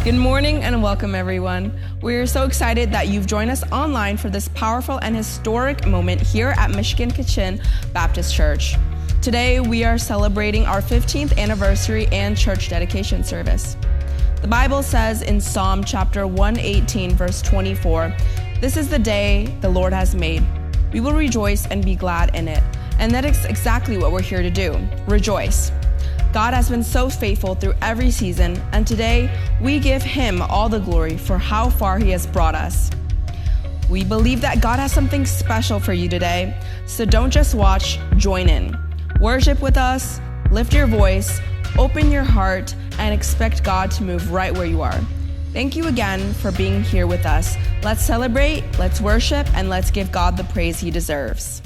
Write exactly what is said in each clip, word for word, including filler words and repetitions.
Good morning and welcome, everyone. We are so excited that you've joined us online for this powerful and historic moment here at Michigan Kachin Baptist Church. Today, we are celebrating our fifteenth anniversary and church dedication service. The Bible says in Psalm chapter one eighteen, verse twenty-four, "This is the day the Lord has made. We will rejoice and be glad in it." And that is exactly what we're here to do, rejoice. God has been so faithful through every season, and today we give Him all the glory for how far He has brought us. We believe that God has something special for you today, so don't just watch, join in. Worship with us, lift your voice, open your heart, and expect God to move right where you are. Thank you again for being here with us. Let's celebrate, let's worship, and let's give God the praise He deserves.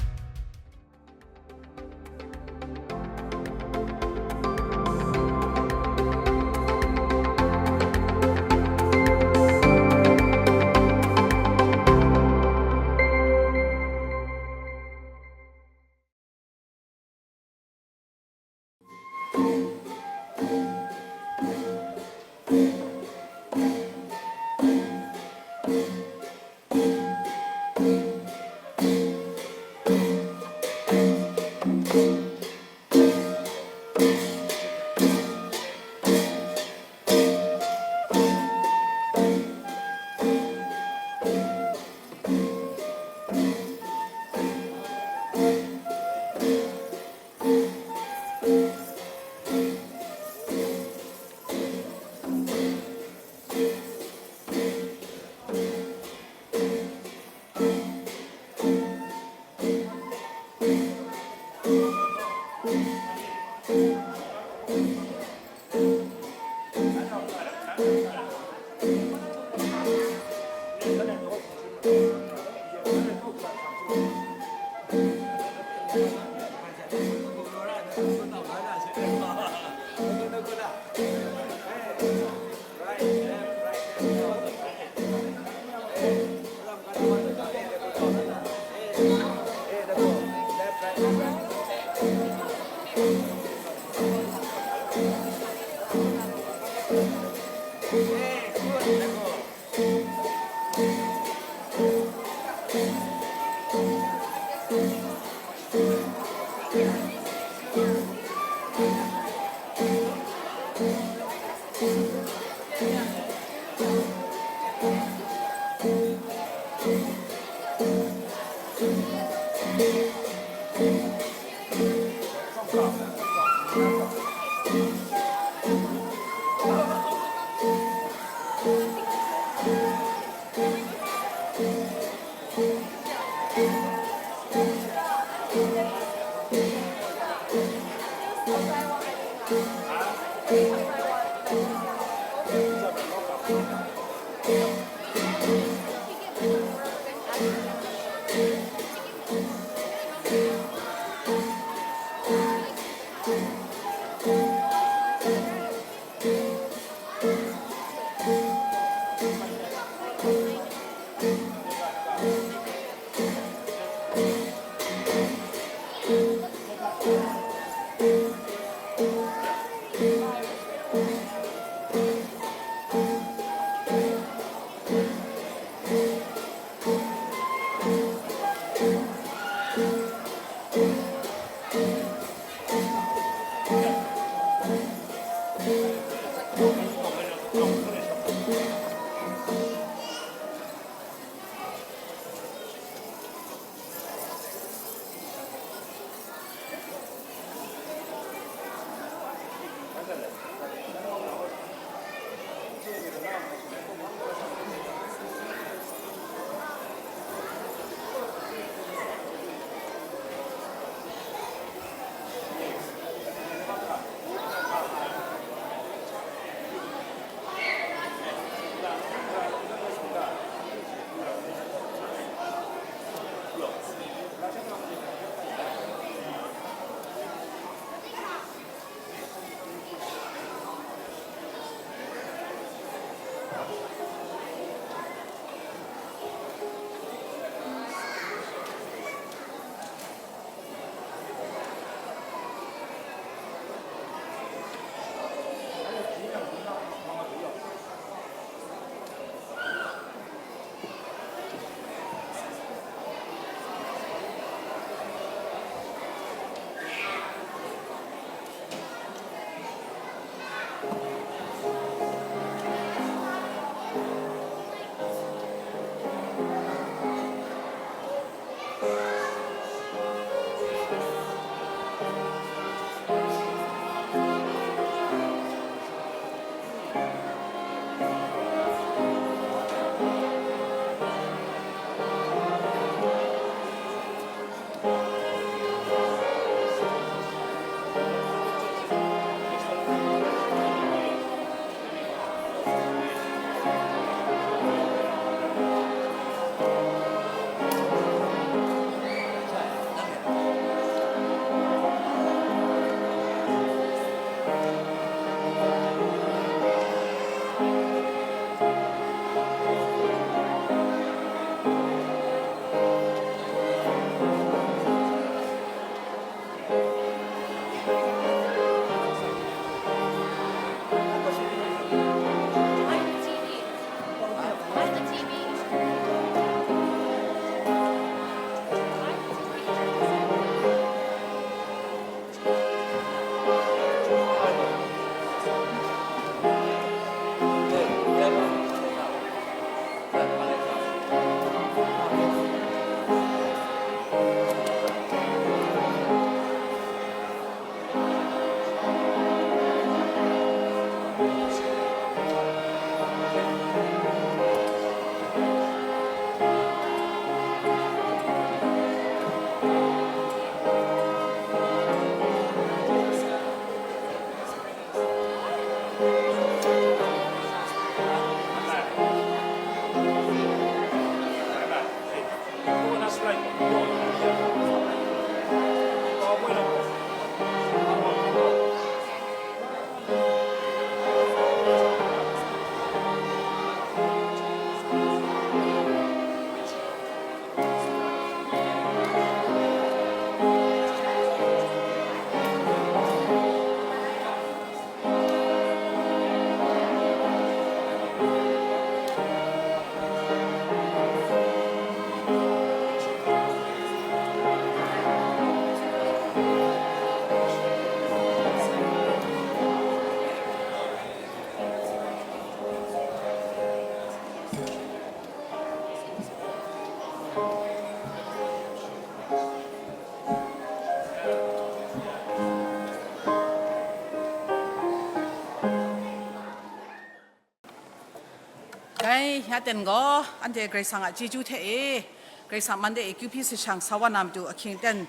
Dai, ya ten gaw, anhte Karai Kasang a chyeju hte e, Karai Kasang man de e kyu hpyi sashang sa wa na matu ahkying aten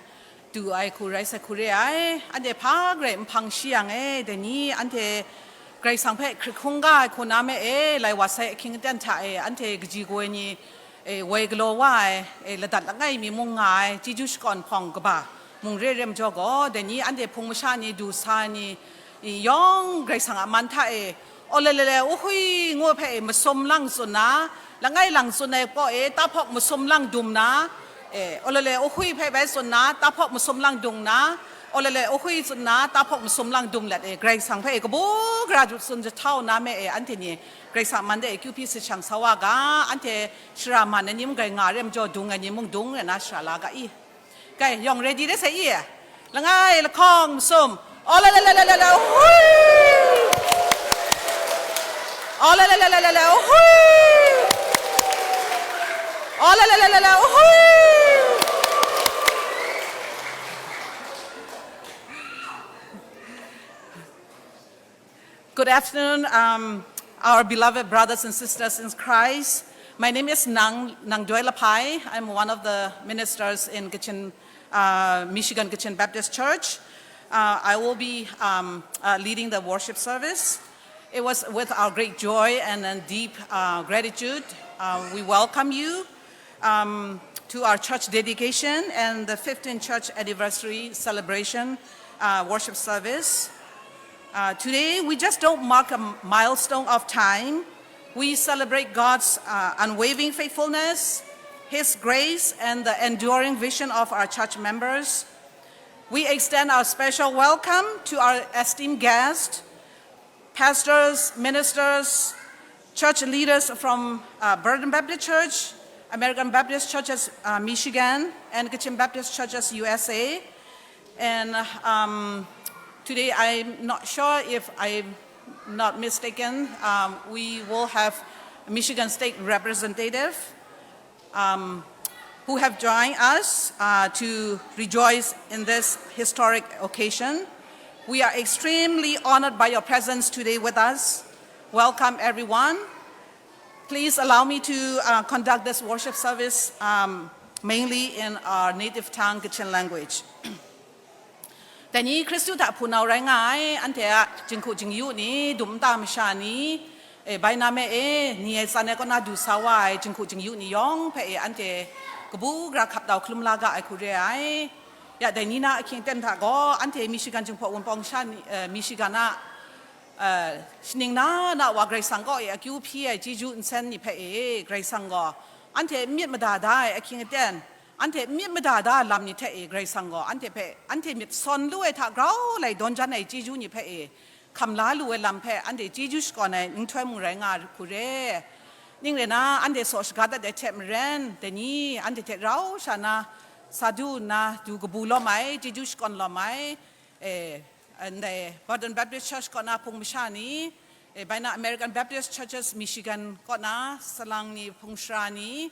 du ai hku rai sai hku re ai, anhte hpa garai nhpang shi yang e, dai ni anhte Karai Kasang hpe hkrit hkungga ai hku na me e, lai wa sai ahkying aten hta e, anhte kaji kaw ai ni, e, woi galaw wa ai, e, ladat langai mi mung nga ai, chyeju shakawn hpawng kaba mung re re majaw gaw, dai ni anhte hpung masha ni, du sa ni, i, yawng Karai Kasang a man hta e, Awlele, uhui ngu hpe masum lang tsun na, langai lang tsun ai kaw e, tahpawk masum lang dum na, e, awlele, uhui hpe bai tsun na, tahpawk masum lang dung na, awlele, uhui tsun na, tahpawk masum lang dum let e, Karai Kasang hpe kabu gara tsun jahtau na me e, anhte ni Karai Kasang man de e kyu hpyi sashang sa wa ga, anhte shara man ai ni mung grai nga re majaw, dung ai ni mung dung re na shara la ga i. Kai, yawng ready de sai i? Langai, lahkawng, masum. Awlele, hui! Awlele, hui! Awlele, hui! Good afternoon, um, our beloved brothers and sisters in Christ. My name is Nang, Nang Doi Laphai. I'm one of the ministers in Kachin, uh, Michigan Kachin Baptist Church. Uh, I will be, um, uh, leading the worship service. It was with our great joy and, and deep, uh, gratitude, uh, we welcome you, um, to our church dedication and the fifteenth church anniversary celebration, uh, worship service. Uh, today, we just don't mark a m-, milestone of time. We celebrate God's, uh, unwavering faithfulness, His grace, and the enduring vision of our church members. We extend our special welcome to our esteemed guests, pastors, ministers, church leaders from, uh, Burton Baptist Church, American Baptist Churches, uh, Michigan, and Kachin Baptist Churches, U S A. And, um, today, I'm not sure if I Not mistaken, um, we will have Michigan State Representative, um, who have joined us, uh, to rejoice in this historic occasion. We are extremely honored by your presence today with us. Welcome, everyone. Please allow me to, uh, conduct this worship service, um, mainly in our native tongue, Kachin language. Dai ni Hkristu hta hpunau rai nga ai, anhte a jinghku jingyu ni, dum nta masha ni, e, bai na me e, ni ai tsan ai kaw na du sa wa ai jinghku jingyu ni yawng hpe e, anhte kabu gara hkap tau hkalum la ga ai hku re ai. Ya, dai ni na ahkying aten hta gaw, anhte Michigan Jinghpaw Wunpawng sha ni, e, Michigan a, e, shaning na na wa Karai Kasang kaw e akyu hpyi ai chyeju nsen ni hpe e, Karai Kasang gaw anhte n myit mada da ai ahkying aten, anhte n myit mada da lam ni hte e, Karai Kasang gaw anhte hpe, anhte myit sawn lu ai hta grau lai dawn jan ai chyeju ni hpe e, hkam la lu ai lam hpe anhte chyeju shakawn ai nhtoi mung rai nga hku re. Ning rai na, anhte saw shaga dat ai hte maren, dai ni anhte hte rau sha na, sa du nna, du kabu lawm ai, chyeju shakawn lawm ai, e, ndai Boston Baptist Church kaw na hpung masha ni, e, bai na American Baptist Churches Michigan kaw na salang ni, hpung sara ni,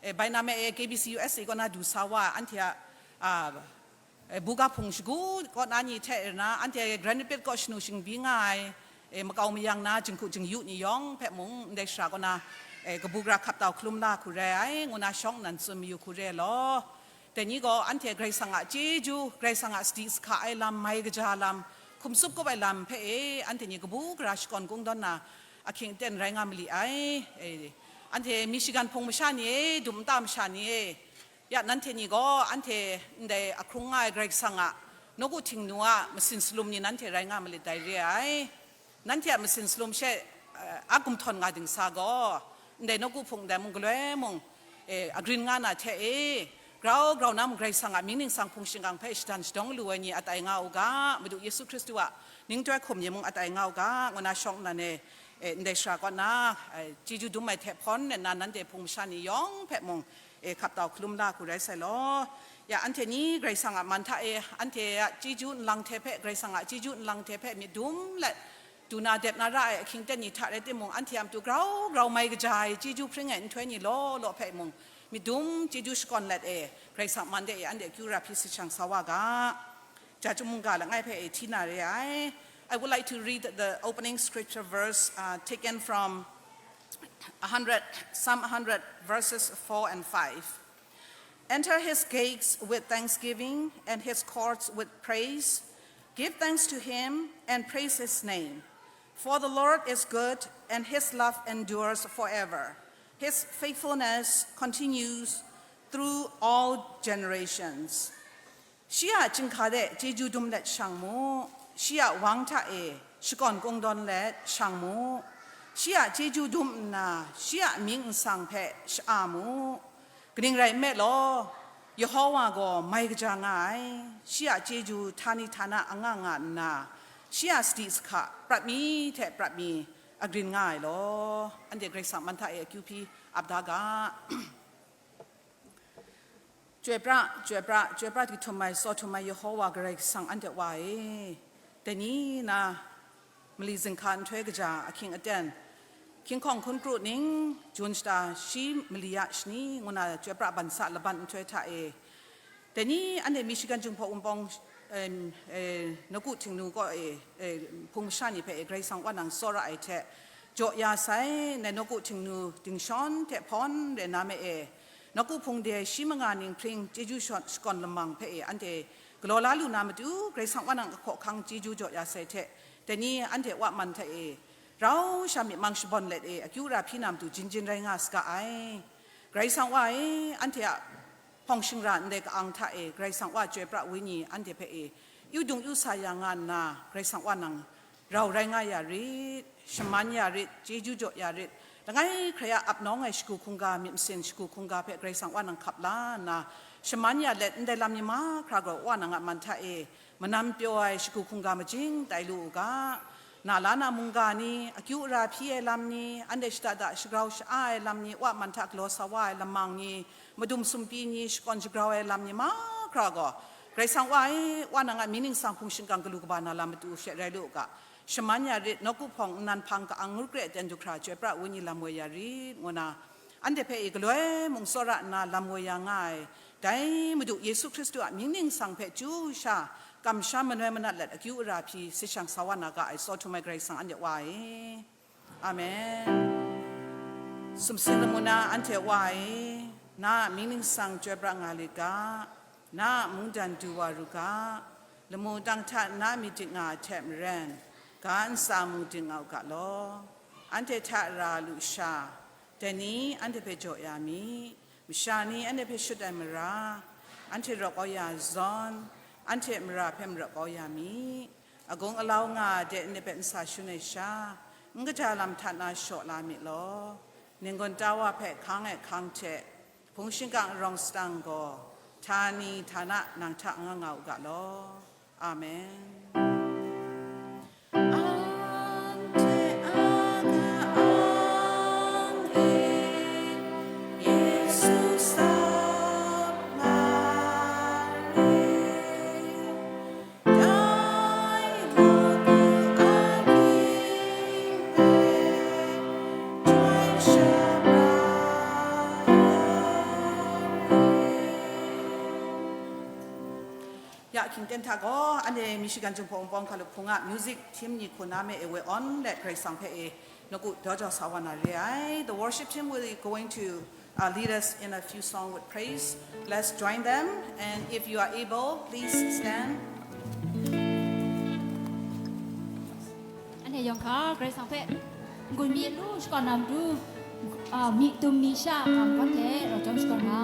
e, bai na me e K B C U S A kaw na du sa wa, anhte a, a, e, buga hpung shagu kaw na ni hte rana, anhte Granite Peak kaw shanu shingbi nga ai, e, makau mayang na jinghku jingyu ni yawng hpe mung, ndai shara kaw na, e, kabu gara hkap tau hkalum la hku re ai, ngu na shawng nnan tsun mayu hku re law. Dai ni gaw anhte Karai Kasang a chyeju, Karai Kasang a sadi sahka ai lam, mai kaja lam, hkum tsup kup ai lam hpe e, anhte ni kabu gara shakawn kungdawn na ahkying aten rai nga mali ai. E, anhte Michigan hpung masha ni e, dum nta masha ni e, ya, nanhte ni gaw anhte ndai a hkrung nga ai Karai Kasang a nawku Htingnu a masin salum ni nanhte rai nga malit dai re ai. Nanhte a masin salum she, eh, a gumhtawn nga dingsa gaw, ndai nawku hpung ndai mung galoi mung, eh, agrin nga na hte e, grau grau na mung Karai Kasang a mying ningsang hpung shingkang hpe shadan shadawng lu ai ni atai nga u ga, Madu Yesu Hkristu a ningtoi hkum ni mung atai nga u ga, ngu na shawng nnan e, eh, ndai shara kaw na, eh, chyeju dum ai hte hpawn nna nanhte hpung masha ni yawng hpe mung, e, hkap tau hkalum la hku rai sai law. Ya, anhte ni Karai Kasang a man hta e, anhte a chyeju nlang hte hpe, Karai Kasang a chyeju nlang hte hpe myit dum let, du na dep na ra ai ahkying aten ni hta rai timung, anhte a matu grau grau mai kaja ai chyeju hpring ai nhtoi ni law law hpe mung, myit dum chyeju shakawn let e, Karai Kasang man de e, anhte akyu ra hpyi sa shang sa wa ga. Ja chyum mungga langai hpe e hti na re ai. I would like to read the opening scripture verse, uh, taken from a hundred, Psalm a hundred, verses four and five. Enter his gates with thanksgiving and his courts with praise. Give thanks to him and praise his name. For the Lord is good, and his love endures forever. His faithfulness continues through all generations. Shi a chyinghka de chyeju dum let shang mu, shi a wang hta e shakawn kungdawn let shang mu, shi a chyeju dum nna, shi a mying nsang hpe sha-a mu. Kaning rai nme law, Yehowa gaw mai kaja nga ai, shi a chyeju htani htana anga nga nna, shi a sadi sahka prat mi hte prat mi agrin nga ai law, anhte Karai Kasang man hta e akyu hpyi ap da ga. Chyoi pra, chyoi pra, chyoi pra di htum ai, tsaw htum ai Yehowa Karai Kasang anhte Wa e, dai ni na mali zinghka nhtoi kaja ahkying aten, hkying hkawng hkun kru ning, jun shata shi mali a shani ngu na chyoi pra ban sa laban nhtoi hta e, dai ni anhte Michigan Jinghpaw Wunpawng, em, e, nawku Htingnu kaw e, e, hpung masha ni hpe e, Karai Kasang Wa nang tsawra ai hte, jaw ya sai, ndai nawku Htingnu dingshawn hte hpawn re na me e, nawku hpung de shi manga ning hpring chyeju shakawn lamang hpe e, anhte galaw la lu na matu, Karai Kasang Wa nang a hkawhkang chyeju jaw ya sai hte, dai ni anhte Wa man hta e, rau sha myit mang shabawn let e, akyu ra hpyi na matu jinjin rai nga saga ai. Karai Kasang Wa e, anhte a hpawng shingra ndai ka-ang hta e, Karai Kasang Wa chyoi pra wenyi anhte hpe e, yu dung yu sa ya nga nna, Karai Kasang Wa nang rau rai nga ya rit, shaman ya rit, chyeju jaw ya rit, langai hkrai a ap nawng ai shagu hkungga, myit masin shagu hkungga hpe Karai Kasang Wa nang hkap la nna, shaman ya let, ndai lam ni mahkra gaw Wa nang a man hta e, manam pyaw ai shagu hkungga majing tai lu u ga, na la na mungga ni, akyu ara hpyi ai lam ni, anhte shada da shagrau sha-a ai lam ni, Wa man hta galaw sa wa ai lamang ni, madum sumpi ni, shakawn shagrau ai lam ni mahkra gaw, Karai Kasang Wa e, Wa nang a mying ningsang hpung shingkang galu kaba na lam matu she rai lu u ga, shaman ya rit, nawku hpawng nnan hpang ka-ang ngut kre ten du hkra chyoi pra ai wenyi lam woi ya rit, ngu na, anhte hpe e galoi mung tsawra nna lam woi ya nga ai, dai Madu Yesu Hkristu a mying ningsang hpe chyu sha, kamsham manoi manat let akyu ara hpyi si shang sa wa na ga ai, tsaw htum ai Karai Kasang anhte Wa e. Amen. Sumsing lamu na anhte Wa e, na a mying ningsang chyoi pra nga lit ga, na a mungdan du wa ru ga, lamu tang hta na myit dik nga ai hte maren, ga ntsa mung dik nga u ga law. Anhte hta ra lu sha, dai ni anhte hpe jaw ya mi, masha ni anhte hpe shut ai mara, anhte rawt kau ya zawn, anhte mara hpe marawt kau ya mi. Agung alau nga ai de anhte hpe n sa shun ai sha, n kaja lam hta na shaw la mi law. Ning gawn ta wa hpe hkang ai hkang hte, hpung shingkang arawng sadang gaw, htani htana nang hta nga nga u ga law. Amen. Anhte a ka-ang e, Yesu sap nga re, dai nawku a ging hpe chyoi sha pra ai re. Ya, hkying ten hta gaw, anhte Michigan Jinghpaw Wunpawng Hkalup Hpung a music team ni hku na me e woi awn let Karai Kasang hpe e nawku daw jau sa wa na re ai. The worship team will be going to uh, lead us in a few songs with praise. Let's join them. And if you are able, please stand. Anhte yawng hkra Karai Kasang hpe n-gun mi lu shakawn na matu, a, mi tum mi sha a hkam hkan hte rau jawm shakawn nga.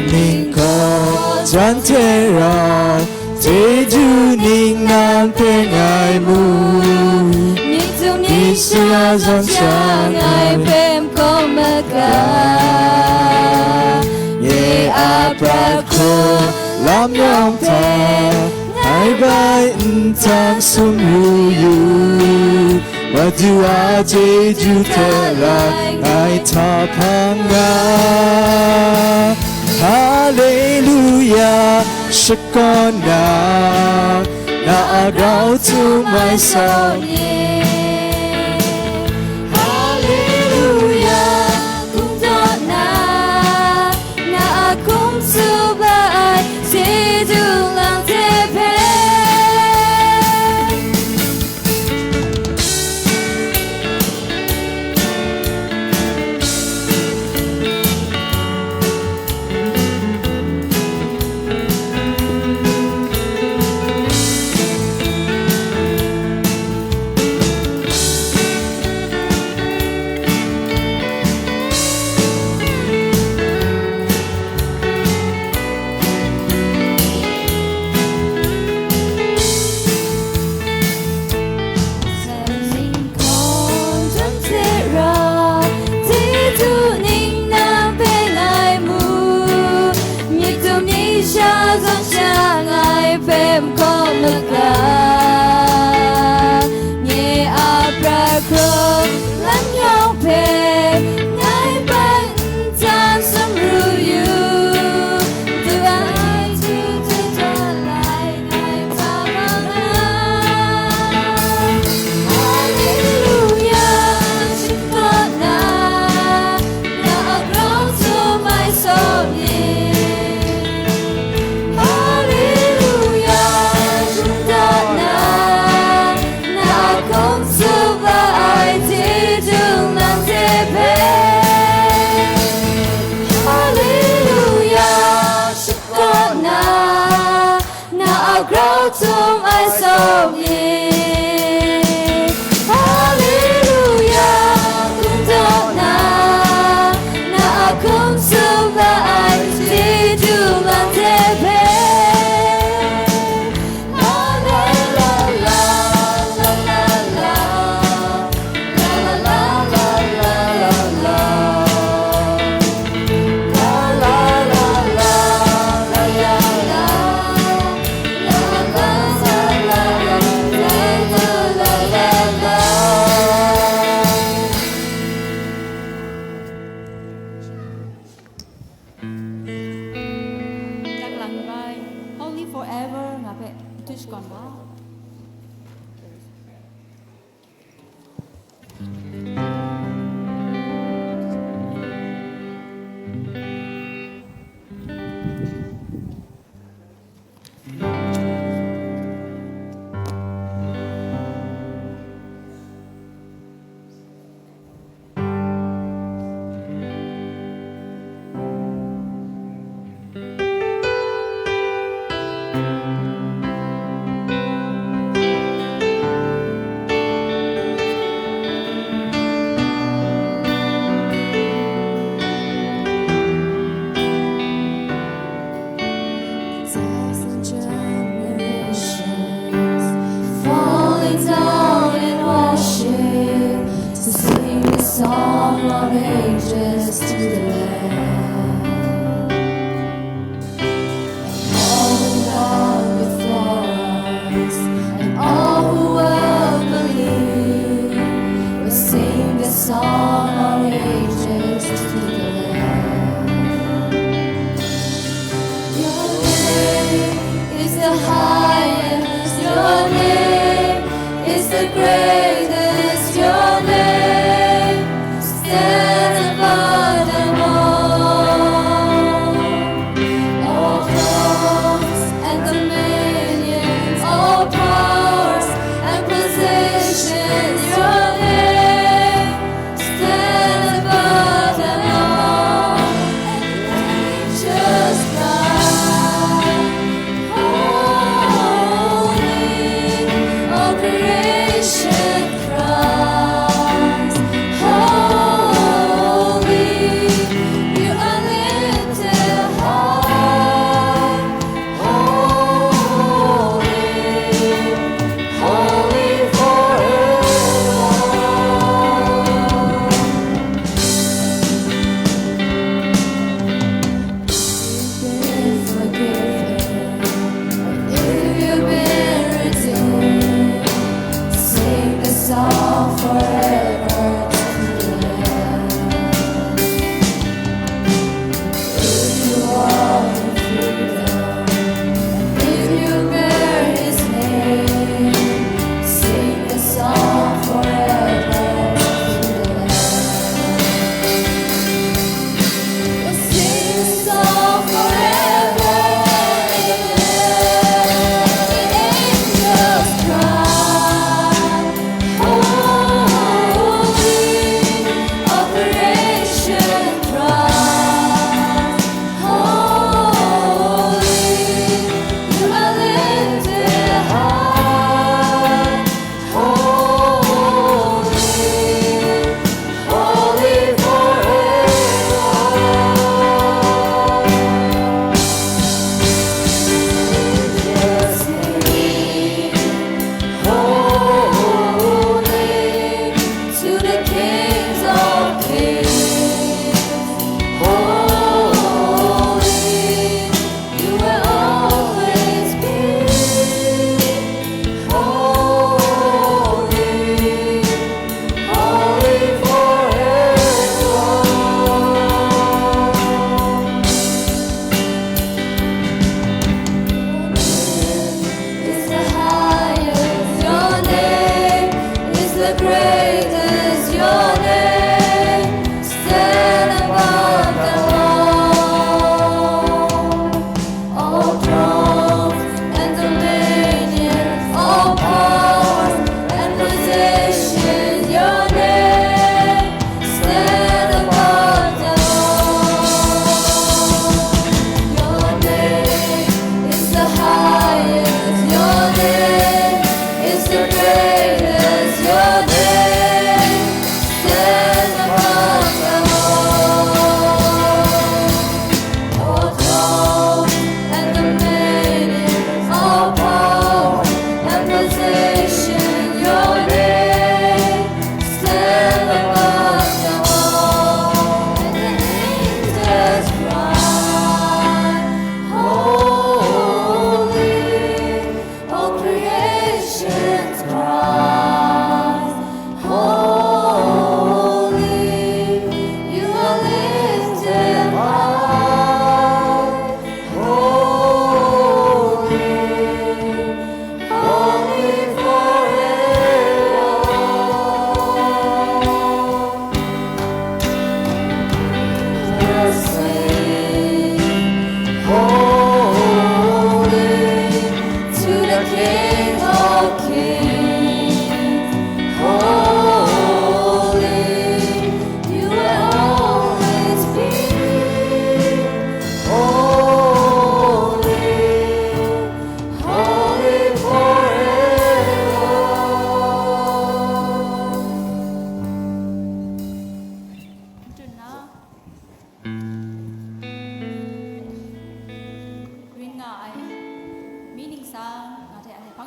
Ning gaw jan hte rau, chyeju ning nan hpe ngai mu. Myitum ni sha zawn sha ngai hpe hkawm maga. Nye a prat hku lam yawng hta, ngai bai nhtang sumru yu. Madu a chyeju hte rai ngai hta hpang nga. Haleluya, shakawn nang, na a grau htum ai saw ni. Haleluya, kungdaw nang, na a hkum tsup ai chyeju lang hte hpe. Yak lang bai, Holy Forever nga hpe dut shakawn ga. Thousand generations falling down in worship to sing the song of ages to the Lamb. All who bow before us and all who will believe will sing the song of ages to the Lamb. Your name is the highest, your name is the greatest, your name stands above them all.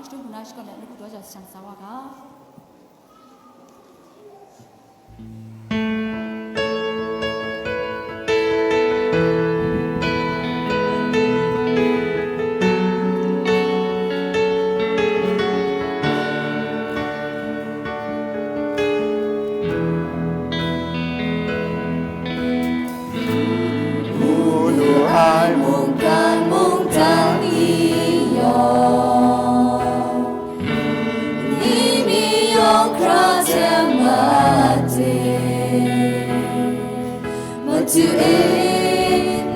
Shadum hpung na shakawn ai, nawku daw ja shang sa wa ga. Unu ai mungkan mungdan ni yawng, ni mi yawng hkra jang made. Madu e,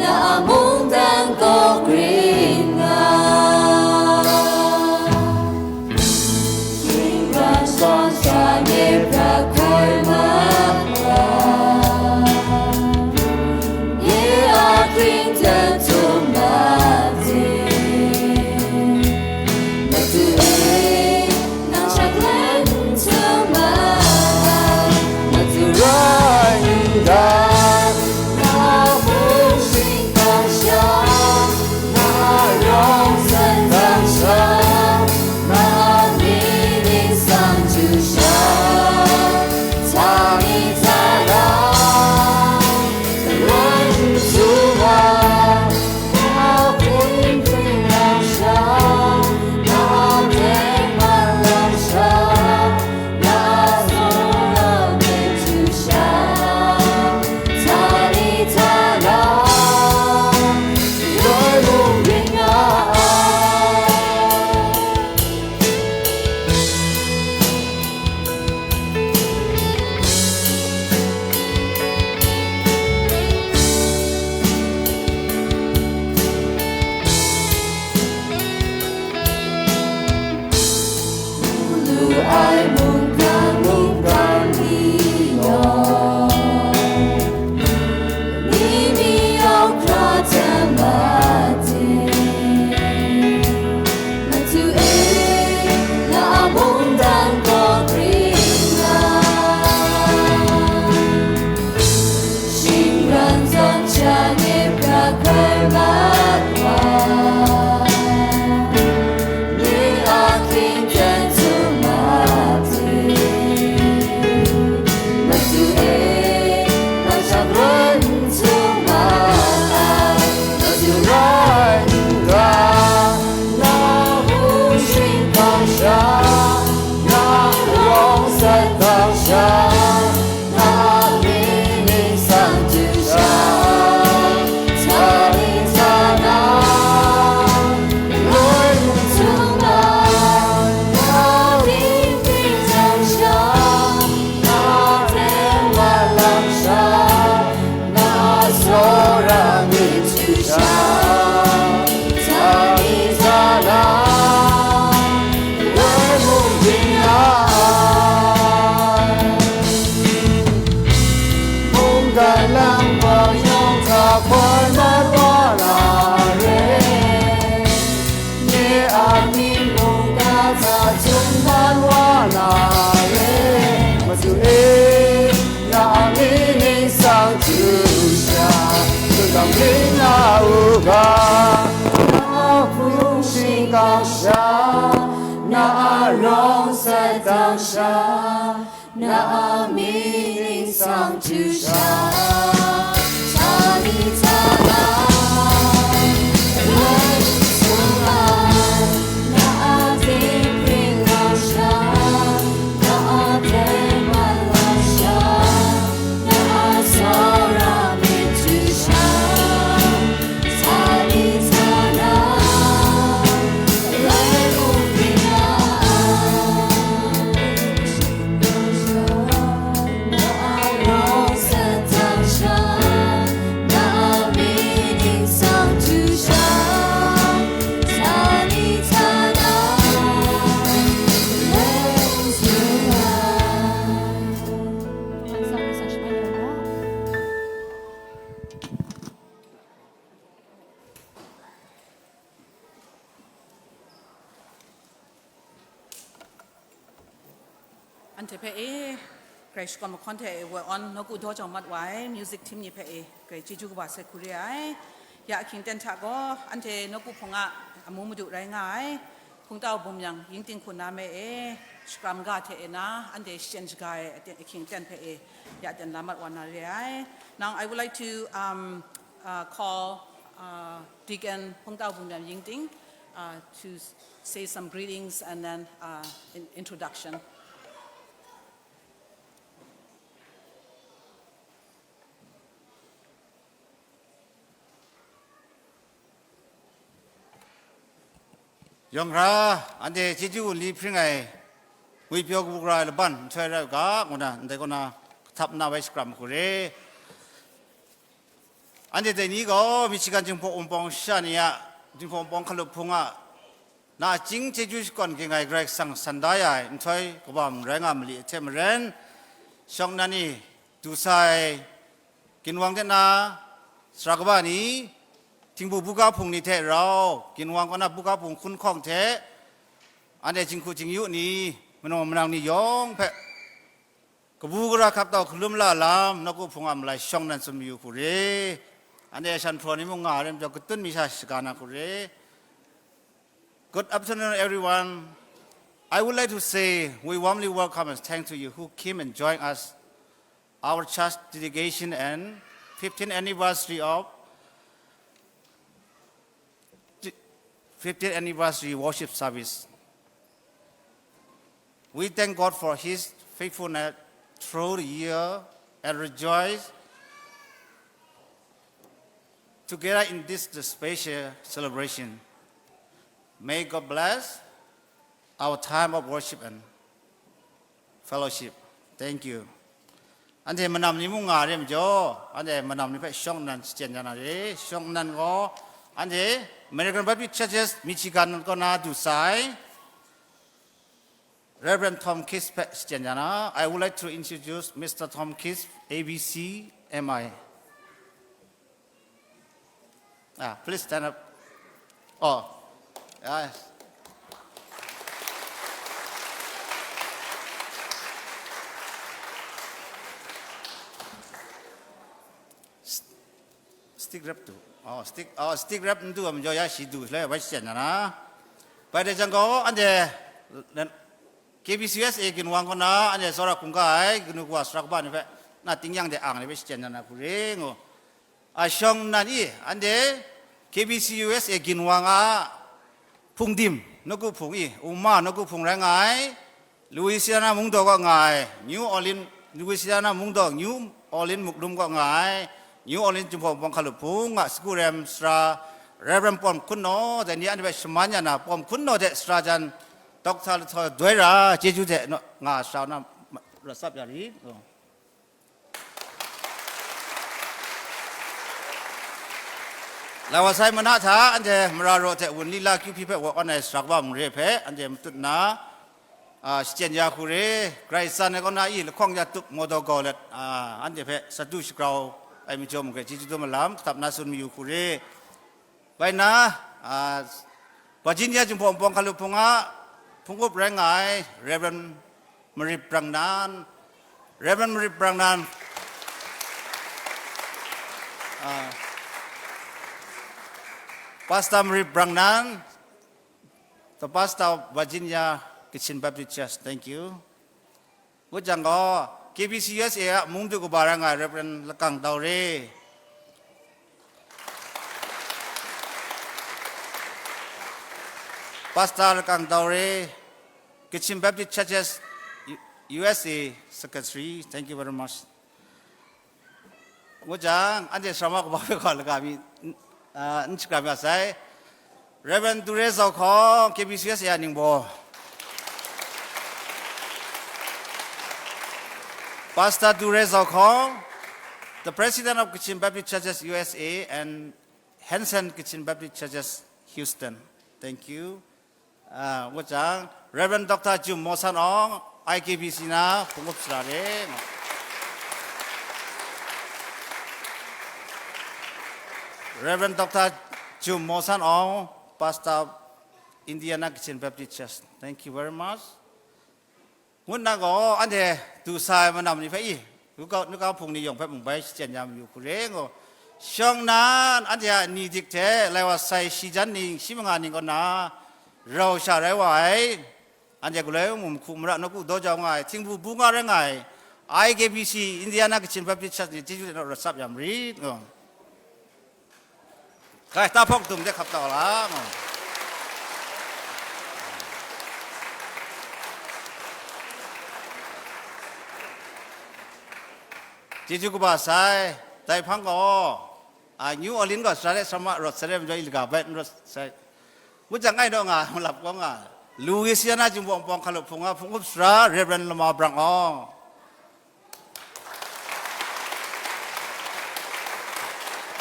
na a mungdan gaw grin nga. Shingran shawng sha nye pra hkoi mat wa, nye a hkying ten tum made. Madu e, nang shak let n tum ma ai, Madu rai n ga, na hpung shingkang sha, na rawng sat dang sha, na myit ningsang chyu sha, htani htana, galoi n chyu wa, na hpung hpring na sha, na teng man lam sha, na tsawra myit chyu sha, htani htana, galoi mung ring nga ai. Lu ai mungkan mungdan ni yawng, ni mi yawng hkra jang made. Madu e, na a mungdan gaw grin nga. Shingran zawn sha nye pra hkoi mat wa, nye a hkying ten tum made. Madu e, nang shak let n tum ma ai, Madu rai n ga, na hpung shingkang sha, na rawng sat dang sha, na myit ningsang chyu sha, htani htana, galoi n tum ai, na myit ningsang sha, na teng man lam sha, na tsawra myit chyu sha, htani htana, galoi mung ring nga ai. Mungkan lam gaw yawng hta hkoi mat wa na re, nye a myit mungga hta tum mat wa na re. Madu e, na a myit ningsang chyu sha, shingkang ring nga u ga, na a hpung shingkang sha, na a rawng sat dang sha, na a myit ningsang chyu sha, htani htana, galoi n tum ai, na a dinghpring lau sha, na a teng man lau sha, na a tsawra myit chyu sha, htani htana, galoi mung ring nga ai. Anhte hpe e, Karai shakawn mahkawn hte e woi awn nawku daw jau mat wa ai music team ni hpe e, Karai chyeju kaba sai hku re ai. Ya ahkying ten hta gaw, anhte nawku hpung a amu madu rai nga ai. Hpungtau Bumyang Yingting hku na me e, shakram ga hte e na, anhte shachyen shaga ai aten, ahkying aten hpe e, ya ten la mat wa na re ai. Now, I would like to, um, uh, call, uh, Deacon Hpungtau Bumyang Yingting, uh, to s-, say some greetings and then, uh, in-, introduction. Yawng hkra, anhte chyeju wunli hpring ai ngwipyaw kabu gara ai laban nhtoi rai u ga, ngu na, ndai kaw na, kahtap nna bai shakram hku re. Anhte dai ni gaw, Michigan Jinghpaw Wunpawng sha ni a, Jinghpaw Wunpawng hkalup hpung a, nachying chyeju shakawn ging ai Karai Kasang san da ya ai nhtoi kabam rai nga mali hte maren, shawng nnan e du sa ai ginwang hte na, sara kaba ni, htingbu buga hpung ni hte rau, ginwang kaw na buga hpung hkun hkawng hte, anhte jinghku jingyu ni, manaw manang ni yawng hpe, kabu gara hkap tau hkalum la lam, nawku hpung a malai shawng nnan tsun mayu hku re. Anhte shan hpraw ni mung nga ai rai majaw, katun mi sha shaga na hku re. Good afternoon, everyone. I would like to say we warmly welcome and thank to you who came and joined us, our church dedication and fifteenth anniversary of, fifteenth anniversary worship service. We thank God for His faithfulness through the year and rejoice together in this, the special celebration. May God bless our time of worship and fellowship. Thank you. Anhte manam ni mung nga re majaw, anhte manam ni hpe shawng nnan shachyen ya na re. Shawng nnan gaw, anhte American Baptist Churches Michigan kaw na du sai, Reverend Tom Kiss hpe shachyen ya na. I would like to introduce Mister Tom Kiss, A B C M I. Ah, please stand up. Oh, yes. Stick wrap tu. Oh, stick, oh, stick wrap n tu ai majaw ya shi du shaloi bai shachyen na na. Bai de jang gaw, anhte K B C U S A ginwang kaw na, anhte tsawra hkungga ai kanu kawa sara kaba ni hpe, na tingnyang de ang ni hpe shachyen na na hku re ngu. A shawng nnan e, anhte K B C U S A ginwang a hpungdim, nawku hpung e, Uma nawku hpung rai nga ai, Louisiana mungdaw kaw nga ai, New Orleans, Louisiana mungdaw New Orleans muklum kaw nga ai, New Orleans Jinghpaw Wunpawng hkalup hpung a sagu rem sara, Reverend Pawm Hkun Naw, dai ni anhte hpe shaman ya na, Pawm Hkun Naw hte sara jan, Doctor Lahtau Doi Ra, chyeju hte naw, nga sara na, ma-, rawt tsap ya rit. Lai wa sai mana hta, anhte mara raw hte wunli la kyu hpyi hpe wa awn ai sara kaba mung re hpe, anhte matut nna, a, shachyen ya hku re, Karai Kasang ai kaw na i lahkawng ya tup maw daw gau let, a, anhte hpe satu shagrau ai majaw mung hkre chyeju dum ai lam, kahtap na tsun mayu hku re. Bai nna, a, Virginia Jinghpaw Wunpawng hkalup hpung a hpung up rai nga ai Reverend Marip Brangnan, Reverend Marip Brangnan, a, Pastor Marip Brangnan, the pastor of Virginia Kachin Baptist Church, thank you. Ngut jang gaw, K B C U S A a mungdu kaba rai nga ai Reverend Lakang Daw Re, Pastor Lakang Daw Re, Kachin Baptist Churches U-, U S A Secretary, thank you very much. Ngut jang, anhte sarama kaba hpe gaw laga mi, n-, a, n shakram ya sai. Reverend Ture Zau Hkawng, K B C U S A a ningbaw. Pastor Ture Zau Hkawng, the President of Kachin Baptist Churches U S A and Hanson Kachin Baptist Churches Houston. Thank you. A, ngut jang, Reverend Doctor Jum Maw San Awng, I K B C na hpung up sara re. Reverend Doctor Jum Maw San Awng, Pastor of Indiana Kachin Baptist Church. Thank you very much. Ngut na gaw, anhte du sa ai manam ni hpe i, nuga, nuga hpung ni yawng hpe mung bai shachyen ya mayu hku re ngu. Shawng nnan, anhte a ni dik hte, lai wa sai shi jan ning, shi manga ning kaw na, rau sha rai wa ai, anhte galoi mung hku mara nawku daw jau nga ai, htingbu bu nga rai nga ai, I K B C, Indiana Kachin Baptist Church ni chyeju de naw rawt sap ya marit. Kai, tahpawk dum de hkap tau la. Chyeju kaba sai, dai hpang gaw, a, New Orleans gaw sara le sara ma rawt sai re majaw, i laga bai n rawt sai. Ngut jang ai naw nga, malap kau nga, Louisiana Jinghpaw Wunpawng Hkalup Hpung a hpung up sara, Reverend Lama Brang Awng.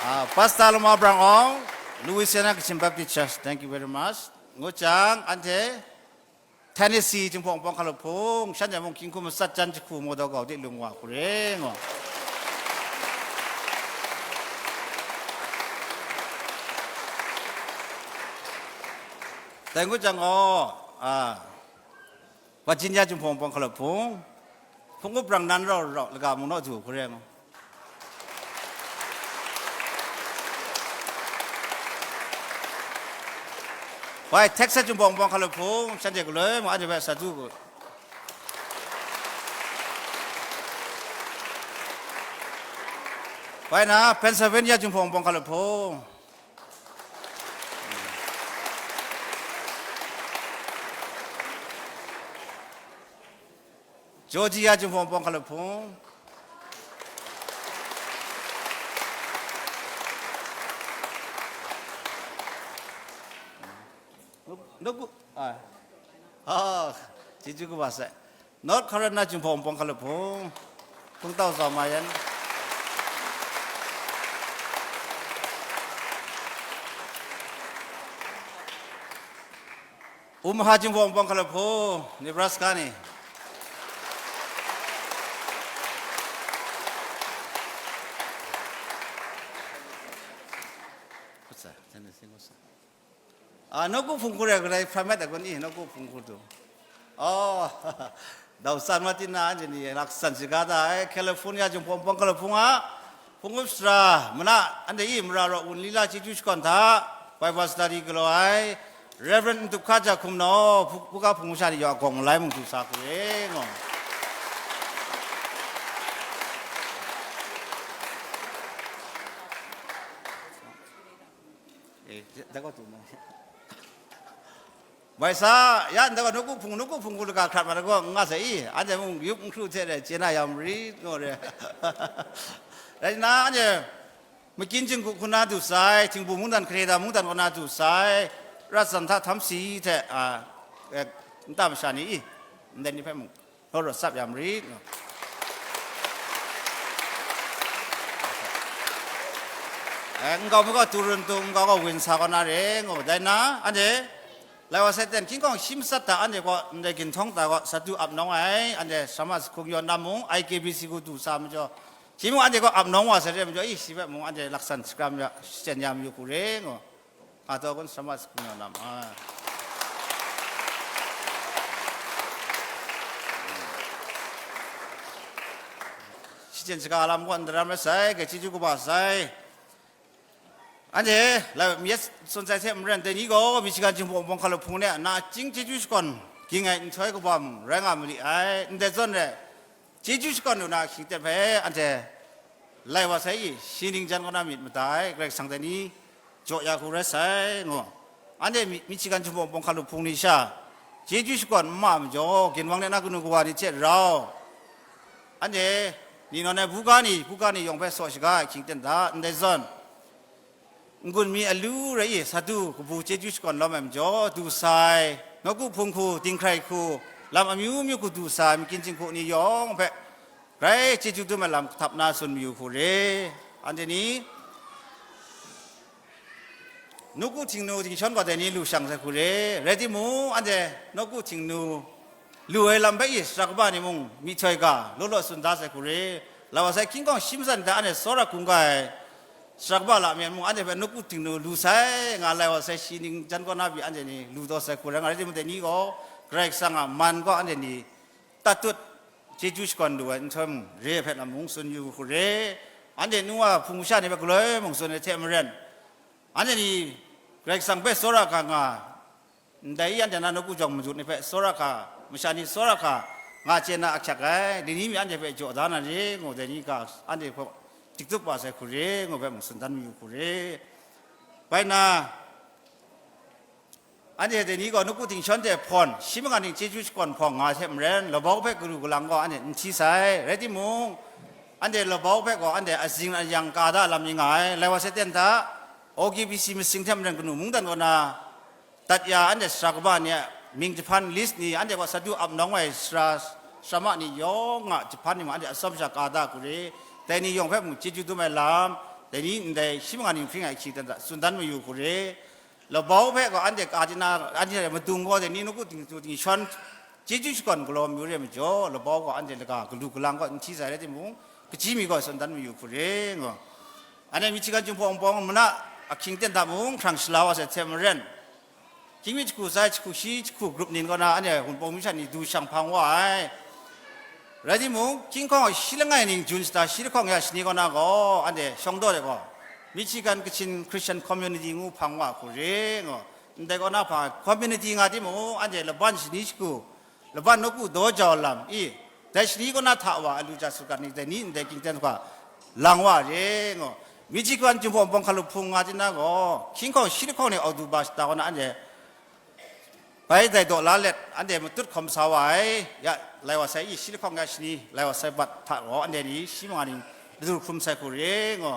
Ah, Pastor Lama Brang Awng, Louisiana Kachin Baptist Church, thank you very much. Ngut jang, anhte Tennessee Jinghpaw Wunpawng Hkalup Hpung, shanhte mung hkying hkum matsat jan jahku maw daw gau de lung wa hku re ngaw. Dai ngut jang gaw, ah, Virginia Jinghpaw Wunpawng Hkalup Hpung, hpung up brang nan rau rau laga mung naw du hku re ngaw. Bai, Texas Jinghpaw Wunpawng Hkalup Hpung, shanhte galoi mung anhte hpe sa du ku. Bai na, Pennsylvania Jinghpaw Wunpawng Hkalup Hpung. Georgia Jinghpaw Wunpawng Hkalup Hpung. Nuk, nuk, ah. Ah, chyeju kaba sai. North Carolina Jinghpaw Wunpawng Hkalup Hpung, Hpung Tau Zau Ma Yan. Omaha Jinghpaw Wunpawng Hkalup Hpung, Nebraska ni. What's that? Tennessee, what's that? Ah, nawku hpung hku rai, rai hpra met ai kun i, nawku hpung hku tu. Oh, Dau San Martin na anhte ni laksan shiga da ai, California Jinghpaw Wunpawng Hkalup Hpung a, hpung up sara, mana, anhte i mara raw wun lila chyeju shakawn hta, Bible study galaw ai, Reverend Ntup Hka Ja Hkum Naw, bu-, buga hpung masha ni yaw agawng malai mung du sa hku re, ngaw. Eh, da gaw tu na. Bai sa, ya, nda gaw nawku hpung, nawku hpung hku laga hkrat mat ai gaw, n nga sai i, anhte mung yup n hkru hte re, chye na ya marit, ngaw re. Rai nna, anhte, makyin jinghku hku na du sai, htingbu mungdan, Kanada mungdan kaw na du sai, Rat San hta Htamsi hte, a, e, nta masha ni i, ndai ni hpe mung, hkawt rawt sap ya marit. Eh, nkau mi gaw Toronto, nkau gaw Windsor kaw na re, ngu dai na, anhte, lai wa sai ten, hkying hkawng shi matsat hta anhte gaw, ndai ginhtawng hta gaw, sa du ap nawng ai, anhte, Sara Ma Sahkung yawn na mung, I K B C hku du sa majaw, shi mung anhte gaw ap nawng wa sai re majaw, i, shi hpe mung anhte laksan shakram ya, shachyen ya mayu hku re, ngu. Nga taw kun Sara Ma Sahkung yawn na ma. Shachyen shaga lam gaw n daram rai sai, ga chyeju kaba sai. Anhte, lai myit tsun sai hte maren, dai ni gaw Michigan Jinghpaw Wunpawng Hkalup Hpung de nachying chyeju shakawn ging ai nhtoi kaba mung rai nga ma li ai, ndai zawn re, chyeju shakawn lu na shingten hpe anhte lai wa sai i, shi ning jan kaw na myit mada ai, Karai Kasang dai ni jaw ya hku rai sai, ngu. Anhte mi, Michigan Jinghpaw Wunpawng Hkalup Hpung ni sha, chyeju shakawn n ma majaw, ginwang de na kanu kawa ni hte rau, anhte ni nawn ai buga ni, buga ni yawng hpe saw shaga ai hkying ten hta, ndai zawn, n-gun mi alu rai i, sa du kabu chyeju shakawn lawm ai majaw, du sai, nawku hpung hku, dinghkrai hku, lam amyu myu hku du sai, makyin jinghku ni yawng hpe, grai chyeju dum ai lam kahtap na tsun mayu hku re, anhte ni, nawku htingnu dingshawn gaw dai ni lu shang sai hku re, rai timung, anhte nawku htingnu lu ai lam hpe i, sara kaba ni mung myihtoi ga, law law tsun da sai hku re, la wa sai hkying hkawng shi matsat ni hta anhte tsawra hkungga ai, sara kaba lamyan mung anhte hpe nawku htingnu lu sai nga, lai wa sai shi ning jan kaw na pyi anhte ni lu taw sai hku rai nga, rai timung, dai ni gaw Karai Kasang a man gaw anhte ni tatut chyeju shakawn lu ai nhtoi mung re ai hpe lam mung tsun yu hku re, anhte nu wa hpung masha ni hpe galoi mung tsun ai hte maren, anhte ni Karai Kasang hpe tsawra ga nga, Ndai i anhte na nawku jawng madu ni hpe tsawra hka, masha ni tsawra hka nga chye na ahkyak ai, dai ni mi anhte hpe jaw da na re ngu, dai ni ga anhte hpe tiktup wa sai hku re ngu hpe mung tsun dan mayu hku re. Bai nna, anhte dai ni gaw nawku tingshawng hte hpawn shi manga ning chyeju shakawn hpawng nga hte maren, labau hpe galu galang gaw anhte n hti sai, rai timung, anhte labau hpe gaw anhte azing ayang ka da lam ni nga ai, lai wa sai ten hta, O K B C masing hte maren kanu mungdan kaw na, dat ya anhte sara kaba ni a mying jahpan list ni, anhte gaw sadu ap nawng ai sara, sara ma ni yawng a jahpan ni mung anhte atsawm sha ka da hku re, dai ni yawng hpe mung chyeju dum ai lam, dai ni ndai shi manga ning hpring ai hkying dan hta tsun dan mayu hku re. Labau hpe gaw anhte ka di na, anhte madung gaw dai ni nawku ting tu ting shawn chyeju shakawn galaw mayu re majaw, labau gaw anhte laga galu galang gaw n hti sai rai timung, kaji mi gaw tsun dan mayu hku re ngu. Anhte Michigan Jinghpaw Wunpawng mana ahkying ten hta mung hkrang shala wa sai hte maren, hkying mi jahku sai, jahku shi, jahku grup nin kaw na anhte Wunpawng masha ni du shang hpang wa ai. Rai timung, hkying hkawng shi langai ning Jun shata shi lahkawng ya shani kaw na gaw, anhte shawng daw de gaw, Michigan Kachin Christian Community ngu hpang wa hku re ngu. Ndai kaw na hpa community nga timung, anhte laban shani shagu, laban nawku daw jau lam i, dai shani kaw na hta wa alu ja sut gat ni, dai ni ndai hkying ten hkwa lang wa re ngu. Michigan Jinghpaw Wunpawng hkalup hpung nga chyen na gaw, hkying hkawng shi lahkawng ni October shata kaw na anhte bai dai daw la let, anhte matut hkawm sa wa ai, ya, lai wa sai i, shi lahkawng ya shani, lai wa sai bat hta gaw, anhte ni shi manga ning ladu hkrum sai hku re ngu.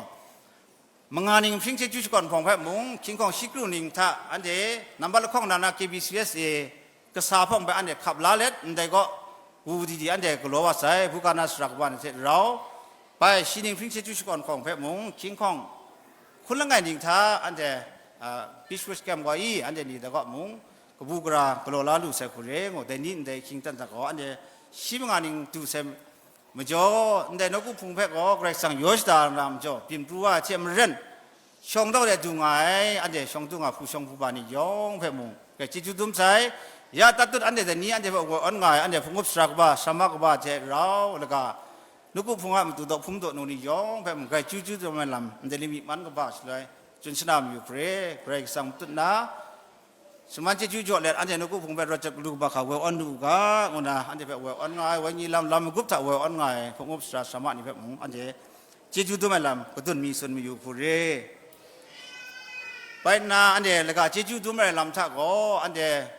Manga ning hpring chyeju shakawn hpawng hpe mung, hkying hkawng shi kru ning hta anhte nambat lahkawng na na K B C S A kasa hpawng hpe anhte hkap la let, ndai gaw, wu di di anhte galaw wa sai, buga na sara kaba ni hte rau, bai shi ning hpring chyeju shakawn hpawng hpe mung, hkying hkawng hkun langai ning hta anhte, a, Beach Woods Camp gaw i, anhte ni dai gaw mung, kabu gara galaw la lu sai hku re ngu, dai ni ndai hkying ten hta gaw, anhte shi manga ning du sai, majaw, ndai nawku hpung hpe gaw Karai Kasang yaw shada na majaw, byin pru wa ai hte maren, shawng daw de du nga ai, anhte shawng du nga hpu shawng hpu ba ni yawng hpe mung, grai chyeju dum sai, ya tatut anhte dai ni anhte hpe woi awn nga ai, anhte hpung up sara kaba, sara ma kaba hte rau laga, nawku hpung a matu daw hpung daw nu ni yawng hpe mung, grai chyeju dum ai lam, ndai ni myi man kaba shaloi, chyen shana mayu hkre, Karai Kasang matut na, shaman chyeju jaw let, anhte nawku hpung hpe rawt jat galu kaba hka woi awn lu u ga, ngu na, anhte hpe woi awn nga ai, Wenyi lam, lam magup hta woi awn nga ai, hpung up sara sara ma ni hpe mung, anhte chyeju dum ai lam, kadun mi tsun mayu hku re. Bai nna, anhte laga chyeju dum ai lam hta gaw, anhte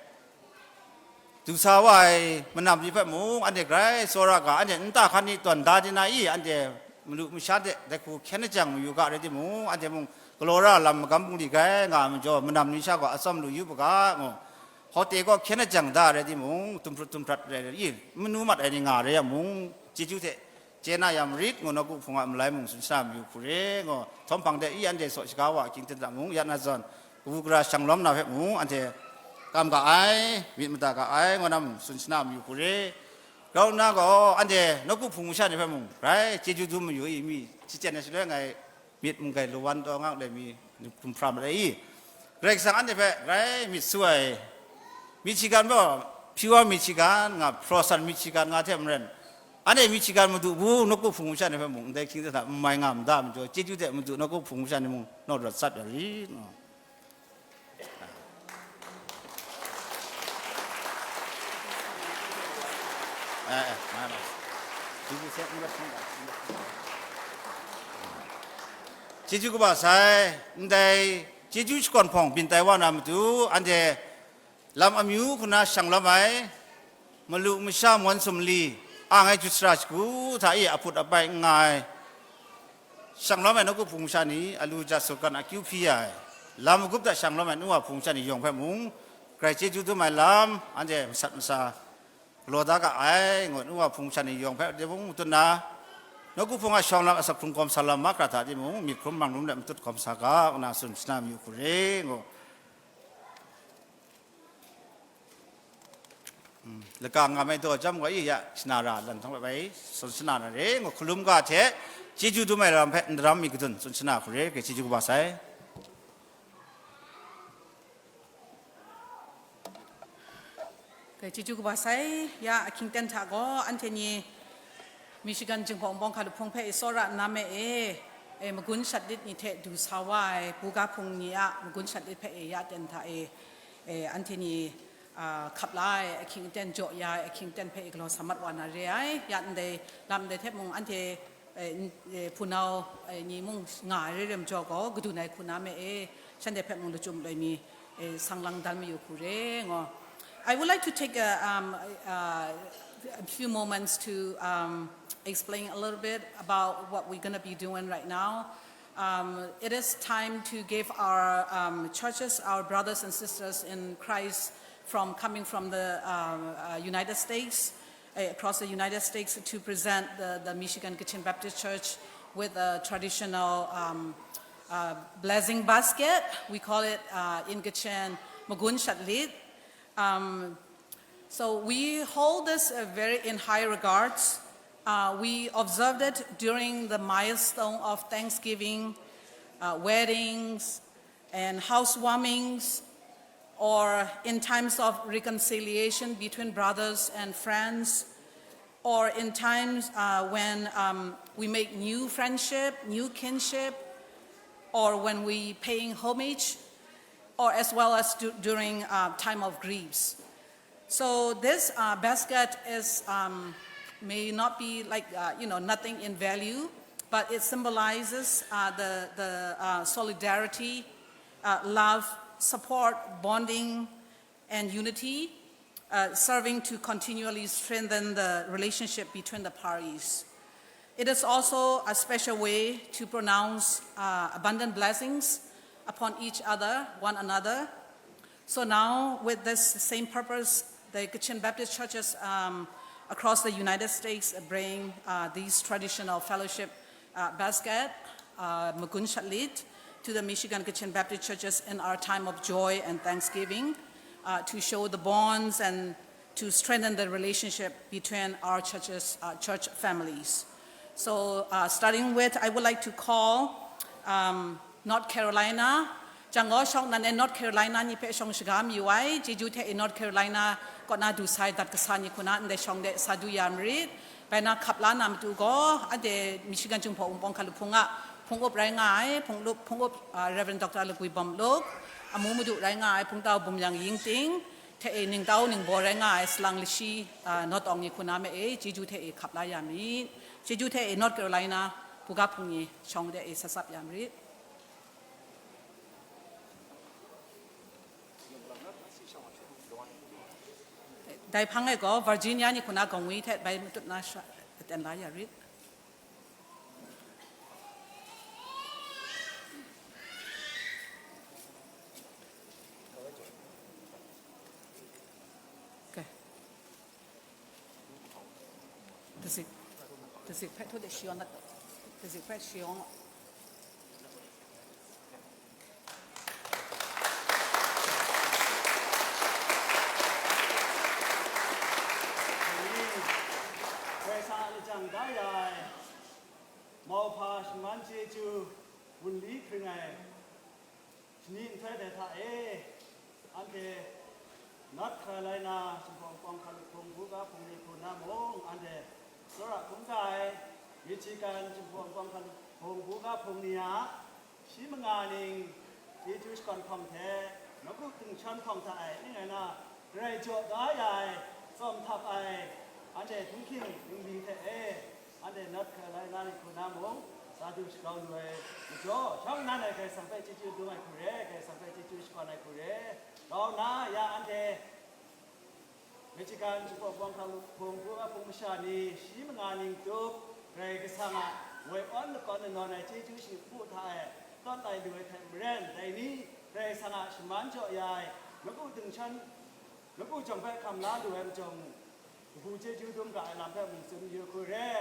du sa wa ai manam ni hpe mung, anhte grai tsawra ga, anhte nta hkan ni tawn da di na i, anhte malu masha de dai hku hkyen ajang mayu ga rai timung, anhte mung galaw ra lam magam bungli grai nga ai majaw, manam ni sha gaw atsawm lu yu u ga, ngu, hawte gaw hkyen ajang da rai timung, tumhprut tumhprat rai i, manu mat ai ni nga rai yang mung, chyeju hte chye na ya marit, ngu, nawku hpung a malai mung tsun shana mayu hku re, ngu, htawm hpang de i, anhte saw shaga wa ahkying ten hta mung, ya na zawn, kabu gara shang lawm na hpe mung, anhte kam ga ai, myit mada ga ai, ngu na mung tsun shana mayu hku re. Grau nna gaw, anhte nawku hpung masha ni hpe mung, grai chyeju dum mayu i, mi shachyen ai shaloi ngai myit mung grai lawan taw nga let mi, hkum hpra ma ai i, Karai Kasang anhte hpe grai myit su ai, Michigan gaw, Pure Michigan nga, Frozen Michigan nga hte maren, anhte Michigan madu bu nawku hpung masha ni hpe mung, ndai hkying hta n mai nga ma da majaw, chyeju hte madu nawku hpung masha ni mung naw rawt sat ya rit ngu. Eh, eh, mai, mai. Chyeju kaba sai, ndai chyeju shakawn hpawng byin tai wa na matu, anhte lam amyu hku na shang lawm ai, malu masha mawn sumli, ang ai jut sara shagu hta e ahput apai n nga ai, shang lawm ai nawku hpung masha ni, alu ja sut kan akyu hpyi ya ai, lam magup hta shang lawm ai nu wa hpung masha ni yawng hpe mung, grai chyeju dum ai lam, anhte masat masa galaw da ga ai, ngu, nu wa hpung masha ni yawng hpe de mung matut na, nawku hpung a shawng lam asak hkrung kawm sa lam mahkra hta timung, myit hkrum mang rum let matut kawm sa ga, ngu na tsun shana mayu hku re, ngu. Laka ngam ai daw jam gaw i ya shana ra lan htawng bai tsun shana na re, ngu, hkalum ga hte chyeju dum ai lam hpe n daram mi kadun tsun shana hku re, grai chyeju kaba sai. Grai chyeju kaba sai, ya ahkying ten hta gaw anhte ni Michigan Jinghpaw Wunpawng hkalup hpung hpe e tsawra nna me e, e magun shat lit ni hte du sa wa ai buga hpung ni a magun shat lit hpe e ya ten hta e, E, anhte ni, a, hkap la ai ahkying aten, jaw ya ai ahkying aten hpe e galaw sa mat wa na re ai. Ya ndai lam ndai hte mung anhte, e, n-, e, hpunau, e, ni mung nga ai re ai majaw gaw, kadun ai hku na me e, shanhte hpe mung lachyum loi mi, e, sang lang dan mayu hku re, ngaw. I would like to take a, um, a, a few moments to, um, explain a little bit about what we're gonna be doing right now. Um, it is time to give our, um, churches, our brothers and sisters in Christ from coming from the, um, uh, United States, uh, across the United States, to present the, the Michigan Kachin Baptist Church with a traditional, um, uh, blessing basket. We call it, uh, in Kachin, Magun Shatlit. Um, so we hold this, uh, very in high regards. Uh, we observed it during the milestone of Thanksgiving, uh, weddings, and housewarmings, or in times of reconciliation between brothers and friends, or in times, uh, when, um, we make new friendship, new kinship, or when we paying homage, or as well as du-, during, uh, time of griefs. So this, uh, basket is, um, may not be like, uh, you know, nothing in value, but it symbolizes, uh, the, the, uh, solidarity, uh, love, support, bonding, and unity, uh, serving to continually strengthen the relationship between the parties. It is also a special way to pronounce, uh, abundant blessings upon each other, one another. So now, with this same purpose, the Kachin Baptist churches, um, across the United States bring, uh, these traditional fellowship, uh, basket, uh, Magun Shatlit, to the Michigan Kachin Baptist churches in our time of joy and thanksgiving, uh, to show the bonds and to strengthen the relationship between our churches, uh, church families. So, uh, starting with, I would like to call, um, North Carolina. Jang gaw, shawng nan e North Carolina ni hpe shawng shaga mayu ai, chyeju hte e North Carolina kaw na du sai dat kasa ni hku na ndai shawng de sa du ya marit. Bai na hkap la na matu gaw, anhte Michigan Jinghpaw Wunpawng Hkalup Hpung a hpung up rai nga ai, hpung lup, hpung up, uh, Reverend Doctor Lagwi Bawm Luk, amu madu rai nga ai, Hpungtau Bumyang Yingting, hte e ningtau ningbaw rai nga ai salang lashi, a, nawtawng ni hku na me e, chyeju hte e hkap la ya mi. Chyeju hte e North Carolina buga hpung ni shawng de e satsap ya marit. Dai hpang e gaw Virginia ni hku na gawng wi hte bai matut na sha aten la ya rit. Okay. Tazik, tazik hpe htu de shayawng dat, tazik hpe shayawng. Karai Kasang a lajang da ya ai, mauhpa shaman chyeju wunli hkring ai, shani nhtoi dai hta e, anhte North Carolina Jinghpaw Wunpawng Hkalup Hpung buga hpung ni hku na mung, anhte tsawra hkungga ai Michigan Jinghpaw Wunpawng Hkalup Hpung buga hpung ni a shi manga ning chyeju shakawn hkawng hte, nawku dingshawng hkawng hta e ning ai na, Karai jaw da ya ai, tsawm htap ai, anhte htunghking ningli hte e, anhte North Carolina ni hku na mung, sa du shagrau lu ai majaw, shawng nnan e Karai Kasang hpe chyeju dum ai hku re, Karai Kasang hpe chyeju shakawn ai hku re, grau nna ya anhte Michigan Jinghpaw Wunpawng Hkalup Hpung buga hpung masha ni shi manga ning tup, Karai Kasang a woi awn lakawn lanawn ai chyeju shingkang hta e tawt lai lu ai hte maren, dai ni Karai Kasang a shaman jaw ya ai, nawku dingshawng, nawku jawng hpe hkam la lu ai majaw mu, kabu chyeju dum ga ai lam hpe mung tsun yu hku re.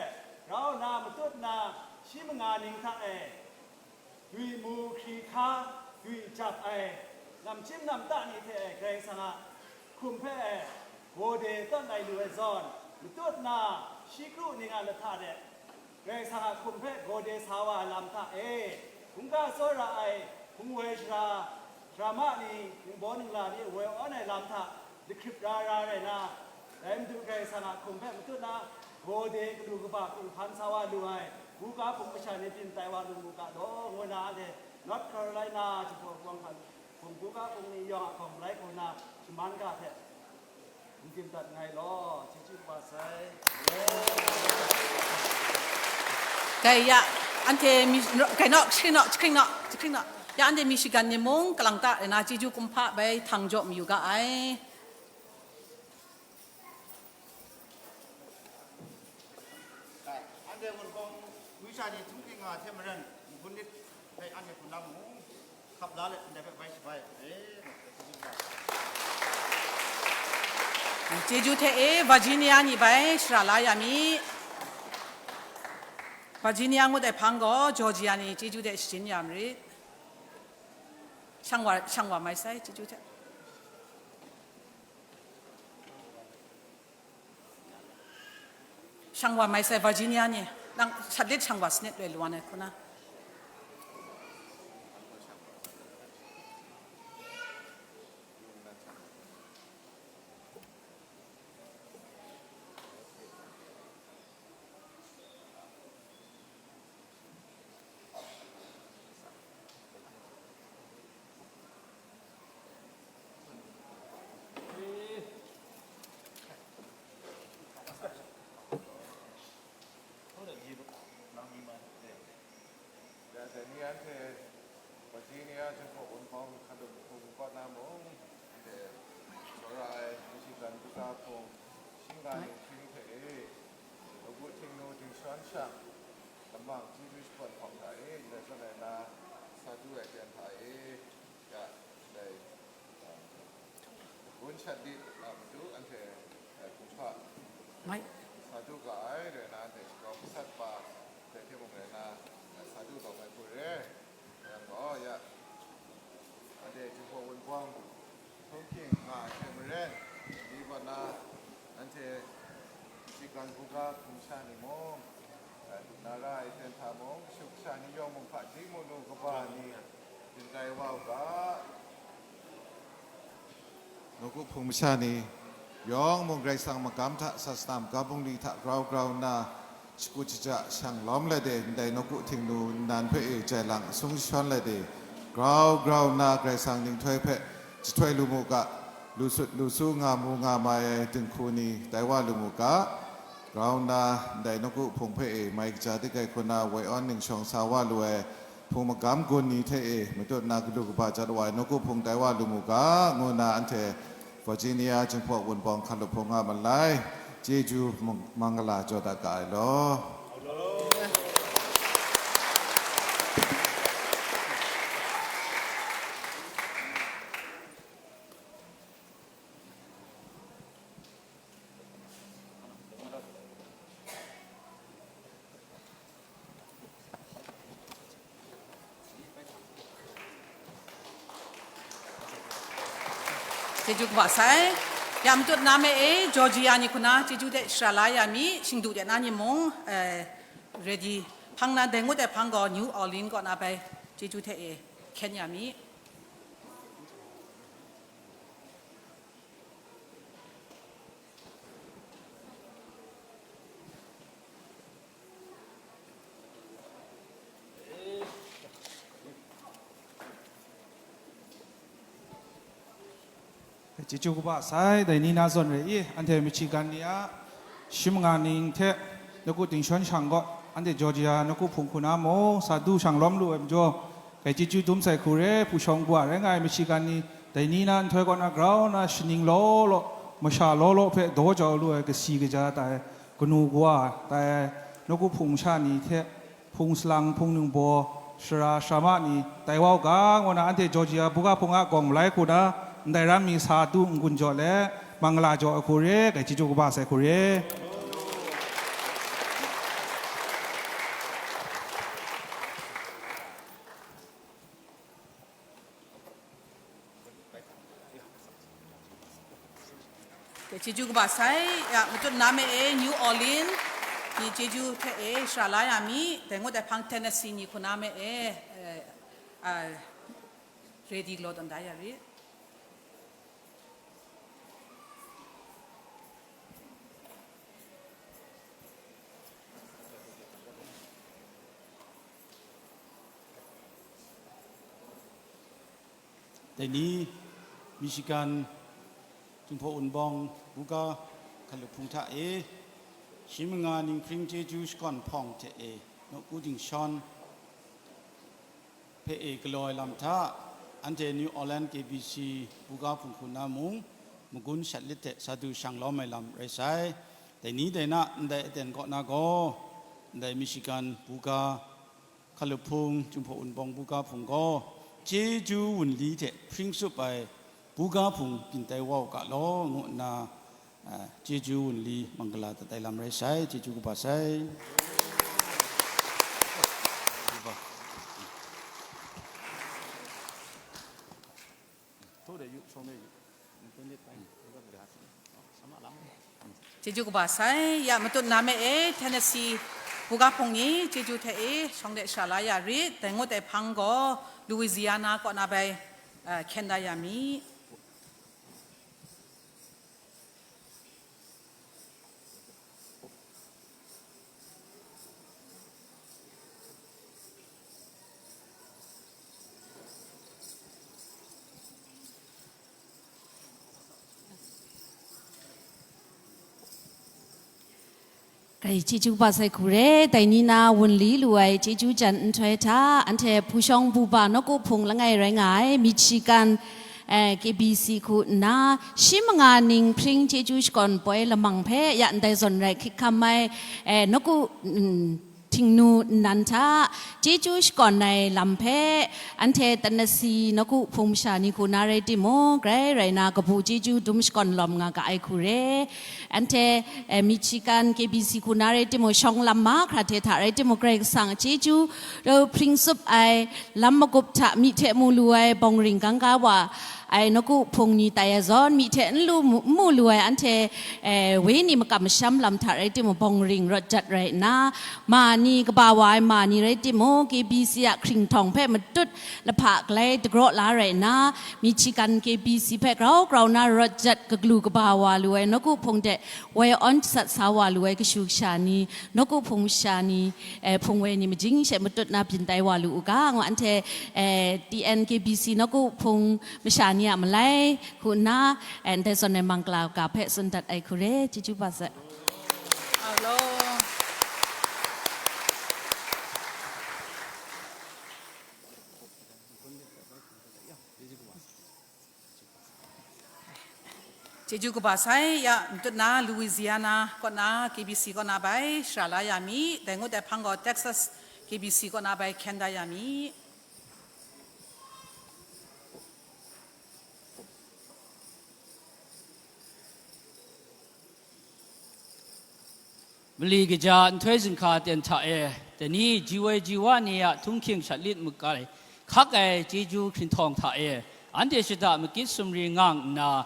Grau nna matut nna, shi manga ning hta e, dwi mu hkri hka, dwi jap ai, namchyim namta ni hte e Karai Kasang a hkum hpe e gawde tawn ai lu ai zawn, matut nna shi kru ning a lahta de, Karai Kasang a hkum hpe gawde sa wa ai lam hta e, hkungga tsawra ai hpung woi sara, drama ni, ningbaw ningla ni woi awn ai lam hta, lahkrip ra ra rai na, dai Madu Karai Kasang a hkum hpe matut na, gawde galu kaba hpinghpan sa wa lu ai, buga hpung masha ni byin tai wa lu mu ga law, ngu na anhte North Carolina Jinghpaw Wunpawng Hkalup Hpung buga Ga bungli yawng a hkawm rai hku na shaman ga hte n dim dat nngai law, chyeju kaba sai. Dai ya, anhte mi, kai naw, jahkring naw, jahkring naw, jahkring naw. Ya, anhte Michigan ni mung kalang ta rai na chyeju kumhpa bai htang jaw mayu ga ai. Anhte Wunpawng Gumsha ni htunghking nga hte maren, n-gun nit hpe anhte hpunau mung hkap la let ndai hpe bai shabai ai. Chyeju hte e, Virginia ni bai shara la ya mi. Virginia ngut ai hpang gaw Georgia ni chyeju hte sharin ya marit. Shang wa, shang wa mai sai, chyeju hte. Shang wa mai sai Virginia ni, nang shat lit shang wa sanit loi lwan ai hku na. Ya, dai ni anhte Virginia Jinghpaw Wunpawng hkalup hpung kaw na mung, anhte tsawra ai Michigan kaja hpung, shinggan ninghpring hte e, lagu htingnu dingshawn shang, lamang chyeju shakawn hkawm hta e, ndai zawn ai na, sa du ai ten hta e, ya, ndai, ah, gun shat lit a matu anhte, eh, kumhpa Mai. Sa du ga ai rai na, anhte shagrau gasat pa dai hte mung rai na, eh, sa du ga mai hku re. Yang gaw, ya, anhte Jinghpaw Wunpawng htunghking nga ai hte maren, ni kaw na, anhte Michigan buga hpung sha ni mung, eh, lu na ra ai ten hta mung, kashu kasha ni yawng mung hpaji mungnu kaba ni, Dingrai wa u ga, nawku hpung masha ni yawng mung Karai Kasang magam hta, sasana magam bungli hta grau grau nna, shakut shaja shang lawm let e, ndai nawku htingnu nnan hpe e jai lang asung jashawn let e, grau grau nna Karai Kasang ninghtoi hpe jahtoi lu mu ga, lu sut lu su nga mu nga mai ai dinghku ni tai wa lu mu ga, grau nna ndai nawku hpung hpe e mai kaja dik ai hku na woi awn ningshawng sa wa lu ai, hpung magam gun ni hte e matut na galu kaba jat wa ai nawku hpung tai wa lu mu ga, ngu nna anhte Virginia Jinghpaw Wunpawng hkalup hpung nga ma lai. Chyeju mung-, mangala jaw dat ga ai law. Chyeju kaba sai. Ya matut na me e, Georgia ni hku na chyeju hte shara la ya mi, shingdu de na ni mung, eh, ready. Hpang na dai ngut ai hpang gaw New Orleans kaw na bai chyeju hte e hkyen ya mi. Chyeju kaba sai, dai ni na zawn re i, anhte Michigan ni a shi manga ning hte nawku dingshawn shang gaw, anhte Georgia nawku hpung hku na mung sa du shang lawm lu ai majaw, Dai chyeju dum sai hku re, hpu shawng hpu a rai nga ai Michigan ni, dai ni na nhtoi kaw na grau na shaning law law, masha law law hpe daw jau lu ai kasi kaja tai, kanu kawa tai, nawku hpung masha ni hte, hpung salang, hpung ningbaw, sara sara ma ni, tai wa u ga, ngu na anhte Georgia buga hpung a gawng malai hku na, ndai ram mi sa du n-gun jaw let, mangala jaw ai hku re, dai chyeju kaba sai hku re. Chyeju kaba sai, ya, matut na me e, New Orleans ni chyeju hte e, shara la ya mi, dai ngut ai hpang Tennessee ni hku na me e, eh, ah, ready law tawn da ya rit. Dai ni, Michigan Jinghpaw Wunpawng buga hkalup hpung hta e, shi manga ninghpring chyeju shakawn hpawng hte e, nawku dingshawn hpe e galaw ai lam hta, anhte New Orleans K B C buga hpung hku na mung, magun shat lit hte sa du shang lawm ai lam rai sai. Dai ni dai na ndai aten kaw na gaw, ndai Michigan buga hkalup hpung, Jinghpaw Wunpawng buga hpung gaw, chyeju wunli hte hpring tsup ai buga hpung byin tai wa u ga law, ngu nna, a, chyeju wunli manggala dat ai lam rai sai, chyeju kaba sai. Chyeju kaba sai, ya matut na me e, Tennessee buga hpung ni chyeju hte e shawng de sha la ya rit, dai ngut ai hpang gaw Louisiana kaw na bai, eh, hkyen da ya mi. Rai, chyeju kaba sai hku re, dai ni na wunli lu ai chyeju jan nhtoi hta, anhte Hpushawng Buba nawku hpung langai rai nga ai, Michigan, eh, K B C hku nna, shi manga ning hpring chyeju shakawn poi lamang hpe, ya ndai zawn rai hkrit hkam ai, eh, nawku, mm, Htingnu nnan hta chyeju shakawn ai lam hpe, anhte Tennessee nawku hpung masha ni hku na rai timung, grai rai na kabu chyeju dum shakawn lawm nga ga ai hku re. Anhte, eh, Michigan K B C hku na rai timung, shawng lam mahkra hte hta rai timung, Karai Kasang a chyeju, eh, hpring tsup ai lam magup hta myi hte mu lu ai bawng ring gang ga wa, ai nawku hpung ni tai ai zawn, myi hte n lu mu, n mu lu ai anhte, eh, wenyi makam masham lam hta rai timung, bawng ring rawt jat rai nna, ma ni kaba wa ai ma ni rai timung, K B C a hkringhtawng hpe matut lahpa galai dagraw la rai nna, Michigan K B C hpe grau grau na rawt jat kaglu kaba wa lu ai nawku hpung hte woi awn jasat sa wa lu ai kashu kasha ni, nawku hpung masha ni, eh, hpung woi ni majing she matut na byin tai wa lu u ga, ngu anhte, eh, T N K B C nawku hpung masha ni a malai hku nna, eh, ndai zawn ai manggala ga hpe tsun dat ai hku re, chyeju kaba sai. Chyeju kaba sai, ya, matut na Louisiana kaw na K B C kaw na bai shara la ya mi, dai ngut ai hpang gaw Texas K B C kaw na bai hkyen da ya mi. Mali kaja nhtoi zinhka ten hta e, dai ni ji woi ji wa ni a htunghking shat lit makai hkak ai chyeju hkrinhtawng hta e, anhte shada makit sumri ngang nna,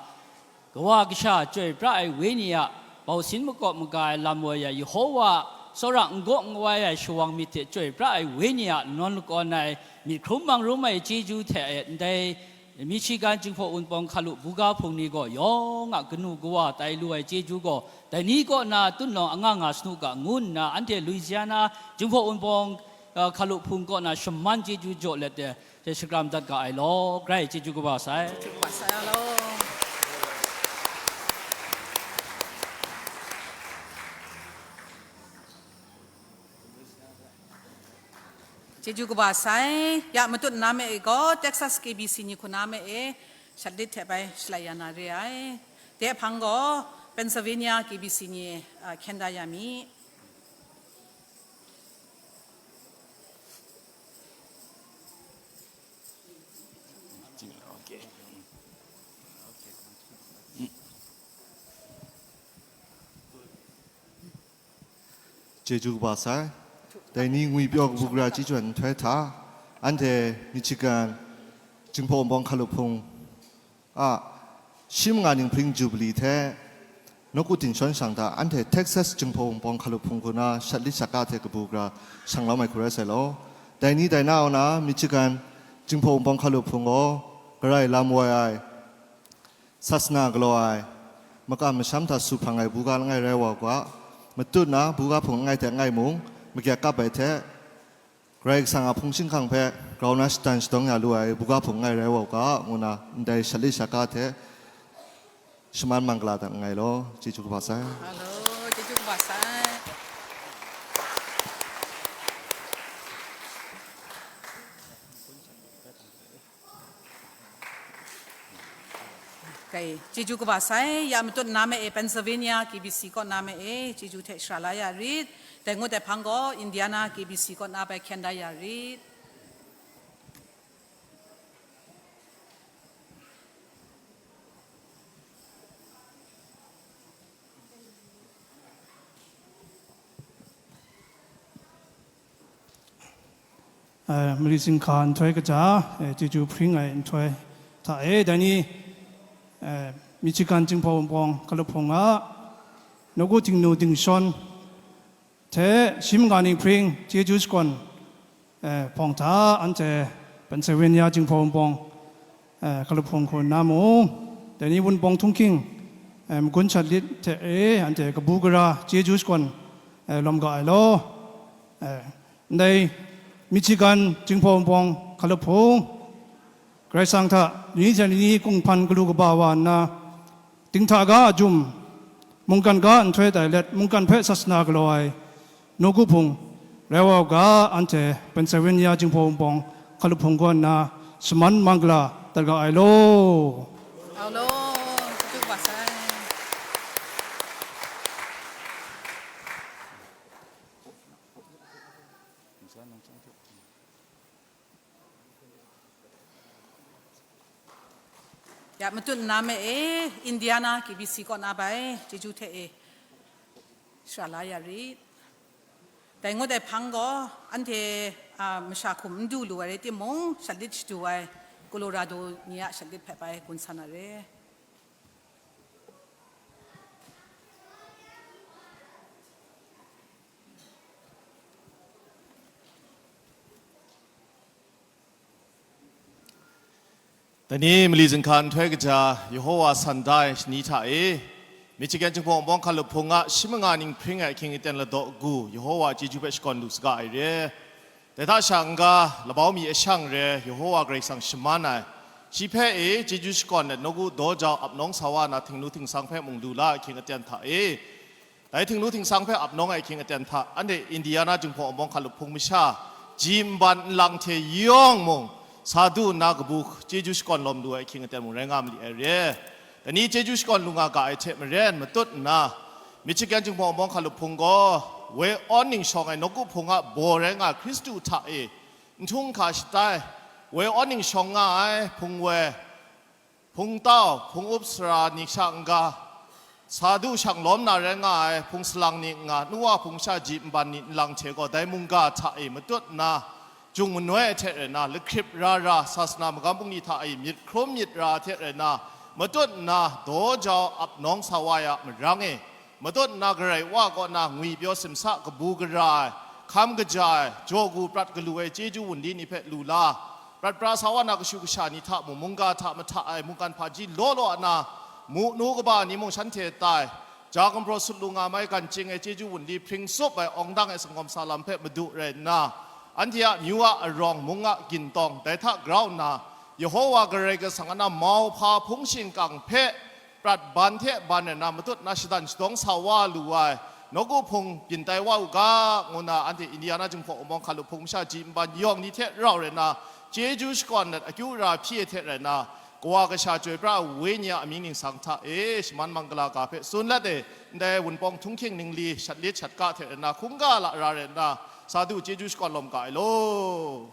kawa kasha chyoi pra ai wenyi a bausin makawp maga ai lam woi ai Yehova tsawra n gaw n wai ai shawang myit hte chyoi pra ai wenyi a nawn lakawn ai myit hkrum mang rum ai chyeju hte e ndai Michigan Jinghpaw Wunpawng Hkalu buga hpung ni gaw yawng a kanu kawa tai lu ai chyeju gaw, dai ni kaw na tunlawng anga nga sanu ga ngu nna, anhte Louisiana Jinghpaw Wunpawng, uh, Hkalu hpung kaw na shaman chyeju jaw let, eh, hte shakram dat ga ai law, grai chyeju kaba sai. Chyeju kaba sai, ya matut na me e gaw, Texas K B C ni hku na me e, shat lit hte bai shalai ya na re ai. Dai hpang gaw, Pennsylvania K B C ni, ah, hkyen da ya mi. Chyeju kaba sai. Dai ni ngwi pyaw kabu gara chyeju ai nhtoi hta, anhte Michigan Jinghpaw Wunpawng Hkalu hpung a shi manga ning hpring Jubili hte nawku dingshawn shang hta, anhte Texas Jinghpaw Wunpawng Hkalu hpung hku na shat lit shat ga hte kabu gara shang lawm ai hku rai sai law. Dai ni dai na o na, Michigan Jinghpaw Wunpawng Hkalu hpung gaw, Karai lam woi ai, sasana galaw ai, makam masham hta su hprang ai buga langai rai wa u ga, matut na buga hpung langai hte langai mung, magyak kap ai hte, Karai Kasang a hpung shing hkang hpe grau na shatan shadawng ya lu ai buga hpung langai rai wa u ga, ngu na ndai shatlit shaga hte shaman manggala dat nngai law, chyeju kaba sai. Alo, chyeju kaba sai. Kai, chyeju kaba sai, ya matut na me e, Pennsylvania K B C kaw na me e, chyeju hte shara la ya rit. Dai ngut ai hpang gaw, Indiana K B C kaw na bai hkyen da ya rit. Eh, mali zinghka nhtoi kaja, eh, chyeju hpring ai nhtoi hta e, dai ni, eh, Michigan Jinghpaw Wunpawng Hkalup Hpung a nawku dingnu dingshawn hte shi manga ning hpring chyeju shakawn, eh, hpawng hta anhte Pennsylvania Jinghpaw Wunpawng, eh, Hkalup Hpung hku nna mung, dai ni Wunpawng htunghking, eh, magun shat lit hte e anhte kabu gara chyeju shakawn, eh, lawm ga ai law. Eh, ndai Michigan Jinghpaw Wunpawng Hkalup Hpung, Karai Kasang hta lani hte lani kunghpan galu kaba wa nna, dinghta ga a jum, mungkan ga a nhtoi tai let, mungkan hpe sasana galaw ai nawku hpung rai wa u ga, anhte Pennsylvania Jinghpaw Wunpawng Hkalup Hpung kaw nna shaman manggala dat ga ai law. Alo, chyeju kaba sai. Ya, matut nna me e, Indiana K B C kaw na bai, chyeju hte e, shara la ya rit. Dai ngut ai hpang gaw, anhte, a, masha hkum n du lu ai rai timung, shatlit shadu ai, Colorado ni a shatlit hpe bai gun san ai re. Dai ni mali zinghka nhtoi kaja, Yehowa san da ai shani hta e, Michigan Jinghpaw Wunpawng Hkalup Hpung a shi manga ning hpring ai ahkying aten ladaw agu, Yehowa chyeju hpe shakawn lu saga ai re. Dai hta sha n-ga, labau mi e shang re, Yehowa Karai Kasang shaman ai, shi hpe e chyeju shakawn let, nawku daw jau ap nawng sa wa na, htingnu htingsang hpe mung lu la ai ahkying aten hta e, dai htingnu htingsang hpe ap nawng ai ahkying aten hta, anhte Indiana Jinghpaw Wunpawng Hkalup Hpung masha, ji nban nlang hte yawng mung, sa du nna kabu chyeju shakawn lawm lu ai ahkying aten mung rai nga ma li ai re. Dai ni chyeju shakawn lu nga ga ai hte maren matut nna, Michigan Jinghpaw Wunpawng Hkalup Hpung gaw, woi awn ning shawng ai nawku hpung a baw rai nga ai Hkristu hta e, n htung hkra shatai, woi awn ning shawng nga ai hpung woi, hpung tau, hpung up sara ni sha n-ga, sa du shang lawm na rai nga ai hpung salang ni n-ga, nu wa hpung sha ji nban ni nlang hte gaw dai mungga hta e matut nna, jung manoi ai hte rai nna, lahkrip ra ra, sasana magam bungli hta e myit hkrum myit ra ai hte rai nna, matut nna, daw jau ap nawng sa wa ai a marang e, matut nna Karai Wa kaw na ngwipyaw simsa kabu gara ai, hkam kaja ai, jaw gu prat galu ai chyeju wunli ni hpe lu la, prat pra sa wa na kashu kasha ni hta mung, mungga hta mahta ai mungkan hpaji law law na, mu nu kaba ni mung shanhte tai, ja gumhpraw sut lu nga mai gan ching ai chyeju wunli hpring tsup ai awng dang ai sanggawm sa lam hpe madu rai nna, anhte a myu a arawng mung a gintawng dai hta grau nna, Yehowa Karai Kasang a na mauhpa hpung shingkang hpe prat ban hte ban rai nna, matut nna shadan shadawng sa wa lu ai, nawku hpung byin tai wa u ga, ngu nna anhte Indiana Jinghpaw Wunpawng Hkalup Hpung masha ji nban yawng ni hte rau rai nna, chyeju shakawn let akyu ra hpyi ai hte rai nna, Kawa Kasha Chyoi Pra ai Wenyi a amying ningsang hta e, shaman manggala ga hpe tsun let e, ndai Wunpawng htunghking ningli shatlit shatka hte rai nna, hkungga lara rai nna, sa du chyeju shakawn lawm ga ai law.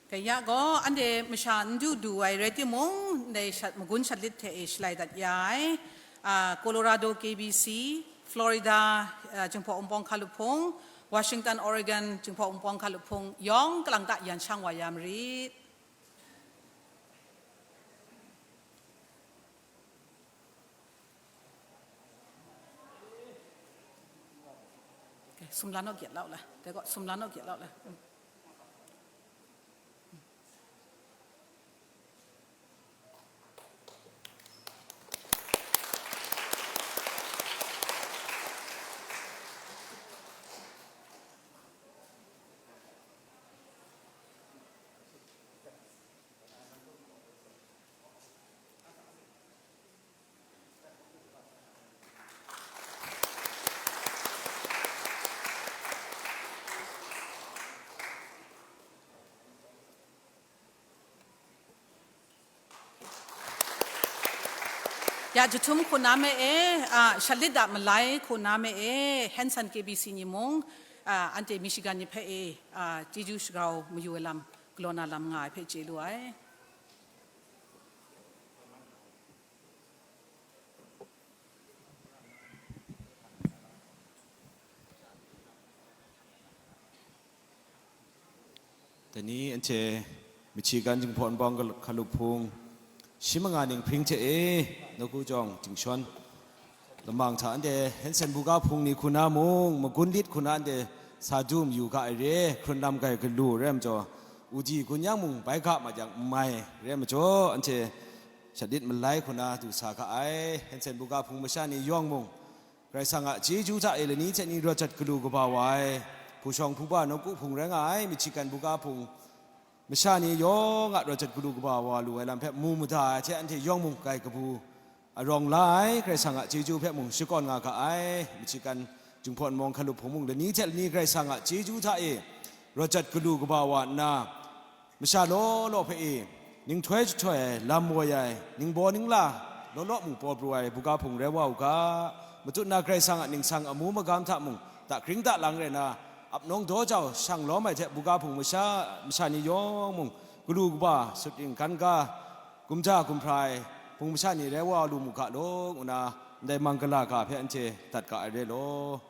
Kaya gaw, anhte masha n du du ai rai timung, ndai shat, magun shatlit hte e shalai dat ya ai, a, Colorado K B C, Florida, a, Jinghpaw Wunpawng Hkalup Hpung, Washington, Oregon, Jinghpaw Wunpawng Hkalup Hpung, yawng kalang ta yan shang wa ya marit. Sumla naw gyet lau la, dai gaw sumla naw gyet lau la. Ya jahtum hku na me e, a, Shalit a malai hku na me e, Hanson K B C ni mung, a, anhte Michigan ni hpe e, a, chyeju shagrau mayu ai lam, galaw na lam nga ai hpe chye lu ai. Dai ni anhte Michigan Jinghpaw Wunpawng Hkalup Hpung, shi manga ning hpring hte e, nawku jawng, Jingshawn, lamang hta anhte Hanson buga hpung ni hku na mung, magun lit hku na anhte sa du mayu ga ai re, hkrun lam grai galu rai majaw, uji gun yang mung bai ga ma yang n mai, rai majaw, anhte Shalit malai hku na du sa ga ai, Hanson buga hpung masha ni yawng mung, Karai Kasang a chyeju hta e lani hte ni rawt jat galu kaba wa ai, hpu shawng hpu ba nawku hpung rai nga ai, Michigan buga hpung masha ni yawng a rawt jat galu kaba wa lu ai lam hpe mu mada ai hte anhte yawng mung grai kabu arawng la ai, Karai Kasang a chyeju hpe mung shakawn nga ga ai, Michigan Jinghpaw Wunpawng Hkalup Hpung mung lani hte lani Karai Kasang a chyeju hta e rawt jat galu kaba wa nna, masha law law hpe e, ninghtoi jahtoi ai, lam woi ai, ningbaw ningla law law mung paw pru ai buga hpung rai wa u ga, matut na Karai Kasang a ningsang amu magam hta mung dakring dalang rai na, ap nawng daw jau shang lawm ai hte buga hpung masha, masha ni yawng mung galu kaba, sutring gan ga, gumja gumhpra ai hpung masha ni rai wa lu mu ga law, ngu na ndai manggala ga hpe anhte dat ga ai re law.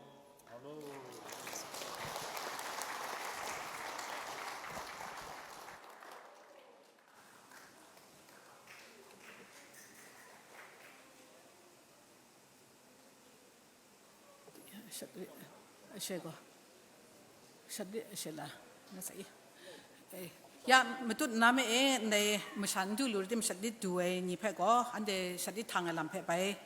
Shat-, ashe gaw, shat-, ashe la, na sa i. Eh, ya, matut na me e, ndai masha n du lu rai tim, Shalit du ai ni hpe gaw, anhte Shalit htang ai lam hpe bai,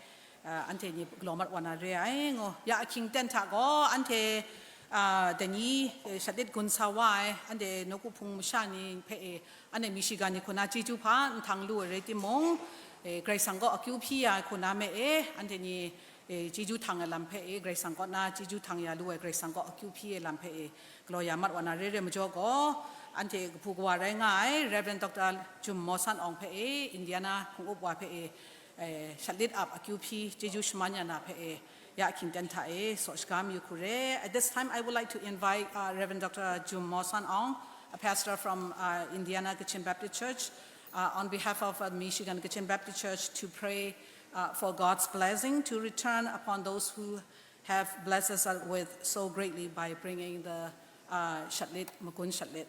ah, anhte ni galaw mat wa na re ai, ngu. Ya, ahkying ten hta gaw, anhte, ah, dai ni, eh, Shalit gun sa wa ai, anhte nawku hpung masha ni hpe e, anhte Michigan ni hku na chyeju hpa n htang lu ai rai timung, eh, Karai Kasang gaw akyu hpyi ya ai hku na me e, anhte ni, eh, chyeju htang ai lam hpe e, Karai Kasang kaw na chyeju htang ya lu ai, Karai Kasang gaw akyu hpyi ai lam hpe e, galaw ya mat wa na re re majaw gaw, anhte kahpu kawa rai nga ai, Reverend Doctor Jum Mawsan Awng hpe e, Indiana hpung up wa hpe e, eh, Shalit ap akyu hpyi chyeju shaman ya na hpe e, ya ahkying ten hta e, saw shaga mayu hku re. At this time, I would like to invite, uh, Reverend Doctor Jum Mawsan Awng, a pastor from, uh, Indiana Kachin Baptist Church, uh, on behalf of, uh, Michigan Kachin Baptist Church, to pray, uh, for God's blessing to return upon those who have blessed us with so greatly by bringing the, uh, Shalit, Magun Shalit.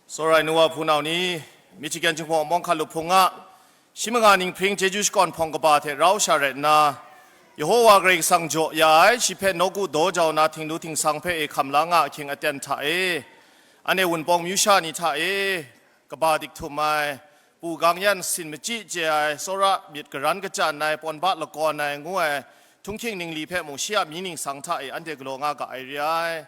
Tsawra ai nu wa hpunau ni, Michigan Jinghpaw Wunpawng Hkalup Hpung a shi manga ning hpring chyeju shakawn hpawng kaba hte rau sha rai nna, Yehowa Karai Kasang jaw ya ai, shi hpe nawku daw jau na htingnu htingsang hpe e hkam la nga ahkying aten hta e, anhte Wunpawng myu sha ni hta e, kaba dik htum ai, Pu Gang Yan sin machyi chye ai, tsawra myit garan kachyan ai, pawn ba lakawn ai ngu ai, htunghking ningli hpe mung shi a mying ningsang hta e anhte galaw nga ga ai re ai.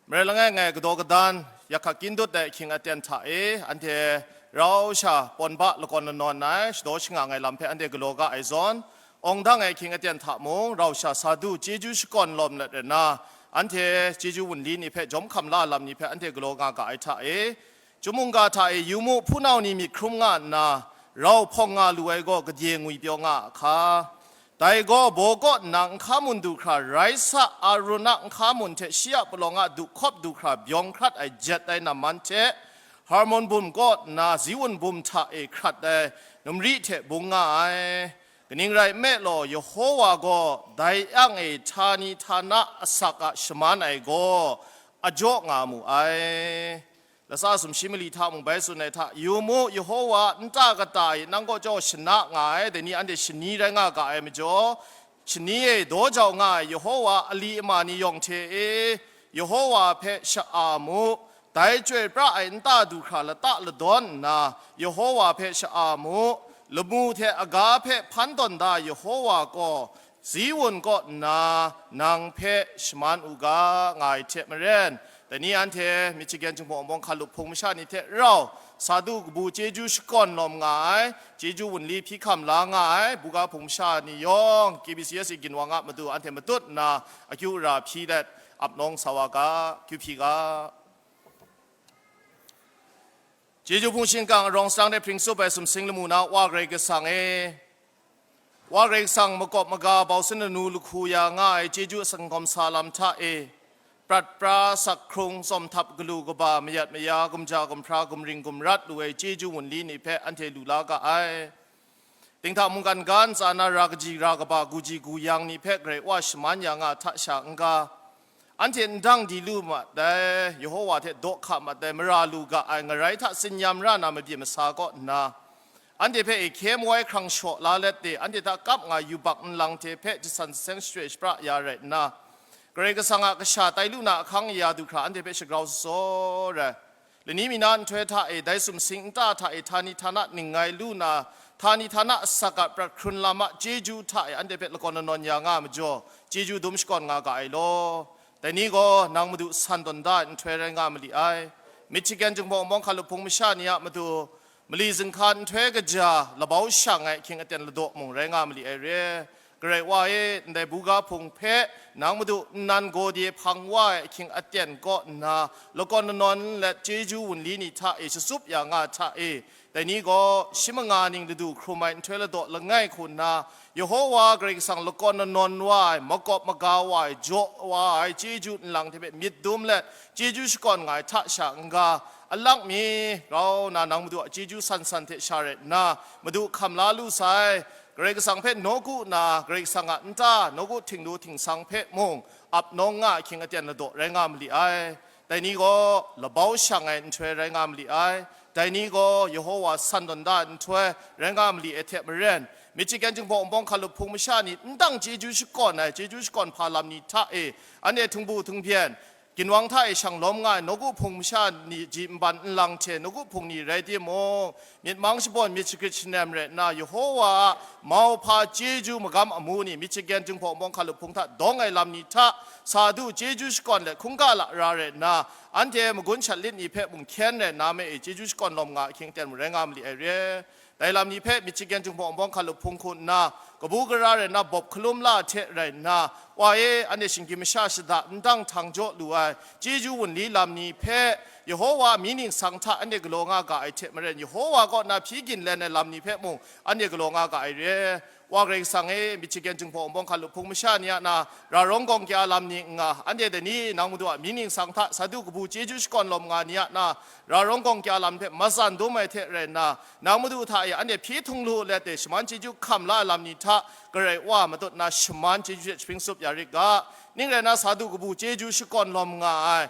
Marai langai ngai kadaw kadan, yak hkak kyin dut ai ahkying aten hta e, anhte rau sha pawn ba lakawn lanawn ai, shadaw shangang ai lam hpe anhte galaw ga ai zawn, awng dang ai ahkying aten hta mung, rau sha sa du chyeju shakawn lawm let rai nna, anhte chyeju wunli ni hpe jawm hkam la lam ni hpe anhte galaw nga ga ai hta e, Chyum mungga hta e yu mu, hpunau ni myit hkrum nga nna, rau hpawng nga lu ai gaw kadye ngwipyaw nga a hka? Dai gaw baw kaw nna nhka mun du hkra rai sa, Arun a nhka mun hte shi a palawng a du hkawp du hkra byawng hkrat ai jet ai namman hte, Harmon bum kaw nna Ziwun bum hta e hkrat ai numri hte bung nga ai. Kaning rai nme law, Yehowa gaw dai yang e htani htana asak a shaman ai gaw a jaw nga mu ai. Lasa sumshi mali hta mung bai tsun ai hta, yu mu, Yehowa a nta kata e nang kaw jaw shana nga ai, dai ni anhte shani rai nga ga ai majaw, shani e daw jau nga ai Yehowa a ali ama ni yawng hte e, Yehowa hpe sha-a mu, dai chyoi pra ai nta du hkra lata ladawn nna, Yehowa hpe sha-a mu, lamu hte aga hpe hpan tawn da Yehowa gaw, Ziwun kaw nna nang hpe shaman u ga, nga ai hte maren, dai ni anhte Michigan Jinghpaw Wunpawng Hkalup Hpung masha ni hte rau, sa du kabu chyeju shakawn lawm nga ai, chyeju wunli hpyi hkam la nga ai, buga hpung masha ni yawng, K B C S E ginwang a matu anhte matut nna, akyu ara hpyi let, ap nawng sa wa ga, kyu hpyi ga. Chyeju hpung shingkang arawng sara de hpring tsup ai sumsing lamu na Wa Karai Kasang e, Wa Karai Kasang makawp maga bau sin lanu lahku ya nga ai chyeju atsawm sa lam hta e, prat pra sak hkrung tsawm htap galu kaba mayat maya gumja gumhpra gumring gumrat lu ai chyeju wunli ni hpe anhte lu la ga ai. Dinghta mungkan ga ntsa na ra kaji ra kaba guji guyang ni hpe Karai Wa shaman ya nga hta sha n-ga, anhte ndang di lu mat dai, Yehowa hte daw hka mat dai, mara lu ga ai ngarai hta tsin-yam ra na mabyin masa kaw nna, anhte hpe e hkye mawai hkrang shaw la let de, anhte hta kap nga yubak nlang hte hpe jasan jasen shachyoi shapra ya rai nna, Karai Kasang a kasha tai lu na ahkang ya du hkra anhte hpe shagrau sawsaw rai. Lani mi na nhtoi hta e, dai sumsing nta hta e, htani htana ning ngai lu na, htani htana asak a prat hkrun lam a chyeju hta e, anhte hpe lakawn lanawn ya nga ai majaw, chyeju dum shakawn nga ga ai law. Dai ni gaw nang Madu san tawn da ai nhtoi rai nga ma li ai. Michigan Jinghpaw Wunpawng Hkalup Hpung masha ni a matu, mali zinghka nhtoi kaja labau shang ai ahkying aten ladaw mung rai nga ma li ai re. Karai Wa e, ndai buga hpung hpe nang Madu nnan gaw de hpang wa ai ahkying aten kaw nna, lakawn lanawn let chyeju wunli ni hta e shatsup ya nga hta e, dai ni gaw shi manga ning ladu hkrum ai nhtoi ladaw langai hku nna, Yehowa Karai Kasang lakawn lanawn wa ai, makawp maga wa ai, jaw wa ai chyeju nlang hte hpe myit dum let chyeju shakawn nga ai hta sha n-ga, alak mi grau nna nang Madu a chyeju san san hte sha rai nna, Madu hkam la lu sai. Karai Kasang hpe nawku na, Karai Kasang a nta nawku htingnu htingsang hpe mung ap nawng nga ahkying aten ladaw rai nga ma li ai. Dai ni gaw labau shang ai nhtoi rai nga ma li ai. Dai ni gaw Yehowa san tawn da ai nhtoi rai nga ma li ai hte maren, Michigan Jinghpaw Wunpawng Hkalup Hpung masha ni n dang chyeju shakawn ai, chyeju shakawn hpa lam ni hta e, anhte htingbu htingbyen, ginwang hta e shang lawm nga ai nawku hpung masha ni ji nban nlang hte nawku hpung ni rai timung, myit mang shabawn myit shagrit shanem rai nna, Yehowa a mauhpa chyeju magam amu ni Michigan Jinghpaw Wunpawng Hkalup Hpung hta dawng ai lam ni hta, sa du chyeju shakawn let hkungga lara rai nna, anhte magun shat lit ni hpe mung hkyen rai nna me e chyeju shakawn lawm nga ahkying aten mung rai nga ma li ai re. Dai lam ni hpe Michigan Jinghpaw Wunpawng Hkalup Hpung hku nna, kabu gara rai nna, bawp hkalum la hte rai nna, Wa e, anhte shinggyim masha shada n dang htang jaw lu ai chyeju wunli lam ni hpe, Yehowa a mi ningsang hta anhte galaw nga ga ai hte maren, Yehowa kaw na hpyi ginlen ai lam ni hpe mung anhte galaw nga ga ai re. Wa Karai Kasang e, Michigan Jinghpaw Wunpawng Hkalup Hpung masha ni a na, ra rawng gawng kya lam ni n nga, anhte dai ni nang Madu a mi ningsang hta sa du kabu chyeju shakawn lawm nga ni a na, ra rawng gawng kya lam hpe matsan dum ai hte rai nna, nang Madu hta e anhte hpyi htung lu let e shaman chyeju hkam la ai lam ni hta, Karai Wa matut nna shaman chyeju hte jahpring tsup ya rit ga. Ning rai nna, sa du kabu chyeju shakawn lawm nga ai,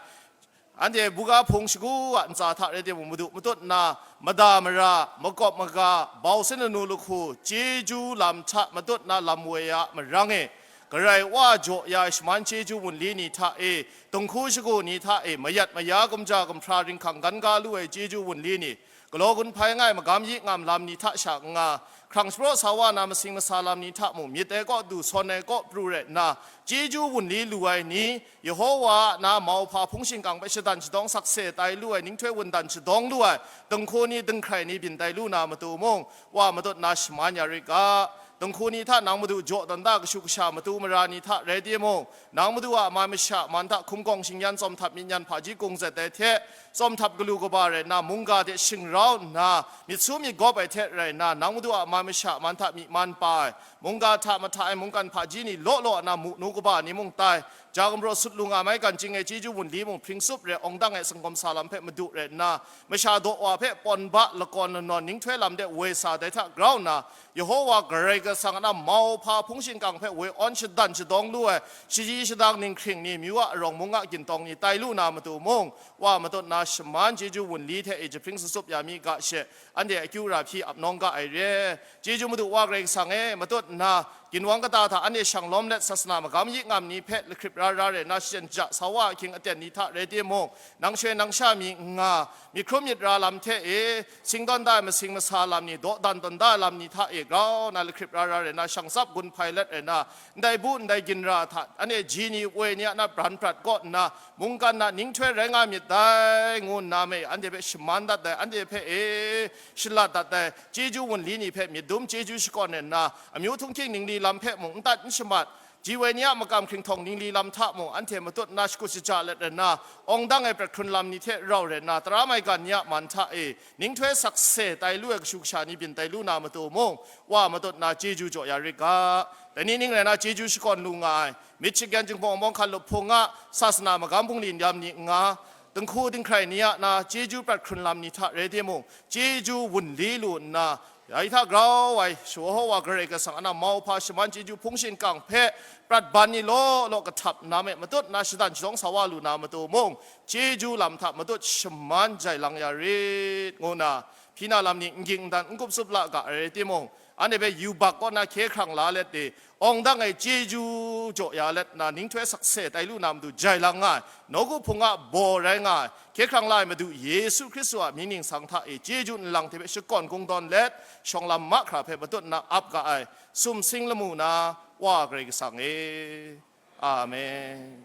anhte buga hpung shagu a ntsa hta rai timung, Madu matut nna, mada mara, makawp maga, bau sin lanu lahku, chyeju lam hta matut nna lam woi a marang e, Karai Wa jaw ya ai shaman chyeju wunli ni hta e, dinghku shagu ni hta e, mayat maya gumja gumhpra ringhkang gan ga lu ai chyeju wunli ni, galaw gun hpai nga ai magam yi ngam lam ni hta sha n-nga, hkrang shapraw sa wa na masing masa lam ni hta mung, myit ai kaw du, sawn ai kaw pru rai nna, chyeju wunli lu ai ni, Yehowa a na mauhpa hpung shingkang hpe shadan shadawng sakse tai lu ai, ninghtoi wundan shadawng lu ai, dinghku ni, dinghkrai ni byin tai lu na matu mung, Wa matut nna shaman ya rit ga. Dinghku ni hta nang Madu jaw tawn da kashu kasha matu mara ni hta rai timung, nang Madu a man masha man hta hkum gawng shingyan tsawm htap myit nyan hpaji kungzet ai hte, tsawm htap galu kaba rai nna, mungga hte shingrau nna, myit su myit gawp ai hte rai nna, nang Madu a man masha man hta myi man pa ai, mungga hta mahta ai mungkan hpaji ni law law nna mu nu kaba ni mung tai, ja gumraw sut lu nga mai gan chying ai chyeju wunli mung hpring tsup re, awng dang ai sanggawm sa lam hpe madu rai nna, masha daw wa hpe pawn ba lakawn lanawn ninghtoi lam de woi sa dai hta grau nna, Yehowa Karai Kasang a na mauhpa hpung shingkang hpe woi awn shadan shadawng lu ai, shayi shadang ninghkring ni, myu a arawng mung a gintawng ni tai lu na matu mung, Wa matut nna shaman chyeju wunli hte e jahpring sutsup ya mi ga she, anhte akyu ra hpyi ap nawng ga ai re. Chyeju Madu Wa Karai Kasang e, matut nna, ginwang kata hta anhte shang lawm let sasana magam yi ngam ni hpe lahkrip ra ra rai nna shachyen shaja sa wa ahkying aten ni hta rai timung, nang shoi nang sha mi n nga, myit hkrum myit ra lam hte e, sing tawn da ai masing masa lam ni, dawdan tawn da ai lam ni hta e grau nna lahkrip ra ra rai nna, shang tsap gun hpai let rai nna, ndai bu ndai ginra hta, anhte ji ni, woi ni a na bran prat kaw nna, mungkan na ninghtoi rai nga myit dai, ngu nna me, anhte hpe shaman dat dai, anhte hpe e, shalat dat dai, chyeju wunli ni hpe myit dum chyeju shakawn rai nna, amyu htunghking ningli lam hpe mung n tat n shamat, Ji woi ni a makam hkringhtawng ningli lam hta mung anhte matut nna shakut shaja let rai nna, awng dang ai prat hkrun lam ni hte rau rai nna, tara maigan ni a man hta e, ninghtoi sakse tai lu ai kashu kasha ni byin tai lu na matu mung, Wa matut nna chyeju jaw ya rit ga. Dai ni ning rai nna, chyeju shakawn lu nga ai, Michigan Jinghpaw Wunpawng Hkalup Hpung a sasana magam bungli lam ni nga, dinghku dinghkrai ni a na chyeju prat hkrun lam ni hta rai timung, chyeju wunli lu nna, dai hta grau ai Yehowa Karai Kasang a na mauhpa shaman chyeju hpung shingkang hpe prat ban ni law law kahtap nna me matut nna shadan shadawng sa wa lu na matu mung, chyeju lam hta matut shaman jai lang ya rit, ngu nna hpyi na lam ni n ging n dan n kup tsup la ga ai rai timung, anhte hpe yubak kaw na hkye hkrang la let e, awng dang ai chyeju jaw ya let nna, ninghtoi sakse tai lu na matu jai lang nga ai, nawku hpung a baw rai nga ai, hkye hkrang la ai Madu Yesu Hkristu a mying ningsang hta e chyeju nlang hte hpe shakawn kungdawn let, shawng lam mahkra hpe matut nna ap ga ai, sumsing lamu na Wa Karai Kasang e. Amen.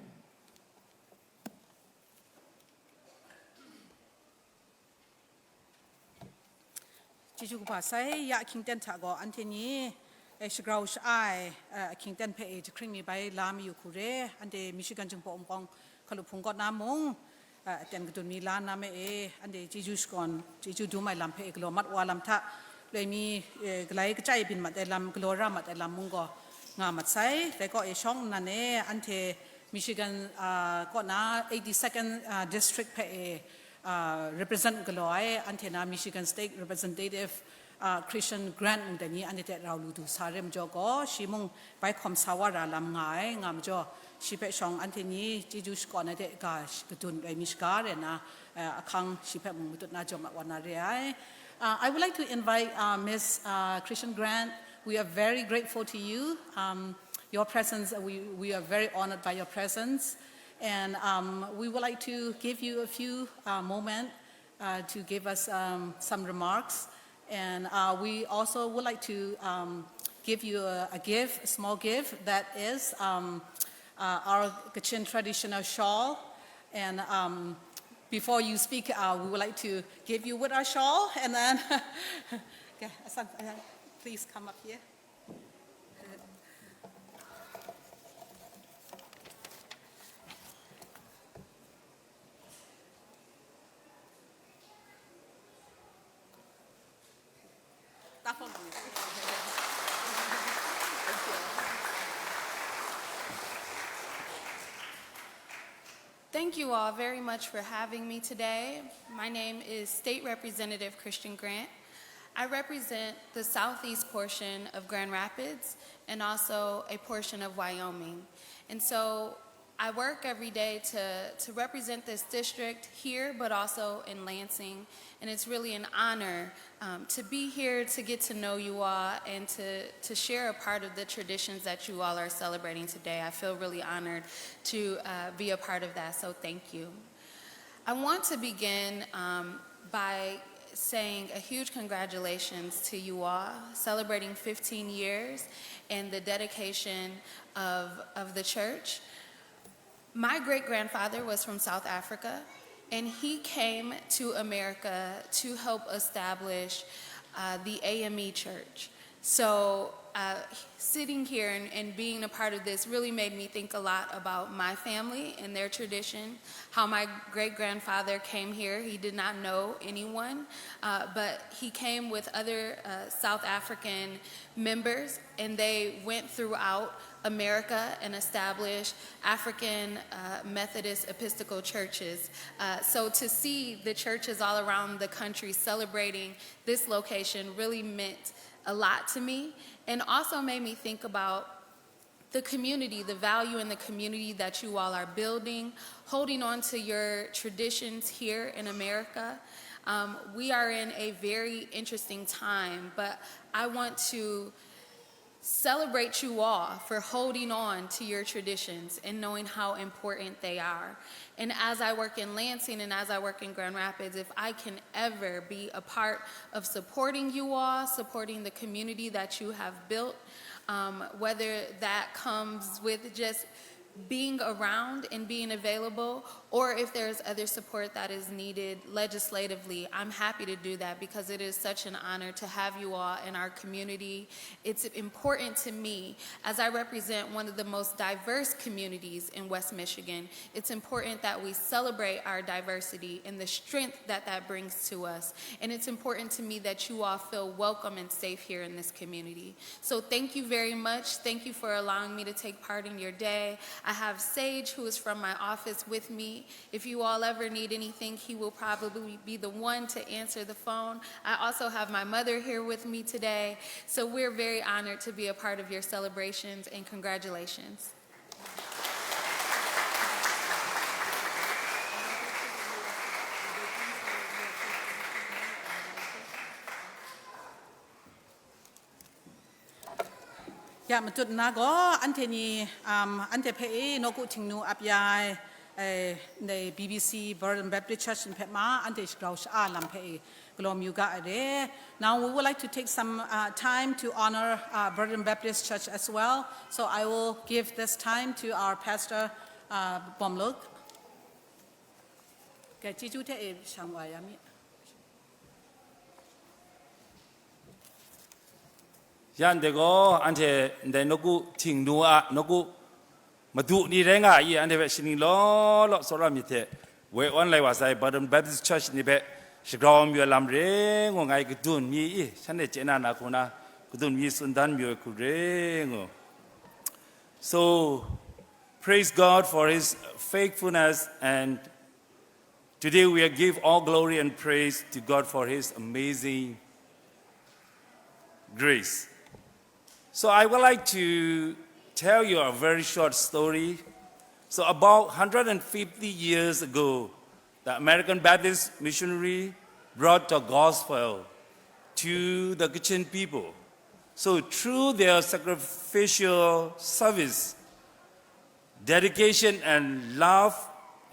Chyeju kaba sai, ya ahkying ten hta gaw anhte ni, eh, shagrau sha-ai, eh, ahkying ten hpe e jahkring mi bai la mayu hku re, anhte Michigan Jinghpaw Wunpawng Hkalup Hpung kaw na mung, eh, aten kadun mi la na me e, anhte chyeju shakawn, chyeju dum ai lam hpe e galaw mat wa lam hta, loi mi, eh, galai kachai byin mat ai lam, galaw ra mat ai lam mung gaw nga mat sai. Dai kaw e shawng nnan e, anhte Michigan, ah, kaw na eighty-second, ah, District hpe e, ah, represent galaw ai, anhte na Michigan State Representative, ah, Christian Grant mung dai ni anhte hte rau lu du sa re majaw gaw, shi mung bai hkawm sa wa ra lam nga ai, nga majaw, shi hpe shawng anhte ni chyeju shakawn ai hte ga sh-, kadun rai mi shaga rai nna, ah, ahkang shi hpe mung matut na jaw mat wa na re ai. Uh, I would like to invite, uh, Miss, uh, Christian Grant. We are very grateful to you. Um, your presence, uh, we, we are very honored by your presence. And, um, we would like to give you a few, uh, moments, uh, to give us, um, some remarks. And, uh, we also would like to, um, give you a, a gift, a small gift that is, um, uh, our Kachin traditional shawl. And, um, before you speak, uh, we would like to give you with our shawl. And then, okay, Asan, uh, please come up here. Thank you all very much for having me today. My name is State Representative Christian Grant. I represent the southeast portion of Grand Rapids and also a portion of Wyoming. And so I work every day to, to represent this district here, but also in Lansing. And it's really an honor, um, to be here, to get to know you all, and to, to share a part of the traditions that you all are celebrating today. I feel really honored to, uh, be a part of that, so thank you. I want to begin, um, by saying a huge congratulations to you all celebrating fifteen years and the dedication of, of the church. My great-grandfather was from South Africa, and he came to America to help establish, uh, the A M E church. So, uh, sitting here and, and being a part of this really made me think a lot about my family and their tradition, how my great-grandfather came here. He did not know anyone, uh, but he came with other, uh, South African members, and they went throughout America and established African, uh, Methodist Episcopal churches. Uh, so to see the churches all around the country celebrating this location really meant a lot to me, and also made me think about the community, the value in the community that you all are building, holding on to your traditions here in America. Um, we are in a very interesting time, but I want to celebrate you all for holding on to your traditions and knowing how important they are. And as I work in Lansing and as I work in Grand Rapids, if I can ever be a part of supporting you all, supporting the community that you have built, um, whether that comes with just being around and being available, or if there's other support that is needed legislatively, I'm happy to do that because it is such an honor to have you all in our community. It's important to me, as I represent one of the most diverse communities in West Michigan, it's important that we celebrate our diversity and the strength that that brings to us. And it's important to me that you all feel welcome and safe here in this community. So thank you very much. Thank you for allowing me to take part in your day. I have Sage, who is from my office, with me. If you all ever need anything, he will probably be the one to answer the phone. I also have my mother here with me today. So we're very honored to be a part of your celebrations, and congratulations. Ya, matut nna gaw, anhte ni, um, anhte hpe e nawku Htingnu ap ya ai, eh, ndai B B C Burden Baptist Church ni hpe ma, anhte shagrau sha-a lam hpe e galaw mayu ga ai re. Now we would like to take some uh, time to honor uh, Burden Baptist Church as well. So I will give this time to our pastor, uh, Bawm Luk. Ga chyeju hte e shang wa ya mi. Ya ndai gaw, anhte ndai nawku Htingnu a nawku madu ni rai nga ai, anhte hpe shaning law law tsawra myit hte, woi awn lai wa sai Burden Baptist Church ni hpe shagrau mayu ai lam re ngu, ngai kadun mi i, shanhte chye na na hku na, kadun mi tsun dan mayu ai hku re ngu. So, praise God for His faithfulness, and today we give all glory and praise to God for His amazing grace. So I would like to tell you a very short story. So about one hundred fifty years ago, the American Baptist missionary brought the gospel to the Kachin people. So through their sacrificial service, dedication and love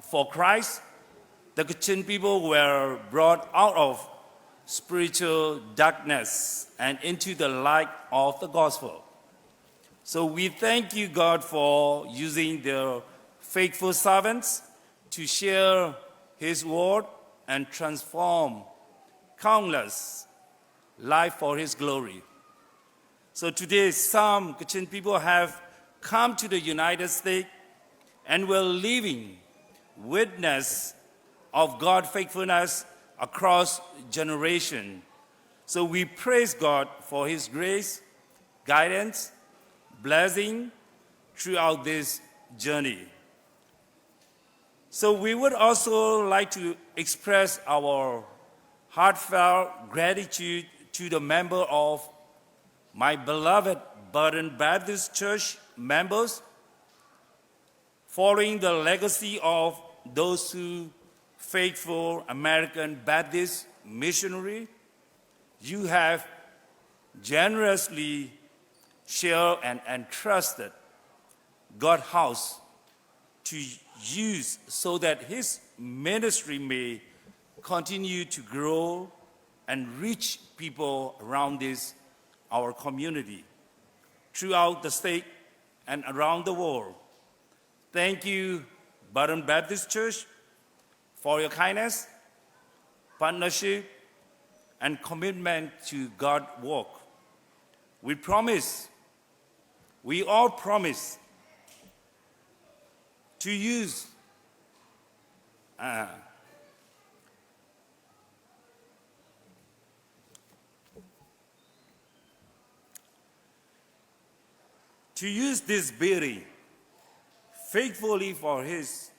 for Christ, the Kachin people were brought out of spiritual darkness and into the light of the gospel. So we thank you, God, for using their faithful servants to share His word and transform countless life for His glory. So today, some Kachin people have come to the United States and were living witness of God's faithfulness across generation. So we praise God for His grace, guidance, blessing throughout this journey. So we would also like to express our heartfelt gratitude to the member of my beloved Burden Baptist Church members, following the legacy of those two faithful American Baptist missionary, you have generously shared and entrusted God house to use so that His ministry may continue to grow and reach people around this, our community, throughout the state and around the world. Thank you, Burden Baptist Church, for your kindness, partnership, and commitment to God work. We promise, we all promise to use uh, to use this building faithfully for His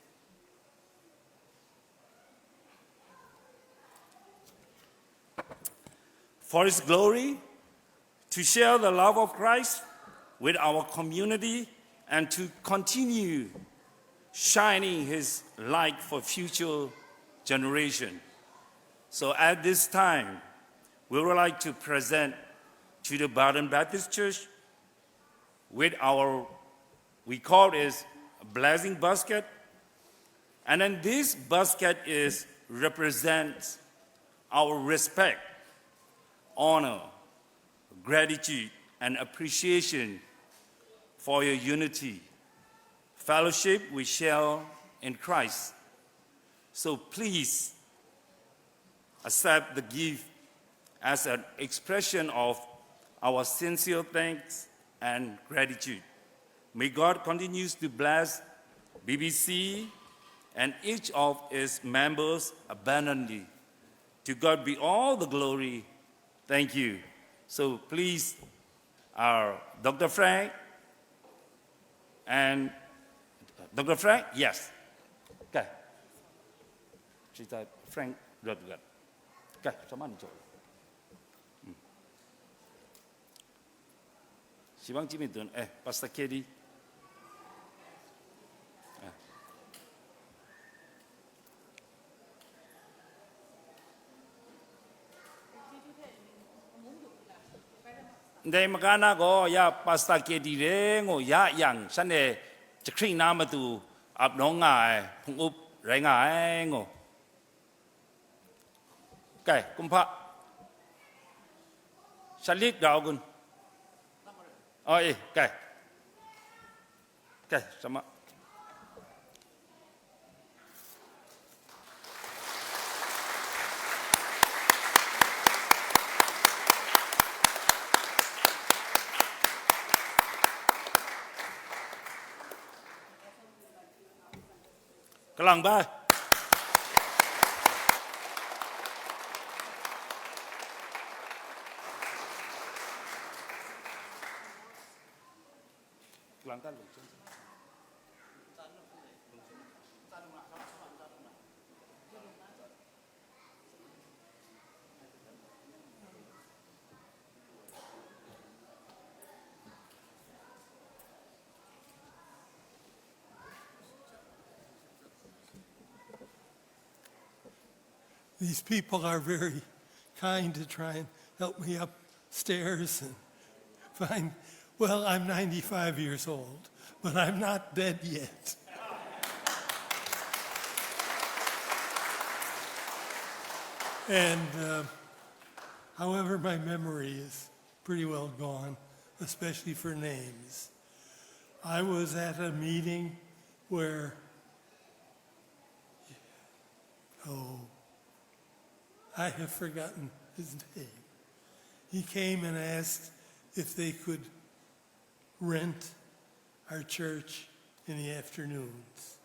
for His glory, to share the love of Christ with our community, and to continue shining His light for future generation. So at this time, we would like to present to the Burden Baptist Church with our, we call it blessing basket. And then this basket is represents our respect, honor, gratitude, and appreciation for your unity, fellowship we share in Christ, So please accept the gift as an expression of our sincere thanks and gratitude. May God continues to bless B B C and each of its members abundantly. To God be all the glory. Thank you. So please, our Doctor Frank and Doctor Frank, yes. Okay. 现在 Frank 热热。Okay, 什么你做？嗯。希望今天，哎，Pastor Katie。哎。 Ndai maga na gaw ya Pastor Katie re ngu ya yang, shanhte jahkring na matu ap nawng nga ai, hpung up rai nga ai ngu. Kai, kumhpa. Shalit grau gun. Oh, eh, kai. Kai, sama. Kalang bai. Kalang kan lung. These people are very kind to try and help me upstairs and find, well, I'm ninety-five years old, but I'm not dead yet. And, uh, however, my memory is pretty well gone, especially for names. I was at a meeting where, oh, I have forgotten his name. He came and asked if they could rent our church in the afternoons.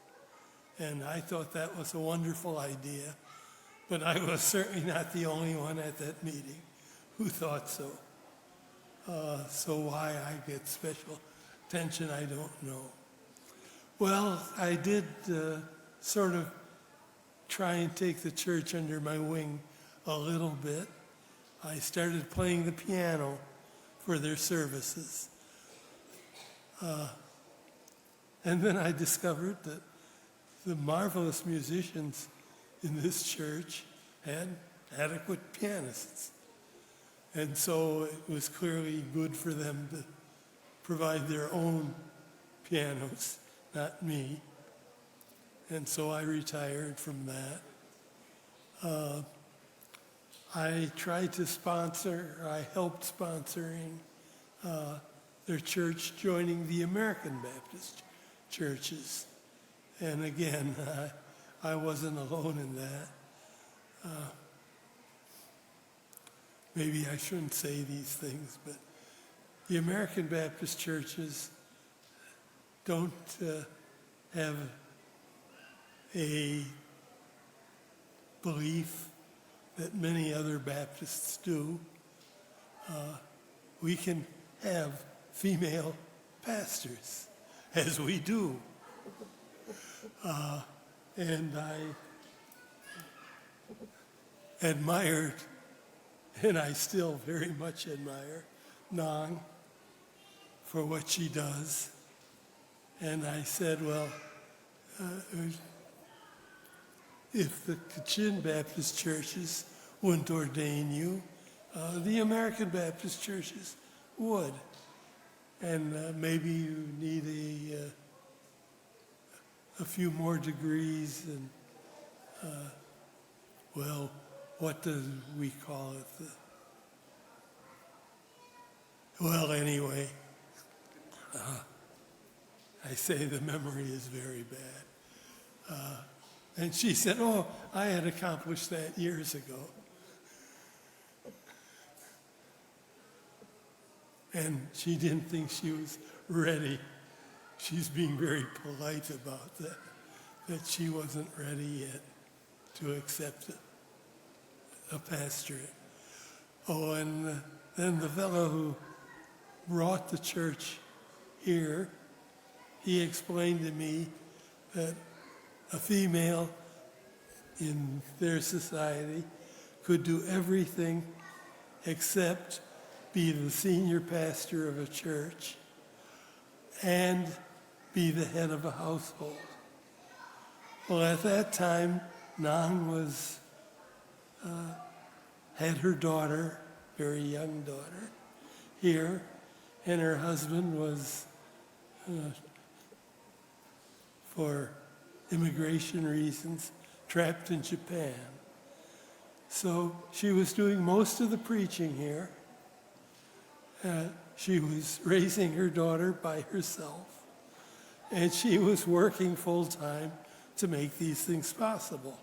And I thought that was a wonderful idea, but I was certainly not the only one at that meeting who thought so. Uh, so why I get special attention, I don't know. Well, I did, uh, sort of try and take the church under my wing a little bit. I started playing the piano for their services. Uh, and then I discovered that the marvelous musicians in this church had adequate pianists. And so it was clearly good for them to provide their own pianos, not me. And so I retired from that. Uh, I tried to sponsor, I helped sponsoring, uh, their church joining the American Baptist churches. And again, I, I wasn't alone in that. Uh, maybe I shouldn't say these things, but the American Baptist churches don't, uh, have a belief that many other Baptists do. Uh, we can have female pastors, as we do. Uh, and I admired, and I still very much admire, Nang for what she does. And I said, "Well, uh, if the Kachin Baptist churches wouldn't ordain you, uh, the American Baptist churches would. And, uh, maybe you need a, uh, a few more degrees and, uh, well, what do we call it? The, well, anyway, uh, I say the memory is very bad. Uh, And she said, "Oh, I had accomplished that years ago." And she didn't think she was ready. She's being very polite about that, that she wasn't ready yet to accept a, a pastorate. Oh, and uh, then the fellow who brought the church here, he explained to me that a female in their society could do everything except be the senior pastor of a church and be the head of a household. Well, at that time, Nang was uh, had her daughter, very young daughter, here, and her husband was, uh, for immigration reasons, trapped in Japan. So she was doing most of the preaching here. Uh, she was raising her daughter by herself, and she was working full time to make these things possible.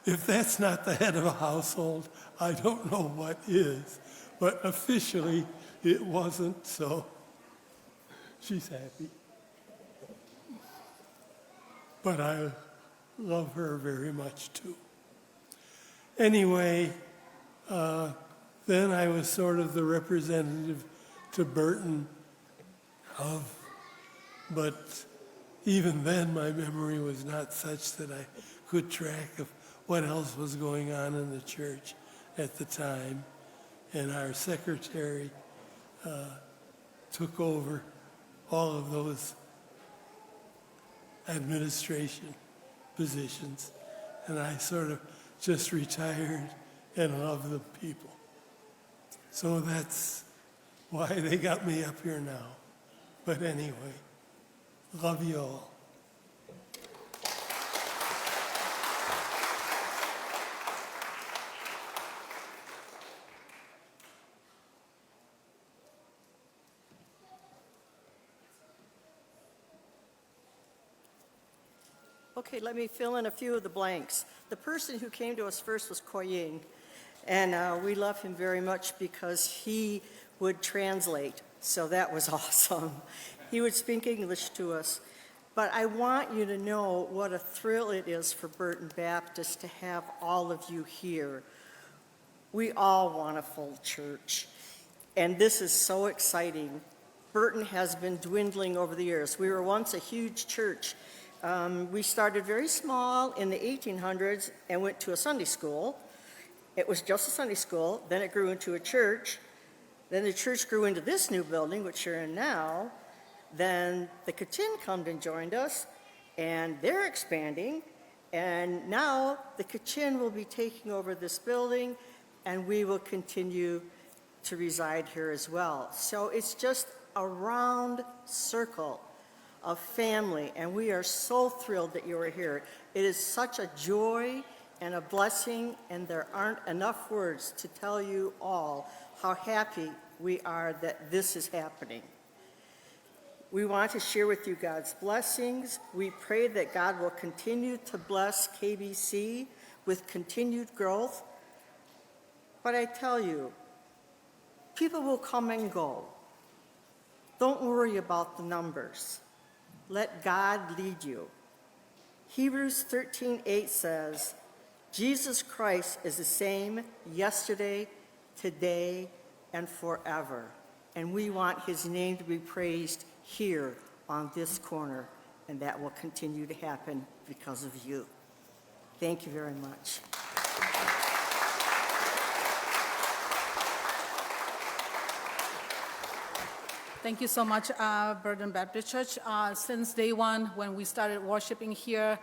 If that's not the head of a household, I don't know what is. But officially, it wasn't, so she's happy. But I love her very much too. Anyway, uh, then I was sort of the representative to Burton of, but even then my memory was not such that I could track of what else was going on in the church at the time. And our secretary uh, took over all of those administration positions, and I sort of just retired and loved the people. So that's why they got me up here now. But anyway, love you all. Okay, let me fill in a few of the blanks. The person who came to us first was Koying, and uh, we love him very much because he would translate. So that was awesome. He would speak English to us. But I want you to know what a thrill it is for Burton Baptist to have all of you here. We all want a full church, and this is so exciting. Burton has been dwindling over the years. We were once a huge church. Um, we started very small in the eighteen hundreds and went to a Sunday school. It was just a Sunday school, then it grew into a church, then the church grew into this new building, which you're in now. Then the Kachin come and joined us, and they're expanding. And now the Kachin will be taking over this building, and we will continue to reside here as well. So it's just a round circle of family, and we are so thrilled that you are here. It is such a joy and a blessing, and there aren't enough words to tell you all how happy we are that this is happening. We want to share with you God's blessings. We pray that God will continue to bless K B C with continued growth. But I tell you, people will come and go. Don't worry about the numbers. Let God lead you. Hebrews thirteen eight says, "Jesus Christ is the same yesterday, today, and forever." And we want his name to be praised here on this corner, and that will continue to happen because of you. Thank you very much. Thank you so much, uh, Burton Baptist Church. Uh, since day one, when we started worshiping here,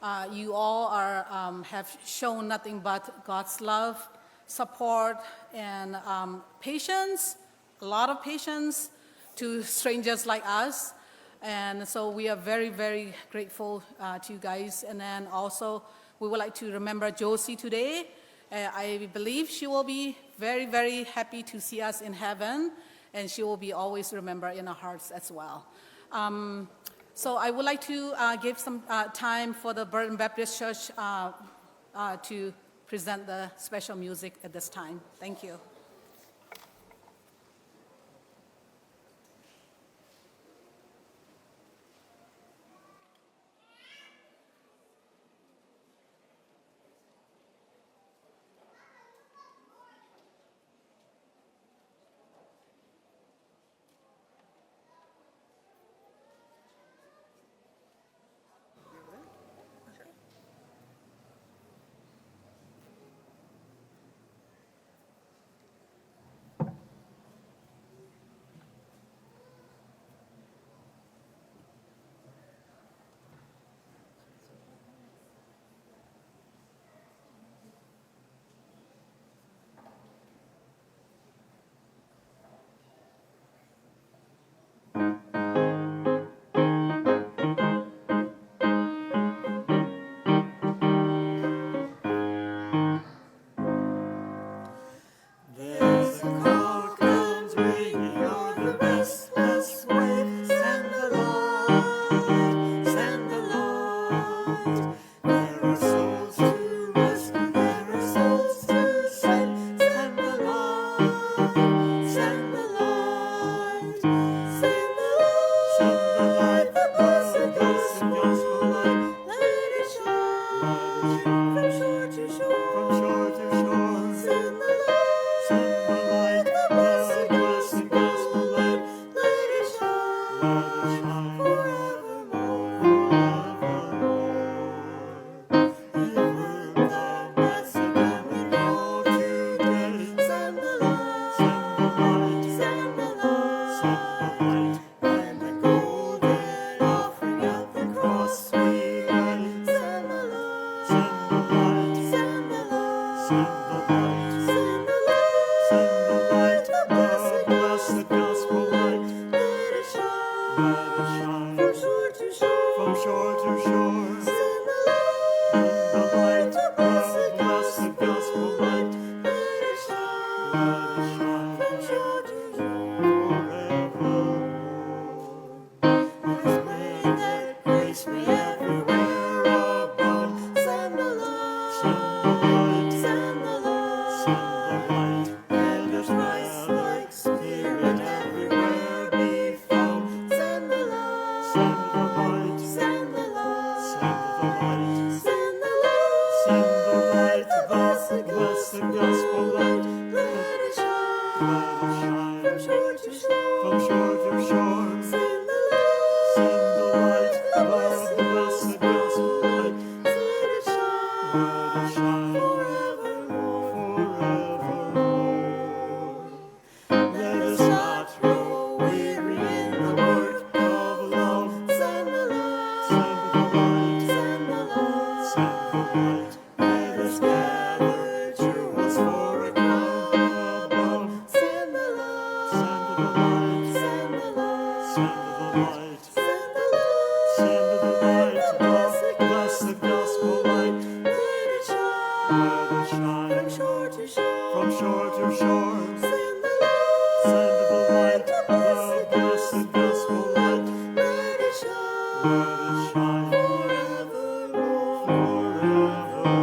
uh, you all are um, have shown nothing but God's love, support, and um, patience. A lot of patience to strangers like us, and so we are very, very grateful uh, to you guys. And then also, we would like to remember Josie today. Uh, I believe she will be very, very happy to see us in heaven, and she will be always remembered in our hearts as well. Um, So I would like to uh, give some uh, time for the Berlin Baptist Church uh, uh, to present the special music at this time. Thank you. There's a call comes ringing, you're the best, best way. Send the light, send the light. There are souls to rescue, there are souls to save. Send the light, send the light, send the light. Send the light, the blessed gospel light. Let it shine, let it shine from shore to shore, from shore to shore. Send the light, send the light, the blessed, blessed gospel light. Let it shine, let it shine forevermore, forevermore. You've heard the message and we know today. Send the light, send the light, send the light, send the light. And the golden offering at the cross we lay. Send the light, send the light, send the light, send the light, send the light, send the light. The blessed, blessed gospel light. Let it shine, let it shine from shore to shore, from shore to shore. Send the light, send the light, the blessed, blessed gospel light. Let it shine, let it shine from shore to shore forevermore. Let us pray that grace may everywhere abound. Send the light, send the light, send the light, send the light. Let us rise like spirit everywhere be found. Send the light, send the light, send the light, send the light, send the light, send the light. The blessed, blessed gospel light. Let it shine, let it shine from shore to shore, from shore to shore. Send the light, send the light, the blessed, blessed gospel light. Let it shine, let it shine forevermore, forevermore. Let us not grow weary in the work of love. Send the light, send the light, send the light, send the light. Let us gather jewels for a crown above. Send the light, send the light, send the light, send the light. Send the light, send the light, the blessed, blessed gospel light. Let it shine, let it shine from shore to shore, from shore to shore. Send the light, send the light, the blessed, blessed gospel light. Let it shine, let it shine forevermore, forevermore.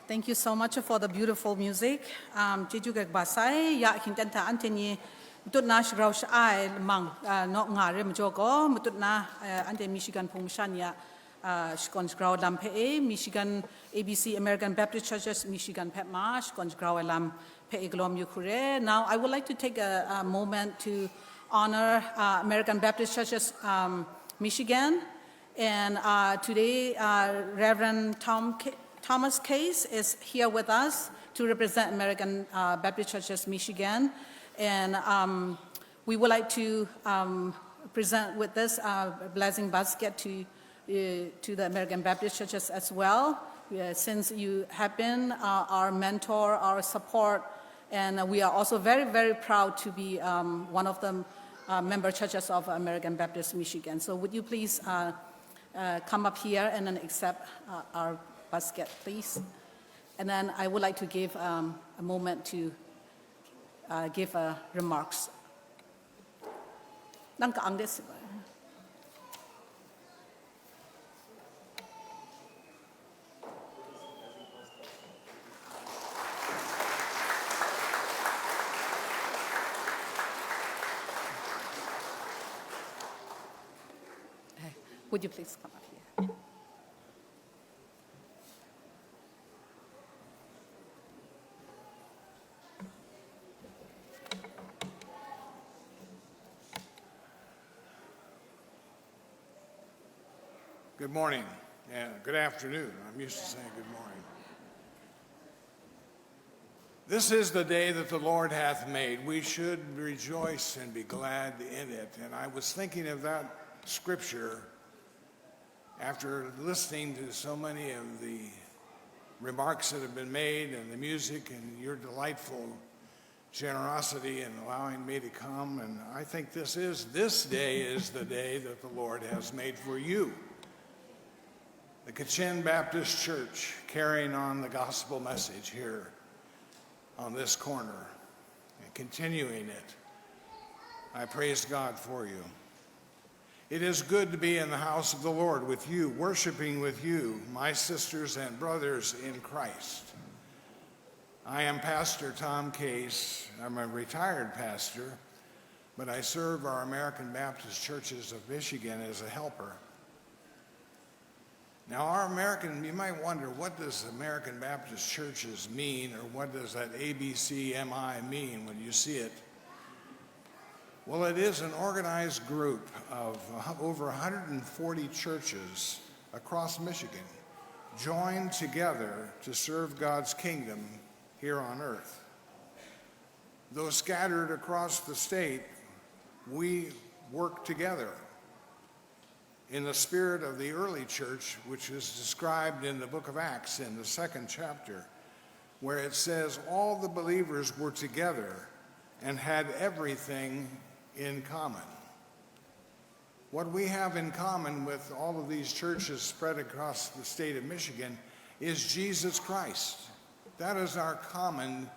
Thank you so much for the beautiful music. Um, chyeju kaba sai, ya hkying ten hta anhte ni matut na shagrau sha-ai lamang, uh, naw nga re majaw gaw, matut na, uh, anhte Michigan hpung masha ni a, uh, shakawn shagrau lam hpe e, Michigan A B C, American Baptist Churches Michigan hpe ma shakawn shagrau ai lam hpe e galaw mayu hku re. Now, I would like to take a, a moment to honor, uh, American Baptist Churches, um, Michigan. And, uh, today, uh, Reverend Tom Ca-, Thomas Case is here with us to represent American, uh, Baptist Churches Michigan. And, um, we would like to, um, present with this, uh, blessing basket to, uh, to the American Baptist Churches as well, uh, since you have been, uh, our mentor, our support, and, uh, we are also very, very proud to be, um, one of the, uh, member churches of American Baptist Michigan. So would you please, uh, Uh, come up here and then accept uh, our basket, please. And then I would like to give um, a moment to uh, give uh, remarks. Nang kaang des. Hey, would you please come up here? Good morning. Yeah, good afternoon. I'm used to saying good morning. This is the day that the Lord hath made. We should rejoice and be glad in it. And I was thinking of that scripture after listening to so many of the remarks that have been made and the music and your delightful generosity in allowing me to come. And I think this is, this day is the day that the Lord has made for you. The Kachin Baptist Church carrying on the gospel message here on this corner and continuing it. I praise God for you. It is good to be in the house of the Lord with you, worshiping with you, my sisters and brothers in Christ. I am Pastor Tom Case. I'm a retired pastor, but I serve our American Baptist Churches of Michigan as a helper. Now, our American, you might wonder, what does American Baptist churches mean, or what does that A B C M I mean when you see it? Well, it is an organized group of over one hundred forty churches across Michigan joined together to serve God's kingdom here on earth. Though scattered across the state, we work together in the spirit of the early church, which is described in the book of Acts in the second chapter, where it says, "All the believers were together and had everything in common." What we have in common with all of these churches spread across the state of Michigan is Jesus Christ. That is our common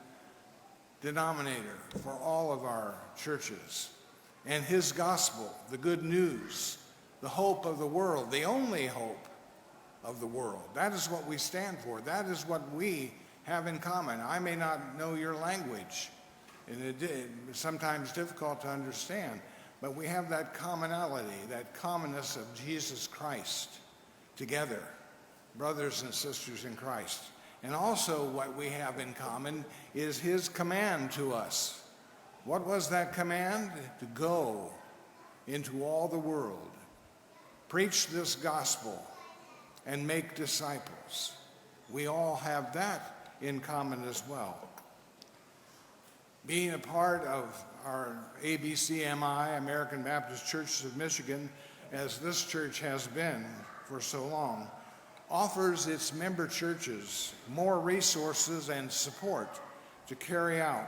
denominator for all of our churches. And his gospel, the good news, the hope of the world, the only hope of the world. That is what we stand for. That is what we have in common. I may not know your language, and it is sometimes difficult to understand, but we have that commonality, that commonness of Jesus Christ together, brothers and sisters in Christ. And also, what we have in common is his command to us. What was that command? To go into all the world, preach this gospel, and make disciples. We all have that in common as well. Being a part of our A B C M I, American Baptist Churches of Michigan, as this church has been for so long, offers its member churches more resources and support to carry out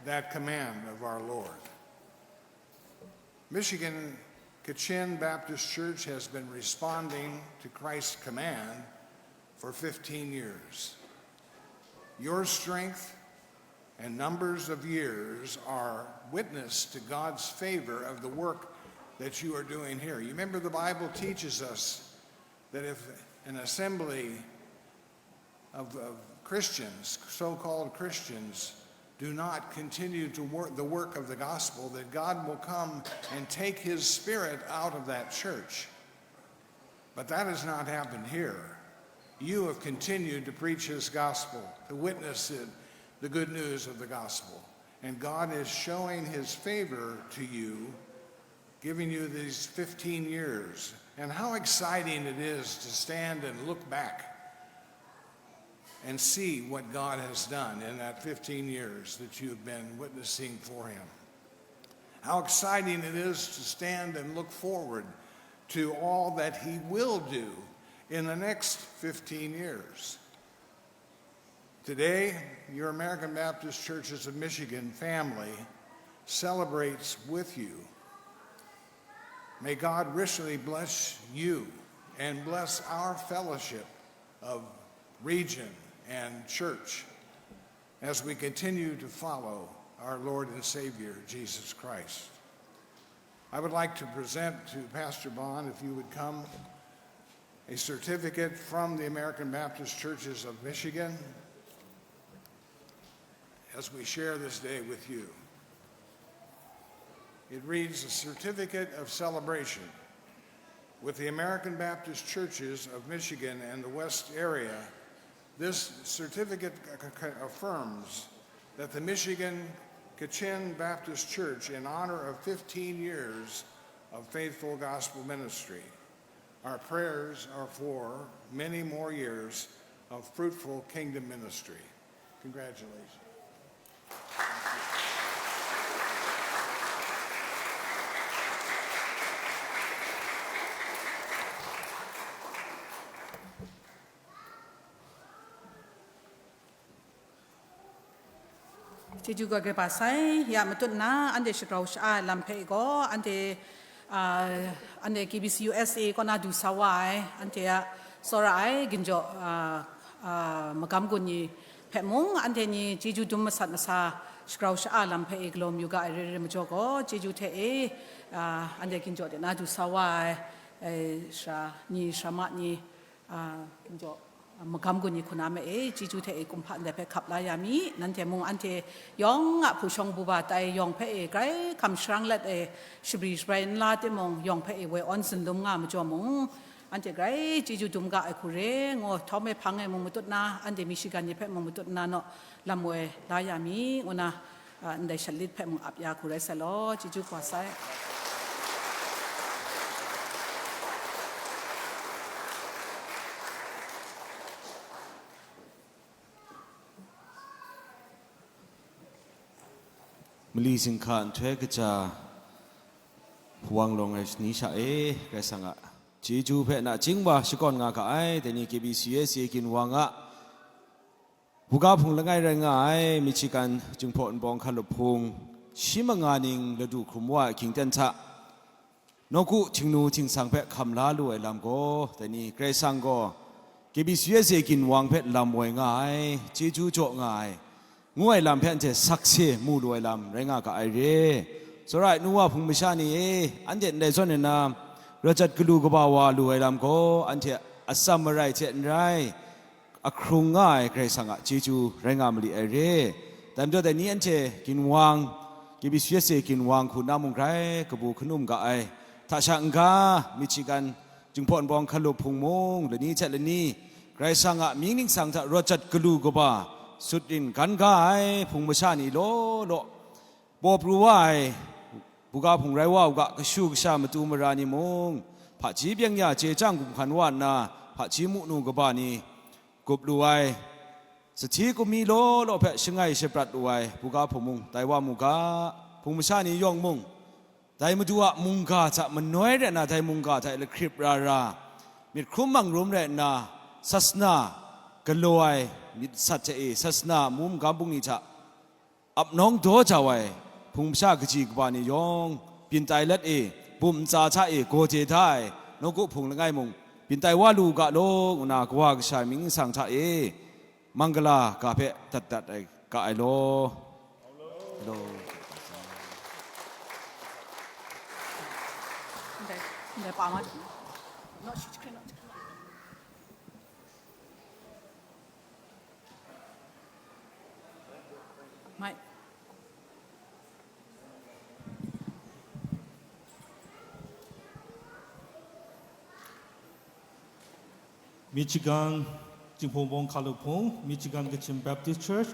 that command of our Lord. Michigan Kachin Baptist Church has been responding to Christ's command for fifteen years. Your strength and numbers of years are witness to God's favor of the work that you are doing here. You remember, the Bible teaches us that if an assembly of, of Christians, so-called Christians, do not continue to work the work of the gospel, that God will come and take his spirit out of that church. But that has not happened here. You have continued to preach his gospel, to witness it, the good news of the gospel. And God is showing his favor to you, giving you these fifteen years. And how exciting it is to stand and look back and see what God has done in that fifteen years that you've been witnessing for him. How exciting it is to stand and look forward to all that he will do in the next fifteen years. Today, your American Baptist Churches of Michigan family celebrates with you. May God richly bless you and bless our fellowship of region and church as we continue to follow our Lord and Savior, Jesus Christ. I would like to present to Pastor Bond, if you would come, a certificate from the American Baptist Churches of Michigan as we share this day with you. It reads, "A certificate of celebration with the American Baptist Churches of Michigan and the West Area." This certificate c-, c-, affirms that the Michigan Kachin Baptist Church, in honor of fifteen years of faithful gospel ministry. Our prayers are for many more years of fruitful kingdom ministry. Congratulations. Chyeju ga ga ba sai, ya matut nna, anhte shagrau sha-a ai lam hpe gaw, anhte, ah, anhte K B C U S A kaw na du sa wa ai, anhte a tsawra ai ginjaw, ah, ah, magam gun ni hpe mung, anhte ni chyeju dum masat masa shagrau sha-a lam hpe e galaw mayu ga ai re re majaw gaw, chyeju hte e, ah, anhte ginjaw de na du sa wa ai, eh, sara ni, sara ma ni, ah, ginjaw, ah, magam gun ni hku na ma e, chyeju hte e kumhpa ndai hpe hkap la ya mi, nanhte mung anhte yawng a hpu shawng buba tai yawng hpe e grai hkam sharang let e, shabri shabrai n la timung, yawng hpe e woi awn zunlum nga majaw mung, anhte grai chyeju dum ga ai hku re, ngu htawm e hpang e mung matut nna, anhte Michigan ni hpe mung matut nna naw lam woi la ya mi, ngu na, ah, ndai shat lit hpe mung ap ya hku rai sai law, chyeju kaba sai. Mali zinghka nhtoi kaja, hpawng lawng ai ni sha e, Karai Kasang a chyeju hpe nachying wa shakawn nga ga ai, dai ni K B C U S A Ginwang a buga hpung langai rai nga ai, Michigan Jinghpaw Wunpawng Hkalup Hpung, shi manga ning ladu hkrum wa ai hkying ten hta, nawku htingnu htingsang hpe hkam la lu ai lam gaw, dai ni Karai Kasang gaw K B C U S A Ginwang hpe lam woi nga ai, chyeju jaw nga ai, ngu ai lam hpe anhte sakse mu lu ai lam rai nga ga ai re. Tsawra ai nu wa hpung masha ni e, anhte ndai zawn nna, rawt jat galu kaba wa lu ai lam gaw, anhte atsam marai hte n rai, ahkrung nga ai Karai Kasang a chyeju rai nga mali ai re. Dai majaw dai ni anhte Ginwang, K B C U S A Ginwang hku na mung grai kabu hkanum ga ai. Hta sha n-ga, Michigan Jinghpaw Wunpawng Hkalup Hpung mung, lani hte lani, Karai Kasang a mying ningsang hta rawt jat galu kaba, sut rin gan ga ai hpung masha ni law law, baw pru wa ai, buga hpung rai wa u ga, kashu kasha matu mara ni mung, hpaji byeng ya chye chyang gumhkan wa nna, hpaji mu nu kaba ni gup lu ai, sahti kumi law law hpe shangai shaprat lu ai buga hpung mung tai wa mu ga, hpung masha ni yawng mung, dai Madu a mungga hta manoi rai nna, dai mungga hta e lahkrip ra ra, myit hkrum mang rum rai nna, sasana galaw ai myit sat hte e, sasana amu magam bungli hta ap nawng daw jau ai hpung masha kaji kaba ni yawng, byin tai let e, bum ntsa hta e gaw de da ai nawku hpung langai mung, byin tai wa lu u ga law, ngu na Kawa Kasha mying ningsang hta e, Manggala ga hpe dat dat ai, ga ai law. Hello. Ndai, ndai pa ma. Mai. Michigan Jinghpaw Wunpawng Hkalup Hpung, Michigan Kachin Baptist Church,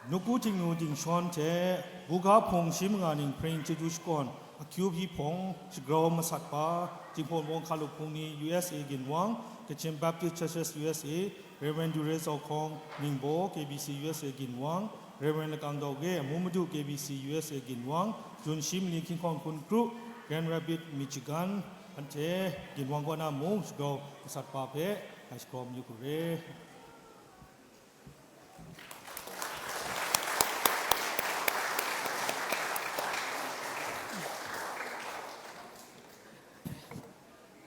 nawku htingnu htingshawn hte, buga hpung shi manga ning hpring chyeju shakawn, akyu hpyi hpawng, shagrau masat pa, Jinghpaw Wunpawng Hkalup Hpung ni U S A Ginwang, Kachin Baptist Churches U S A, Reverend Dure Zau Hkawng, Ningbaw K B C U S A Ginwang, Reverend Lakang Daw Ge, Amu Madu K B C U S A Ginwang, Jun Shi Mali Hkying Hkawng Hkun Kru, Grand Rapids, Michigan, anhte Ginwang kaw na mung shagrau masat pa hpe ngai shagrau mayu hku re.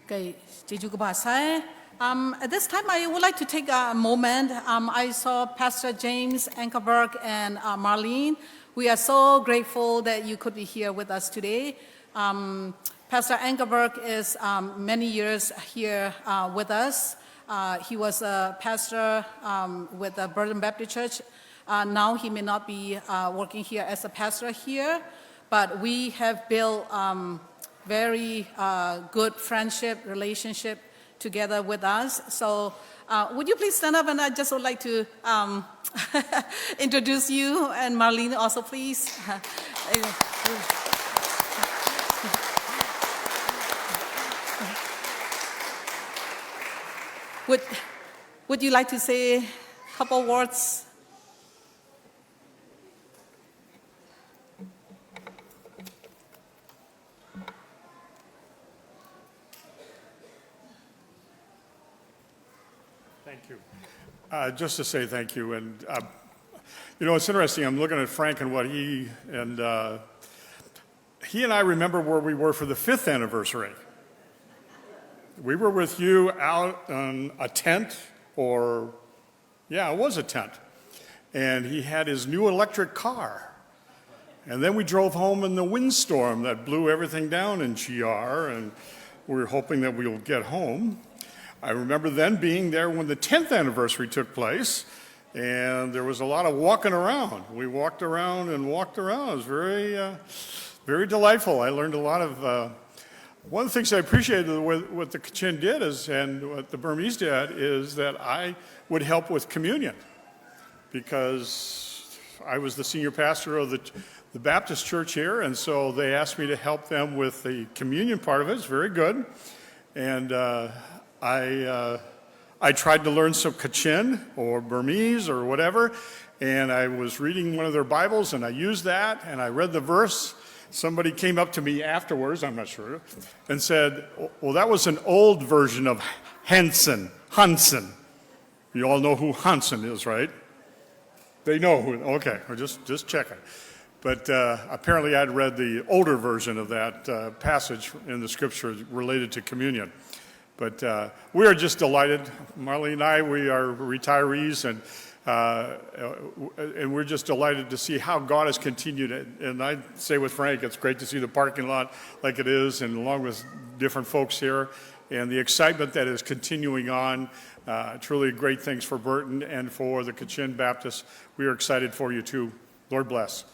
Okay, chyeju kaba sai. Um, at this time, I would like to take a moment. Um, I saw Pastor James Ankerberg and uh, Marlene. We are so grateful that you could be here with us today. Um, Pastor Ankerberg is um, many years here uh, with us. Uh, he was a pastor um, with the Burton Baptist Church. Uh, now he may not be uh, working here as a pastor here, but we have built um, very uh, good friendship, relationship together with us. So, uh, would you please stand up? And I just would like to um, introduce you, and Marlene also, please. Would, would you like to say a couple words? Thank you. Uh, just to say thank you. And, uh, you know, it's interesting. I'm looking at Frank and what he, and uh, he and I remember where we were for the fifth anniversary. We were with you out on a tent, or, yeah, it was a tent. And he had his new electric car. And then we drove home in the windstorm that blew everything down in G R, and we were hoping that we would get home. I remember then being there when the tenth anniversary took place, and there was a lot of walking around. We walked around and walked around. It was very, uh, very delightful. I learned a lot of. Uh, one of the things I appreciated with what the Kachin did is, and what the Burmese did, is that I would help with communion because I was the senior pastor of the, the Baptist church here, and so they asked me to help them with the communion part of it. It's very good. And uh, I, uh, I tried to learn some Kachin or Burmese or whatever, and I was reading one of their Bibles, and I used that, and I read the verse. Somebody came up to me afterwards, I'm not sure, and said, "Well, that was an old version of Hansen, Hansen." You all know who Hansen is, right? They know who. Okay, we're just just checking. But uh, apparently, I'd read the older version of that uh, passage in the scripture related to communion. But uh, we are just delighted. Marlene and I, we are retirees, and uh, and we're just delighted to see how God has continued it. And I say with Frank, it's great to see the parking lot like it is, and along with different folks here, and the excitement that is continuing on. Uh, truly great things for Burton and for the Kachin Baptist. We are excited for you too. Lord bless.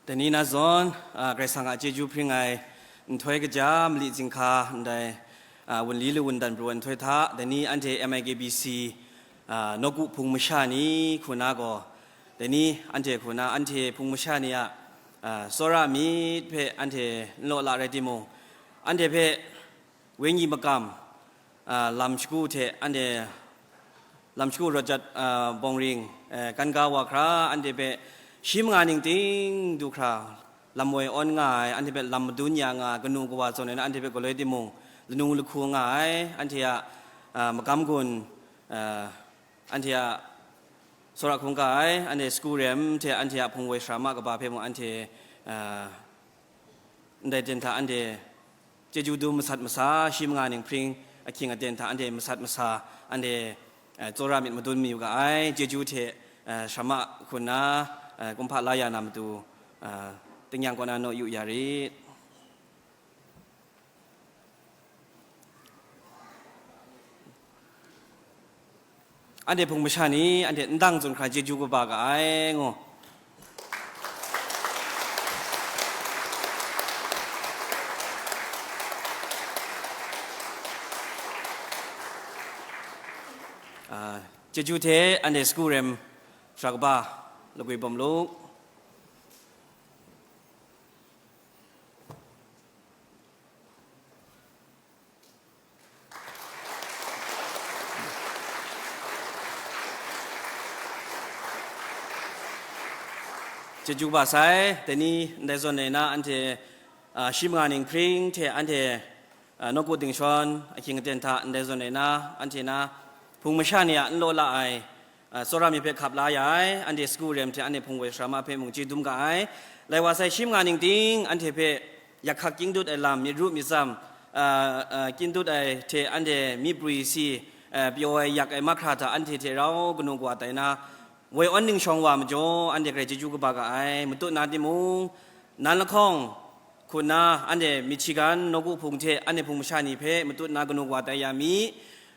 Dai ni na zawn, a, Karai Kasang a chyeju hpring ai nhtoi kaja, mali zinghka ndai, a, wunli lu wundan pru ai nhtoi hta, dai ni anhte M I K B C, a, nawku hpung masha ni hku na gaw, dai ni anhte hku na, anhte hpung masha ni a, a, tsawra myit hpe anhte n law la rai timung, anhte hpe wenyi makam, a, lam shagu hte anhte lam shagu rawt jat, a, bawng ring, e, kan ga wa hkra, anhte hpe shi manga ning ting du hkra, lam woi awn nga ai, anhte hpe lam madun ya nga ai, kanu kawa zawn ai na anhte hpe galoi timung, lanu lahku nga ai, anhte a, a, magam gun, a, anhte a tsawra hkungga ai, anhte sagu rem hte anhte a hpung woi sara ma kaba hpe mung anhte, a, ndai ten hta anhte chyeju dum masat masa, shi manga ning hpring ahkying aten hta anhte masat masa, anhte, eh, tsawra myit madun mayu ga ai, chyeju hte, eh, sara ma hku nna, eh, kumhpa la ya na matu, eh, tingnyang kaw na naw yu ya rit. Anhte hpung masha ni anhte ndang tsun hkra chyeju kaba ga ai, ngu. Ah, chyeju hte anhte sagu rem sara kaba lagwi bawm lu. Chyeju kaba sai, dai ni ndai zawn e na anhte A, shi manga ning hpring hte anhte, a, nawku dingshawn ahkying aten hta ndai zawn ai na, anhte na hpung masha ni a n law la ai, a, tsawra myit hpe hkap la ya ai, anhte sagu rem hte anhte hpung woi sara ma hpe mung chye dum ga ai. Lai wa sai, shi manga ning ting anhte hpe yak hkak kying dut ai lam, myit ru myit tsam, a, a, kying dut ai hte anhte myi prwi si, a, pyaw ai yak ai mahkra hta anhte hte rau kanu kawa tai na, woi awn ningshawng wa majaw, anhte grai chyeju kaba ga ai. Matut na timung, nan lahkawng hku nna anhte Michigan nawku hpung hte anhte hpung masha ni hpe matut na kanu kawa tai ya mi.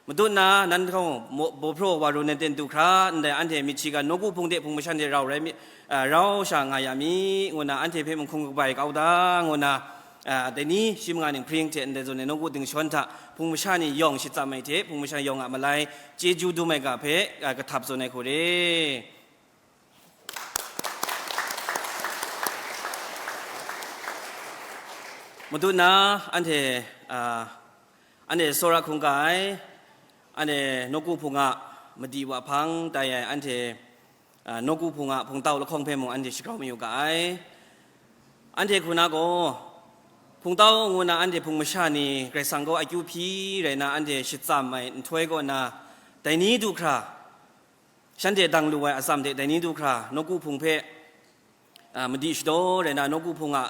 Matut na nan lahkawng mo-, Bawhpraw wa run ai ten du hkra, ndai anhte Michigan nawku hpung hte hpung masha ni hte rau rai mi, a, rau sha nga ya mi, ngu nna anhte hpe mung hkung kabai kau da, ngu nna, a, dai ni shi manga ning hpring hte ndai zawn ai nawku dingshawn hta hpung masha ni yawng shitsam ai hte hpung masha yawng a malai chyeju dum ai ga hpe, a, kahtap tsun ai hku re. Matut na anhte, a, anhte tsawra hkungga ai, anhte nawku hpung a madi wa hpang tai ai, anhte, a, nawku hpung a hpungtau lahkawng hpe mung anhte shagrau mayu ga ai. Anhte hku na gaw, hpungtau ngu na anhte hpung masha ni Karai Kasang gaw akyu hpyi rai na anhte shitsam ai nhtoi kaw na, dai ni du hkra, shanhte dang lu ai atsam hte dai ni du hkra, nawku hpung hpe, a, madi shadaw rai na, nawku hpung a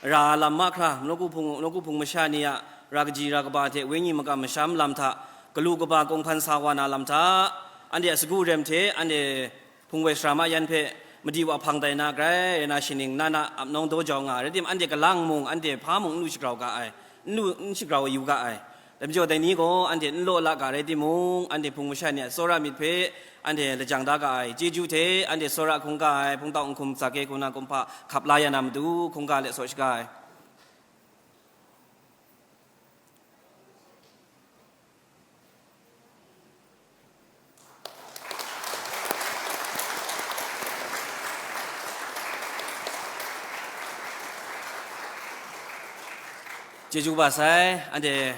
ra lam mahkra, nawku hpung, nawku hpung masha ni a ra kaji ra kaba hte wenyi makam masham lam hta, galu kaba kung hpan sa wa na lam hta, anhte a sagu rem hte, anhte hpung woi sara ma yan hpe madi wa hpang tai na, grai rai na, shaning na na ap nawng daw jau nga ai, rai tim, anhte kalang mung, anhte hpa mung n lu shagrau ga ai, n lu, n shagrau yu ga ai. Dai majaw dai ni gaw anhte n law la ga rai timung, anhte hpung masha ni a tsawra myit hpe anhte lajang da ga ai chyeju hte, anhte tsawra hkungga ai hpungtau nhkum zak e hku na kumhpa hkap la ya na matu, hkungga let saw shaga ai. Chyeju kaba sai, anhte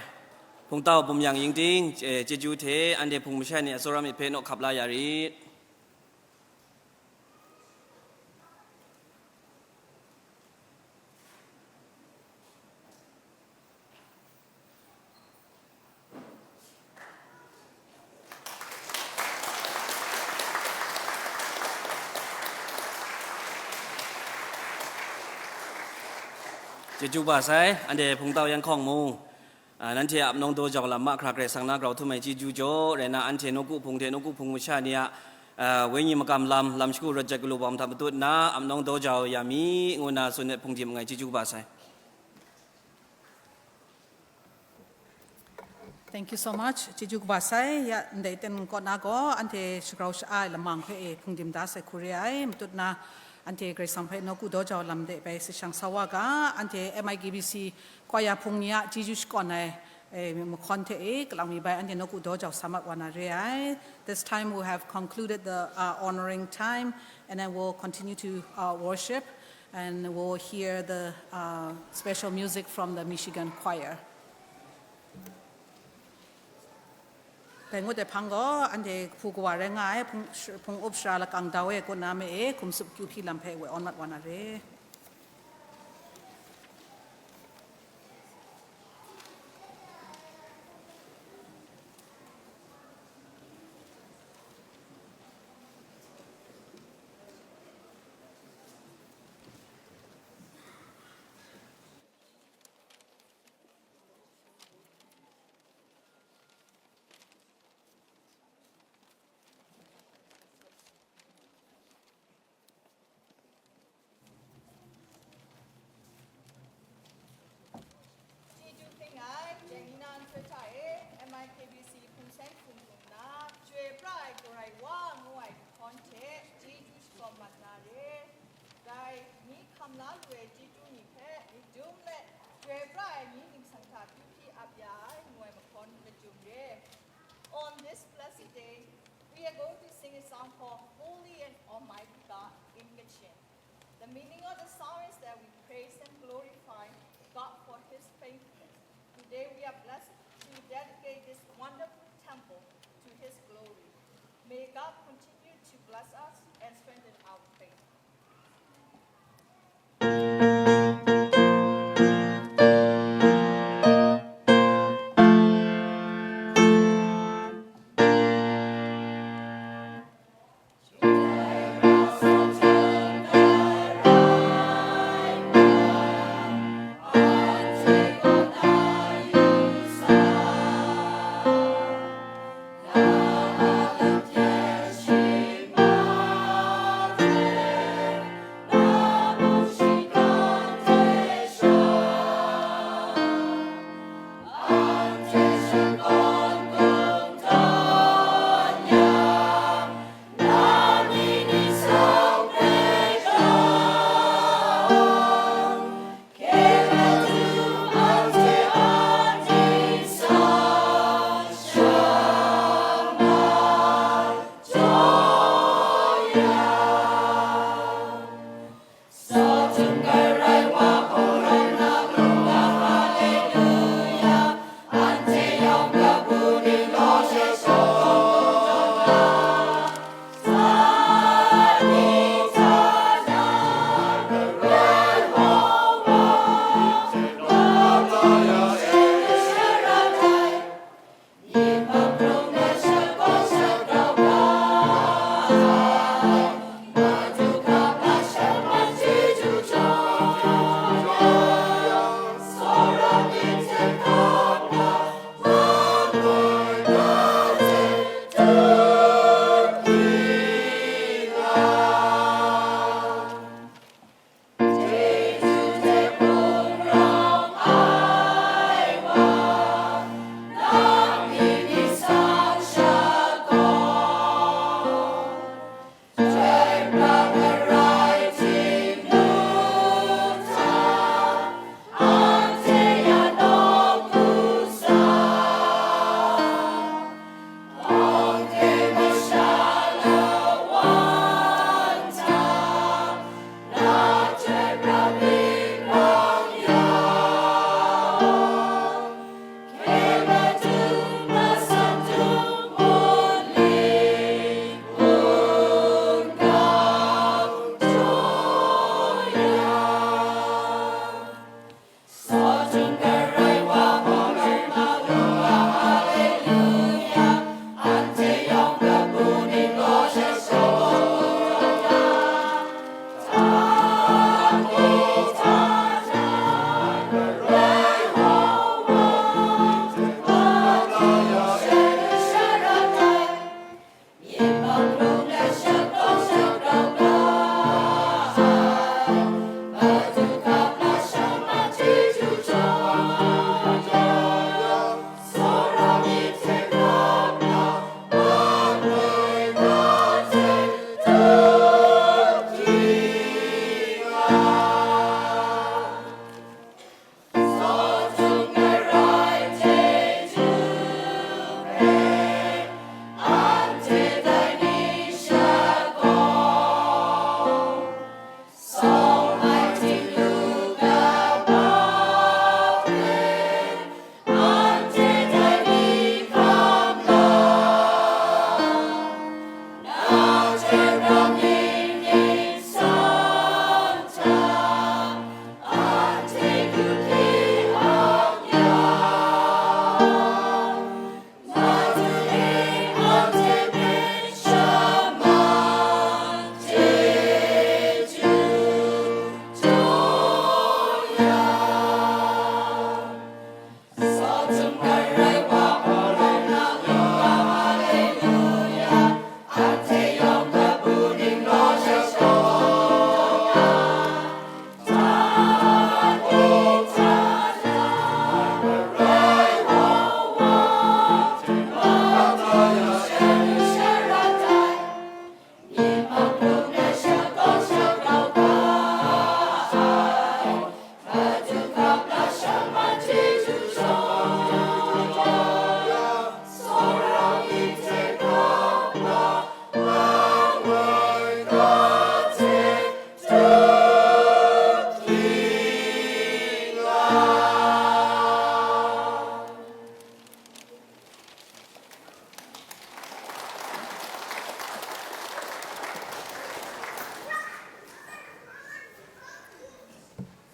hpungtau bum yang yin ting, eh, chyeju hte anhte hpung masha ni a tsawra myit hpe naw hkap la ya rit. Chyeju kaba sai, anhte hpungtau yan hkawng mung, a, nanhte a ap nawng daw jau lam mahkra Karai Kasang na grau htum ai chyeju jaw, rai na anhte nawku hpung hte nawku hpung masha ni a, a, wenyi makam lam, lam shagu rawt jat galu bawm hta matut nna, ap nawng daw jau ya mi, ngu nna tsun let hpungdim nngai, chyeju kaba sai. Thank you so much. Chyeju kaba sai, ya, ndai ten kaw na gaw, anhte shagrau sha-, ai lamang hpe e hpungdim da sai hku re ai, matut na, anhte Karai Kasang hpe nawku daw jau lam de bai sa shang sa wa ga, anhte M I K B C choir hpung ni a chyeju shakawn ai, eh, mahkawn hte e, kalang mi bai anhte nawku daw jau sa mat wa na re ai. This time we have concluded the, uh, honoring time, and then we'll continue to, uh, worship. And we'll hear the, uh, special music from the Michigan Choir. Dai ngut ai hpang gaw, anhte hpu kawa rai nga ai, hpung, hpung up sara lakang dau e, kaw na me e, hkum tsup kyu hpyi lam hpe woi awn mat wa na re. Chyeju hpring ai, Jenny na nhtoi hta e, M I K B C hpung seng hpung hpung na, Chyoi pra ai Karai wa ngu ai mahkawn hte, chyeju shakawn mat na re. Dai, mi hkam la lu ai chyeju ni hpe, myit dum let, chyoi pra ai ni ningsang hta kyu hpyi ap ya ai, ngu ai mahkawn lachyum re. On this blessed day, we are going to sing a song called Holy and Almighty God in Kachin. The meaning of the song is that we praise and glorify God for his faithfulness. Today we are blessed to dedicate this wonderful temple to his glory. May God continue to bless us and strengthen our faith.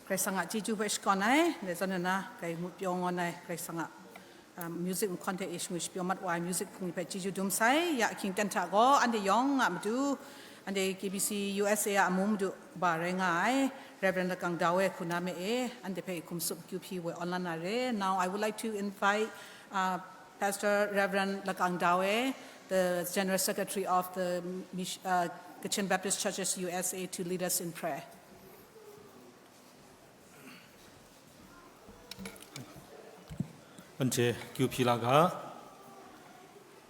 Karai Kasang a chyeju hpe shakawn ai, dai zawn nna, kai ngut pyaw ngawn ai Karai Kasang a, um, music nhkawn hte e shangun shapyaw mat wa ai music hpung hpe chyeju dum sai. Ya ahkying ten hta gaw, anhte yawng a matu, anhte K B C U S A a amu madu ba rai nga ai, Reverend Lakang Dawe hku na me e, anhte hpe hkum tsup akyu hpyi woi awn la na re. Now, I would like to invite, uh, Pastor Reverend Lakang Dawe, the General Secretary of the Mish-, uh, Kachin Baptist Churches U S A, to lead us in prayer. Anhte kyu hpyi la ga.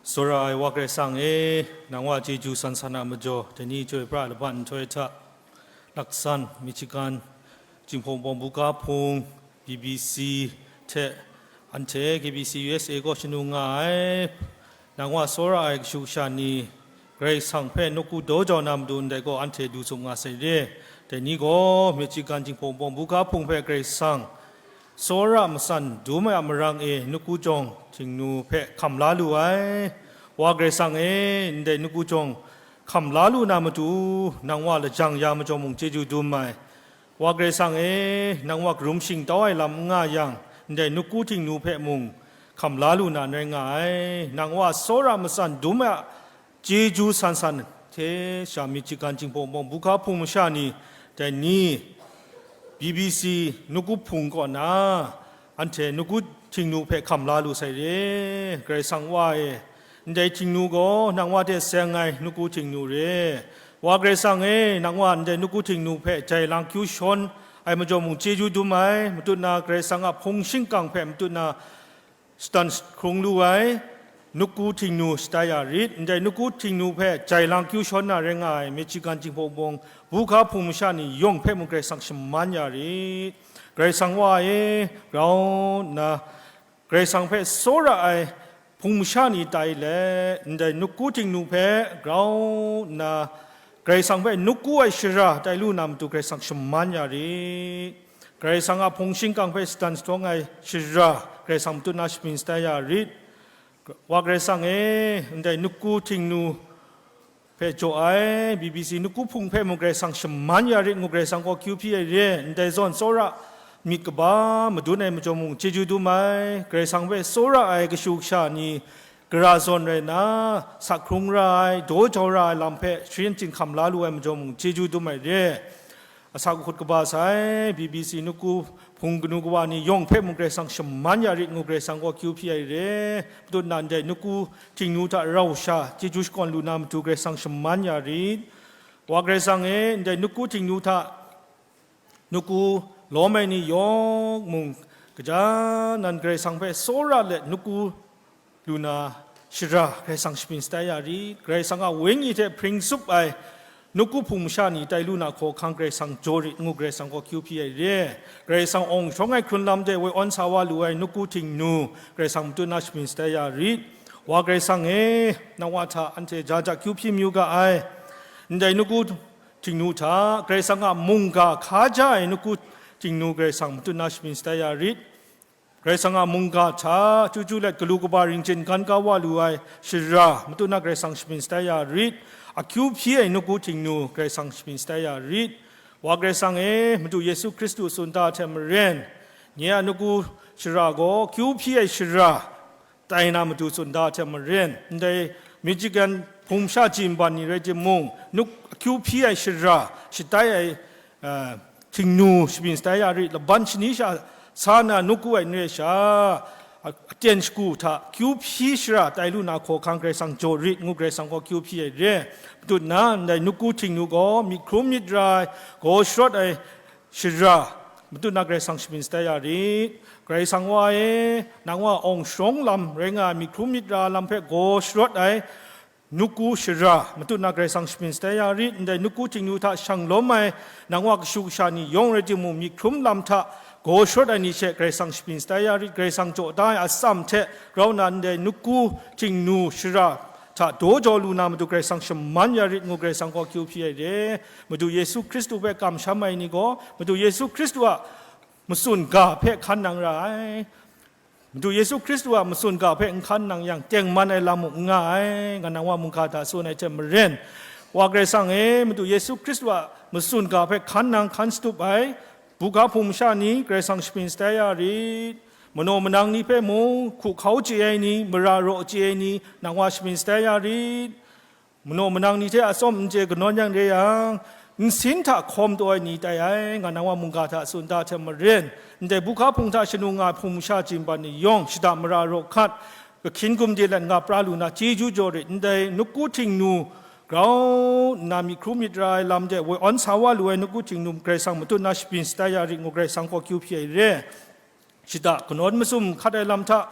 Tsawra ai Wa Karai Kasang e, nang Wa chyeju san san a majaw, dai ni chyoi pra laban nhtoi hta, Laksan, Michigan, Jinghpaw Bawng Buga Hpung, B B C hte, anhte K B C U S A kaw shanu nga ai, nang Wa tsawra ai kashu kasha ni, Karai Kasang hpe nawku daw jau na matu ndai gaw anhte du tsup nga sai re. Dai ni gaw Michigan Jinghpaw Wunpawng Buga Hpung hpe Karai Kasang tsawra matsan dum ai a marang e nawku jawng Htingnu hpe hkam la lu ai. Wa Karai Kasang e, ndai nawku jawng hkam la lu na matu, nang wa lajang ya majaw mung chyeju dum ai. Wa Karai Kasang e, nang wa karum shingtau ai lam n nga yang, ndai nawku Htingnu hpe mung hkam la lu na n rai nga ai. Nang wa tsawra matsan dum ai a chyeju san san hte sha Michigan Jinghpaw Wunpawng Buga Hpung masha ni, dai ni, B B C nawku hpung kaw na, anhte nawku Htingnu hpe hkam la lu sai re. Karai Kasang Wa e, ndai Htingnu gaw nang wa hte seng ai nawku Htingnu re. Wa Karai Kasang e, nang wa ndai nawku Htingnu hpe jai lang kyu shawn ai majaw mung chyeju dum ai, matut na Karai Kasang a hpung shingkang hpe matut na shatan hkrung lu ai, nawku Htingnu shatai ya rit, ndai nawku Htingnu hpe jai lang kyu shawn na rai nga ai, Michigan Jinghpaw Wunpawng Buga Hpung masha ni yawng hpe mung Karai Kasang shaman ya rit. Karai Kasang Wa e, grau nna, Karai Kasang hpe tsawra ai hpung masha ni tai let, ndai nawku Htingnu hpe grau nna, Karai Kasang hpe nawku ai shara tai lu na matu Karai Kasang shaman ya rit. Karai Kasang a hpung shingkang hpe shatan shahtawng ai shara Karai Kasang matut na shabyin shatai ya rit. Wa Karai Kasang e, ndai nawku Htingnu hpe jaw ai, B B C nawku hpung hpe mung Karai Kasang shaman ya rit ngu Karai Kasang gaw kyu hpyi ai re. Ndai zawn tsawra myit kaba madun ai majaw mung chyeju dum ai, Karai Kasang hpe tsawra ai kashu kasha ni gara zawn rai nna, sak hkrung ra ai, daw jau ra ai lam hpe sharin chyinghkam la lu ai majaw mung chyeju dum ai re. Asak ahkut kaba sai, B B C nawku hpung kanu kawa ni yawng hpe mung Karai Kasang shaman ya rit ngu Karai Kasang gaw kyu hpyi ai re. Matut na ndai nawku Htingnu hta rau sha chyeju shakawn lu na matu Karai Kasang shaman ya rit. Wa Karai Kasang e, ndai nawku Htingnu hta nawku lawm ai ni yawng mung, kaja nan Karai Kasang hpe tsawra let nawku lu na shara Karai Kasang shabyin shatai ya rit. Karai Kasang a Wenyi hte hpring tsup ai nawku hpung masha ni tai lu na hkawhkang Karai Kasang jaw rit ngu Karai Kasang gaw kyu hpyi ai re. Karai Kasang awng shawng ai hkrun lam de woi awn sa wa lu ai nawku Htingnu Karai Kasang matut na shabyin shatai ya rit. Wa Karai Kasang e, nang wa hta anhte ja ja kyu hpyi mayu ga ai. Ndai nawku Htingnu hta Karai Kasang a mungga hkaja ai nawku Htingnu Karai Kasang matut na shabyin shatai ya rit. Karai Kasang a mungga hta chyu chyu let galu kaba ring chyen gan kau wa lu ai shara matut na Karai Kasang shabyin shatai ya rit. Akyu hpyi ai nawku Htingnu Karai Kasang shabyin shatai ya rit. Wa Karai Kasang e, Madu Yesu Hkristu tsun da hte maren, nye a nawku shara gaw kyu hpyi ai shara tai na matu tsun da hte maren, ndai Michigan hpung sha ji nban ni rai timung, nuk akyu hpyi ai shara shatai ai, eh, Htingnu shabyin shatai ya rit, laban shani sha sa na nawku ai n re sha, a-, aten shagu hta kyu hpyi shara tai lu na hkawhkang Karai Kasang jaw rit ngu Karai Kasang gaw kyu hpyi ai re. Matut na ndai nawku Htingnu gaw myit hkrum myit ra ai, gaw sharawt ai shara matut na Karai Kasang shabyin shatai ya rit. Karai Kasang Wa e, nang wa awng sharawng lam rai nga ai myit hkrum myit ra lam hpe gaw sharawt ai nawku shara matut na Karai Kasang shabyin shatai ya rit. Ndai nawku Htingnu hta shang lawm ai nang wa kashu kasha ni yawng rai timung, myit hkrum lam hta gaw sharawt ai ni she Karai Kasang shabyin shatai ya rit. Karai Kasang jaw da ai atsam hte grau na ndai nawku Htingnu shara hta daw jau lu na matu Karai Kasang shaman ya rit ngu Karai Kasang gaw kyu hpyi ai re. Madu Yesu Hkristu hpe kamsham ai ni gaw, Madu Yesu Hkristu a matsun ga hpe hkan nang ra ai. Madu Yesu Hkristu a matsun ga hpe n hkan nang yang, tengman ai lam mung n nga ai, nga nang wa mungga hta tsun ai hte maren, Wa Karai Kasang e, Madu Yesu Hkristu a matsun ga hpe hkan nang hkan shatup ai, buga hpung masha ni Karai Kasang shabyin shatai ya rit. Manaw manang ni hpe mung, hku hkau chye ai ni, mara raw chye ai ni, nang wa shabyin shatai ya rit. Manaw manang ni hte atsawm n chye kanawn yang re yang, nsin hta hkawm taw ai ni tai ai, nga nang wa mungga hta tsun da hte maren, ndai buga hpung hta shanu nga hpung masha ji nban ni yawng, shada mara raw hkat, kahkyin gumde let nga pra lu na chyeju jaw rit, ndai nawku Htingnu grau nna myit hkrum myit ra ai lam de woi awn sa wa lu ai nawku Htingnu Karai Kasang matut na shabyin shatai ya rit ngu Karai Kasang gaw kyu hpyi ai re. Shada kanawn masum hkat ai lam hta,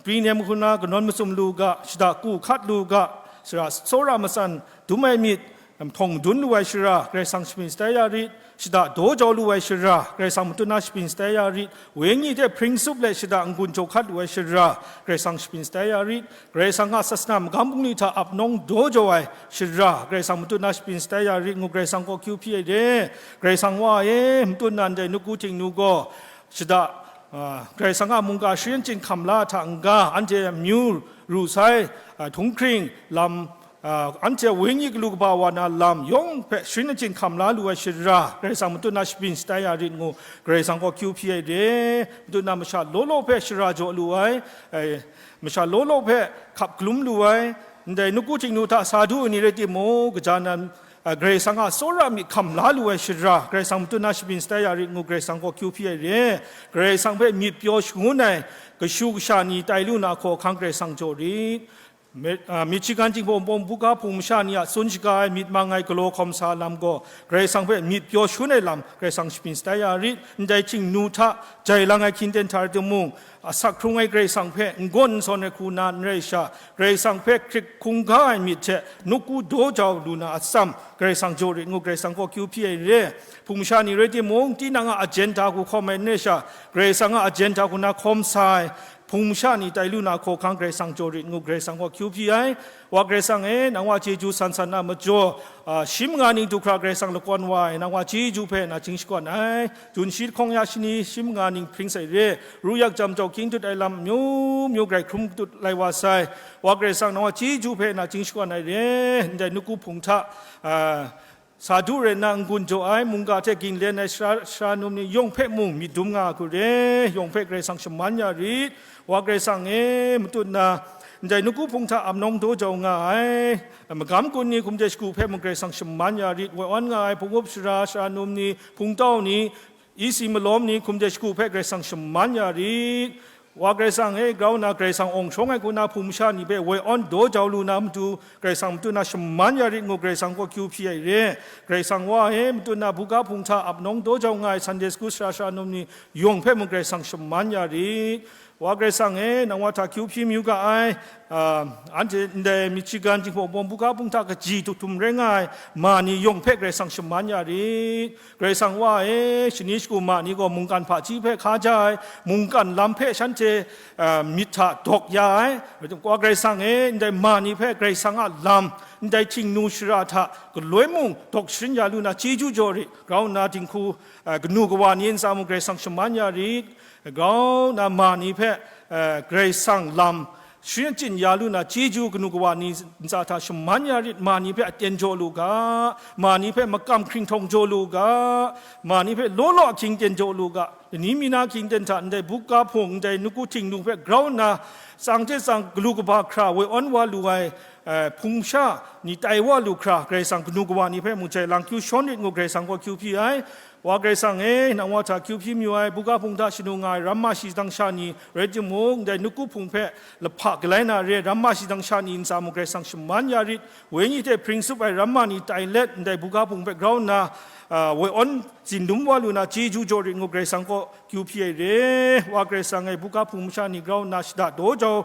pri nem hku na kanawn masum lu u ga, shada ku hkat lu u ga, sara tsawra matsan dum ai myit, Hpawng dun lu ai shara, Karai Kasang shapring shatai ya rit. Shada daw jau lu ai shara, Karai Kasang matut na shapring shatai ya rit. Wenyi hte hpring sup let shada n-gun jaw hkat lu ai shara, Karai Kasang shapring shatai ya rit. Karai Kasang a sasana magam bungli hta ap nawng daw jau ai shara, Karai Kasang matut na shapring shatai ya rit ngu Karai Kasang kaw kyu hpyi ai re. Karai Kasang Wa e, matut na ndai nuku htingnu gaw, shada, a, Karai Kasang a mungga sharin chyinghkam la hta n-ga, anhte amyu ru sai, a, htunghkring lam, a, anhte wenyi galu kaba wa na lam yawng hpe sharin chyinghkam la lu ai shara, Karai Kasang matut na shapring shatai ya rit ngu, Karai Kasang kaw kyu hpyi ai re. Matut na masha law law hpe shara jaw lu ai, e, masha law law hpe hkap galum lu ai, ndai nuku htingnu hta sa du ai ni rai timung, kaja nan, a, Karai Kasang a tsawra myit hkam la lu ai shara, Karai Kasang matut na shapring shatai ya rit ngu, Karai Kasang kaw kyu hpyi ai re. Karai Kasang hpe myit pyaw shangun ai kashu kasha ni tai lu na hkawhkang Karai Kasang jaw rit. Mi-, a, Michigan Jinghpaw Wunpawng buga hpung masha ni a tsun shaga ai myit mang ai galaw hkawm sa lam gaw, Karai Kasang hpe myit pyaw shangun ai lam, Karai Kasang shapring shatai ya rit. Ndai htingnu hta jai lang ai hkying ten hta rai timung, asak hkrung ai Karai Kasang hpe n-gawn n-sawn ai hku na n rai sha, Karai Kasang hpe hkrit hkungga ai myit hte nuku daw jau lu na atsam, Karai Kasang jaw rit ngu, Karai Kasang kaw kyu hpyi ai re. Hpung masha ni rai timung, tinang a agenda hku hkawm ai n rai sha, Karai Kasang a agenda hku na hkawm sa ai hpung masha ni tai lu na hkawhkang Karai Kasang jaw rit ngu, Karai Kasang kaw kyu hpyi ai. Wa Karai Kasang e, nang wa chyeju san san na majaw, a, shi manga ning du hkra Karai Kasang lakawn wa ai, nang wa chyeju hpe na jing shakawn ai. Jun shi lahkawng ya shani shi manga ning hpring sai re, ru yak jam jau hkying dut ai lam amyu myu grai hkrum dut lai wa sai. Wa Karai Kasang, nang wa chyeju hpe na jing shakawn ai re, ndai nuku hpung hta, a, sa du rai nna n-gun jaw ai, mungga hte ginlen ai sara, sara num ni yawng hpe mung myit dum nga ai hku re, yawng hpe Karai Kasang shaman ya rit. Wa Karai Kasang e, matut na ndai nuku hpung hta ap nawng daw jau nga ai, magam gun ni hkum de shagu hpe mung Karai Kasang shaman ya rit. Woi awn nga ai hpung up shara, sara num ni, hpung tau ni, isi malawm ni, hkum de shagu hpe Karai Kasang shaman ya rit. Wa Karai Kasang e, grau nna Karai Kasang awng shawng ai hku na hpung masha ni hpe woi awn daw jau lu na matu, Karai Kasang matut na shaman ya rit ngu, Karai Kasang kaw kyu hpyi ai re. Karai Kasang Wa e, matut na buga hpung hta ap nawng daw jau nga ai Sunday school sara, sara num ni yawng hpe mung Karai Kasang shaman ya rit. Wa Karai Kasang e, nang wa hta kyu hpyi mayu ga ai, a, anhte ndai Michigan Jinghpaw Wunpawng buga hpung hta kaji htum htum rai nga ai ma ni yawng hpe Karai Kasang shaman ya rit. Karai Kasang Wa e, shani shagu ma ni gaw mungkan hpaji hpe hkaja ai, mungkan lam hpe shanhte, a, myit hta dawk ya ai. Wa Karai Kasang e, ndai ma ni hpe Karai Kasang a lam, ndai htingnu shara hta galoi mung dawk sharin ya lu na chyeju jaw rit, grau nna dinghku, a, kanu kawa ni ntsa mung Karai Kasang shaman ya rit. Grau nna ma ni hpe, eh, Karai Kasang lam sharin achyin ya lu na chyeju kanu kawa ni ntsa hta shaman ya rit, ma ni hpe aten jaw lu ga, ma ni hpe makam hkringhtawng jaw lu ga, ma ni hpe law law ahkying ten jaw lu ga, lani mi na ahkying ten hta ndai buga hpung, ndai nuku htingnu hpe grau nna, tsang hte tsang galu kaba hkra woi awn wa lu ai, eh, hpung sha ni tai wa lu hkra, Karai Kasang kanu kawa ni hpe mung jai lang kyu shawn rit ngu, Karai Kasang kaw kyu hpyi ai. Wa Karai Kasang e, nang wa hta kyu hpyi mayu ai, buga hpung hta shanu nga ai ramma shadang sha ni rai timung, ndai nuku hpung hpe lahpa galai na re ai ramma shadang sha ni ntsa mung Karai Kasang shaman ya rit, wenyi hte hpring sup ai ramma ni tai let, ndai buga hpung hpe grau nna, a, woi awn zindum wa lu na chyeju jaw rit ngu, Karai Kasang kaw kyu hpyi ai re. Wa Karai Kasang e, buga hpung masha ni grau nna shada daw jau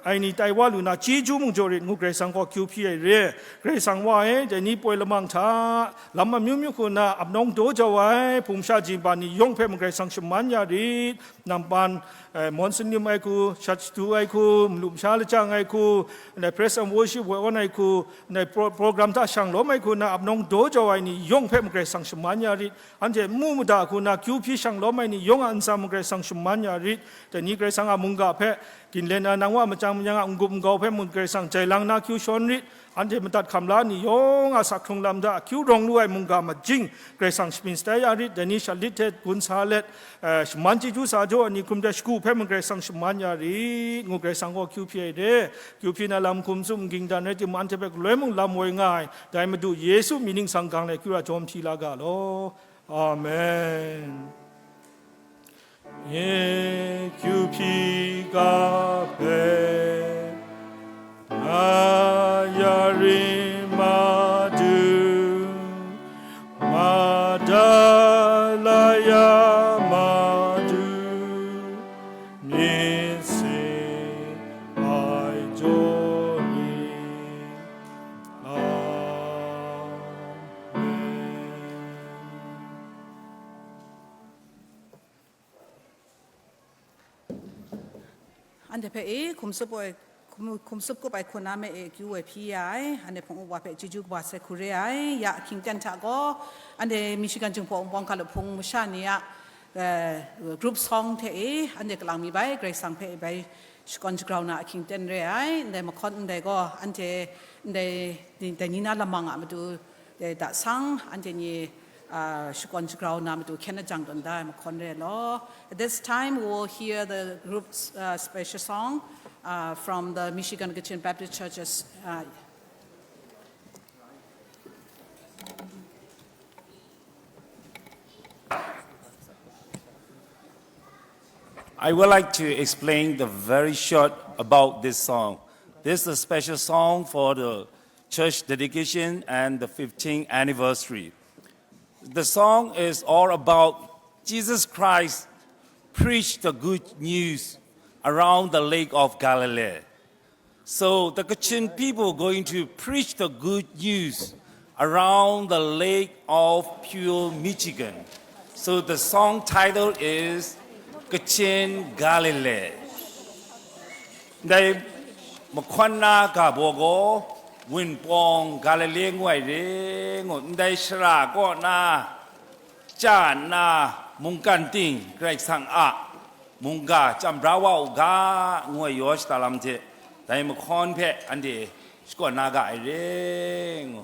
ai ni tai wa lu na chyeju mung jaw rit ngu, Karai Kasang kaw kyu hpyi ai re. Karai Kasang Wa e, dai ni poi lamang hta, lam amyu myu hku nna ap nawng daw jau ai, hpung masha jinghpa ni yawng hpe mung Karai Kasang shaman ya rit. Nampan, eh, Monson lim ai hku, shat shadu ai hku, malu masha lajang ai hku, ndai praise and worship woi awn ai hku, ndai pro-, program hta shang lawm ai hku nna ap nawng daw jau ai ni yawng hpe mung Karai Kasang shaman ya rit. Anhte n mu mada hku nna kyu hpyi shang lawm ai ni yawng a ntsa mung Karai Kasang shaman ya rit. Dai ni Karai Kasang a mungga hpe ginlen na nang wa machyang manyang a n-gup n-gau hpe mung Karai Kasang jai lang na kyu shawn rit. Anhte madat hkam la ni yawng a sak hkrung lam hta akyu rawng lu ai mungga majing Karai Kasang shapring shatai ya rit. Dai ni shat lit hte gun sa let, eh, shaman chyeju sa jaw ai ni hkum hte shagu hpe mung Karai Kasang shaman ya rit ngu, Karai Kasang kaw kyu hpyi ai re. Kyu hpyi na lam hkum tsun n ging dan rai timung, anhte hpe galoi mung lam woi nga ai, dai Madu Yesu mying ningsang gang let kyu ra jawm hpyi la ga law. Amen. Nye kyu hpyi ga hpe nga ya ring, Madu, ma da la ya, Madu, myit sin ai jaw ring. Amen. Anhte hpe e, hkum tsup ai, hkum, hkum tsup kup ai hku na me e, akyu woi hpyi ya ai, anhte hpung uwa hpe chyeju kaba sai hku re ai, ya ahkying ten hta gaw, anhte Michigan Jinghpaw Wunpawng Hkalu Hpung masha ni a, eh, group song hte e, anhte kalang mi bai, Karai Kasang hpe bai shakawn shagrau na ahkying ten re ai, ndai mahkawn ndai gaw, anhte ndai, ndai ni na lamang a matu, eh, da sang, anhte ni, ah, shakawn shagrau na matu hkyen ajang tawn da ai mahkawn re law. At this time, we will hear the group's, uh, special song, uh, from the Michigan Kachin Baptist Churches. Uh, I would like to explain the very short about this song. This is a special song for the church dedication and the fifteenth anniversary. The song is all about Jesus Christ preached the good news around the Lake of Galilee. So the Kachin people going to preach the good news around the Lake of Pure Michigan. So the song title is Kachin Galilee. Ndai mahkawn na ga baw gaw, Wunpawng Galile ngu ai re ngu, ndai shara kaw na, chya nna, mungkan ting Karai Kasang a mungga chyam bra wa u ga, ngu ai yaw shada lam hte, dai mahkawn hpe anhte shakawn na ga ai re ngu.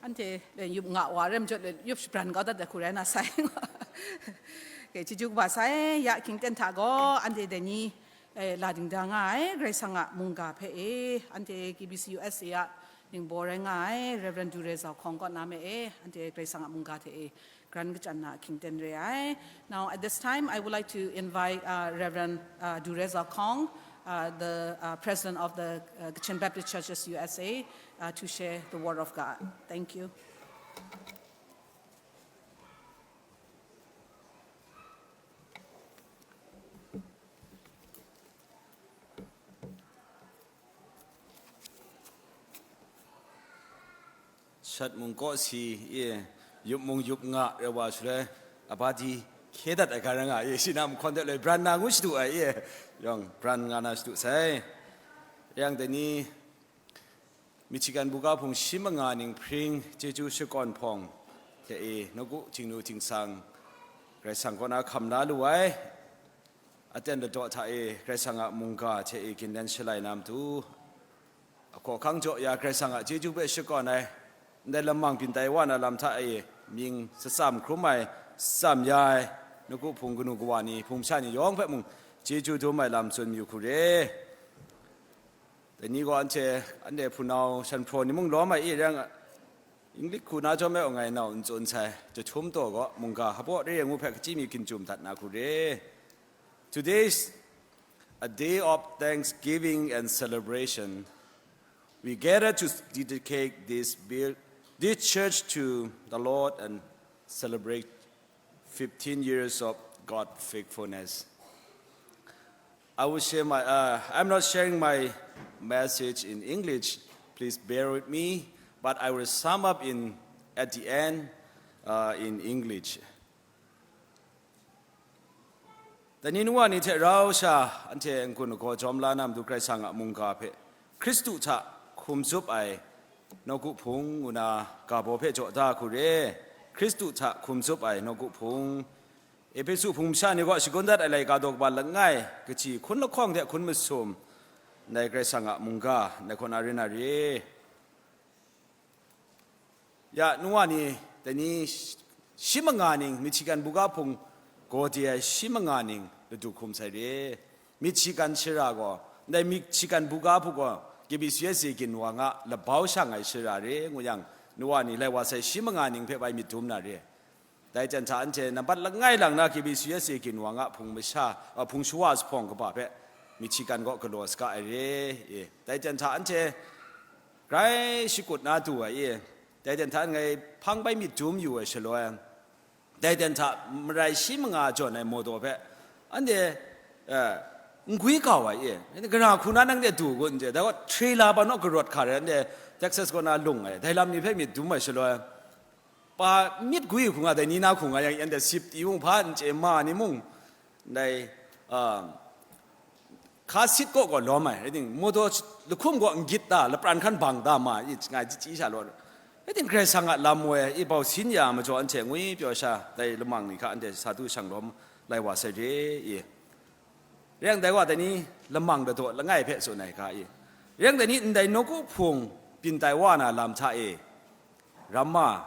Anhte, eh, yup nga wa rem jot le, yup shabran kau dat da hku rai na sai. Okay, chyeju kaba sai, ya King ten hta gaw, anhte dai ni, eh, la dingda nga ai, Karai Kasang a mungga hpe e, anhte K B C U S A a ningbaw rai nga ai, Reverend Dure Zau Hkawng kaw na me e, anhte Karai Kasang a mungga hte e, gran kachyan na King ten re ai. Now, at this time, I would like to invite, uh, Reverend, uh, Dure Zau Hkawng, uh, the, uh, President of the, uh, Kachin Baptist Churches U S A, uh, to share the Word of God. Thank you. Shat mung kaw si, e, yup mung yup nga re wa shaloi, abadi hkye dat ai ga ra nga, e, shi na mahkawn de loi bran na ngu shadu ai, e, yawng bran nga na shadu sai. Yang dai ni, Michigan buga hpung shi manga ning hpring chyeju shakawn hpawng hte e, nawku htingnu htingsang Karai Kasang kaw na hkam la lu ai. Aten ladaw hta e Karai Kasang a mungga hte e gindan shalai na matu, ahkaw ahkang jaw ya Karai Kasang a chyeju hpe shakawn ai, ndai lamang byin tai wa na lam hta e mying shatsam hkrum ai, shatsam ya ai, nawku hpung kanu kawa ni, hpung masha ni yawng hpe mung chyeju dum ai lam tsun mayu hku re. Dai ni gaw anhte, anhte hpunau shanhpraw ni mung lawm ai e rang, Inglik hku na jawm e aw ngai nau n tsun sai, jahtum taw gaw mungga hpaw re ai ngu hpe kachyi mi ginjum dat na hku re. Today is a day of thanksgiving and celebration. We gather to dedicate this build, this church to the Lord and celebrate fifteen years of God's faithfulness. I will share my, uh, I'm not sharing my message in English. Please bear with me, but I will sum up in at the end, uh, in English. Dai ni nu wa ni hte rau sha anhte n-gun n-gaw jawm la na matu Karai Kasang a mungga hpe, Hkristu hta hkum zup ai nawku hpung ngu na ga baw hpe jaw da hku re. Hkristu hta hkum zup ai nawku hpung. Ehpesu hpung masha ni kaw shagun dat ai laika daw kaba langai, kaji hkun lahkawng hte hkun masum, ndai Karai Kasang a mungga, ndai hkaw na re na re. Ya, nu wa ni, dai ni shi manga ning, Michigan buga hpung gaw de ai shi manga ning ladu hkum sai re. Michigan shara gaw, ndai Michigan buga hpung gaw, K B C U S A ginwang a labau shang ai shara re, ngu yang, nu wa ni lai wa sai shi manga ning hpe bai myit dum na re. Dai jan hta anhte nambat langai lang na K B C U S A ginwang a hpung masha, a, hpung shawa zuphpawng kaba hpe Michigan kaw galaw saga ai re, e. Dai jan hta anhte grai shakut na du ai, e. Dai jan hta ngai hpang bai myit dum yu ai shaloi, dai jan hta marai shi manga jawn ai mawdaw hpe anhte, eh, n gwi kau ai, e. Gara hku na nang de du gun je, dai gaw trailer ba naw karawt hkar ai, anhte Texas kaw na lung ai, dai lam ni hpe myit dum ai shaloi, pa myit gwi hku nga, dai ni na hku nga yang, anhte sip ti mung hpa n chye, ma ni mung, ndai, um, hka sit kaw gaw lawm ai, rai ting, mawdaw lahkum gaw n gyit ta, lapran hkan bang ta ma, i, nga chyi chyi sha law. Rai ting, Karai Kasang a lam woi, i, bau sin ya majaw anhte ngwi pyaw sha, dai lamang ni hka anhte sa du shang lawm lai wa sai re, i. Rai yang dai wa dai ni lamang ladaw langai hpe tsun ai ga i. Rai yang dai ni ndai nawku hpung byin tai wa na lam hta e, ramma,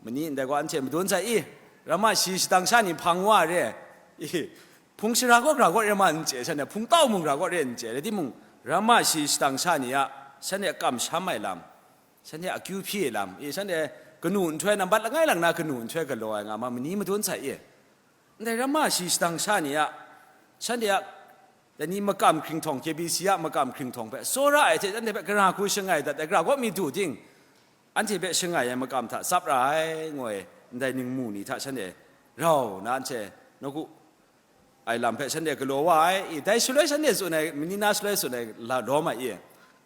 mani ndai gaw anhte madun sai i, ramma shi shadang sha ni hpang wa re, i, hpung shara gaw gara gaw re ma n chye, shanhte hpung tau mung gara gaw re n chye, rai timung, ramma shi shadang sha ni a, shanhte kamsham ai lam, shanhte akyu hpyi ai lam, i, shanhte kanu nhtoi nambat langai lang na kanu nhtoi galaw ai nga ma, mani madun sai i. Ndai ramma shi shadang sha ni a, shanhte a, dai ni makam hkringhtawng, K B C a makam hkringhtawng hpe tsawra ai hte, shanhte hpe gara hku shangai dat ai, gara gaw mi du ting, anhte hpe shangai ai makam hta tsap ra ai, ngoi, ndai ningmu ni hta shanhte rau na anhte nawku ai lam hpe shanhte galaw wa ai, i, dai shaloi shanhte tsun ai, mani na shaloi tsun ai la, lawm ai, i.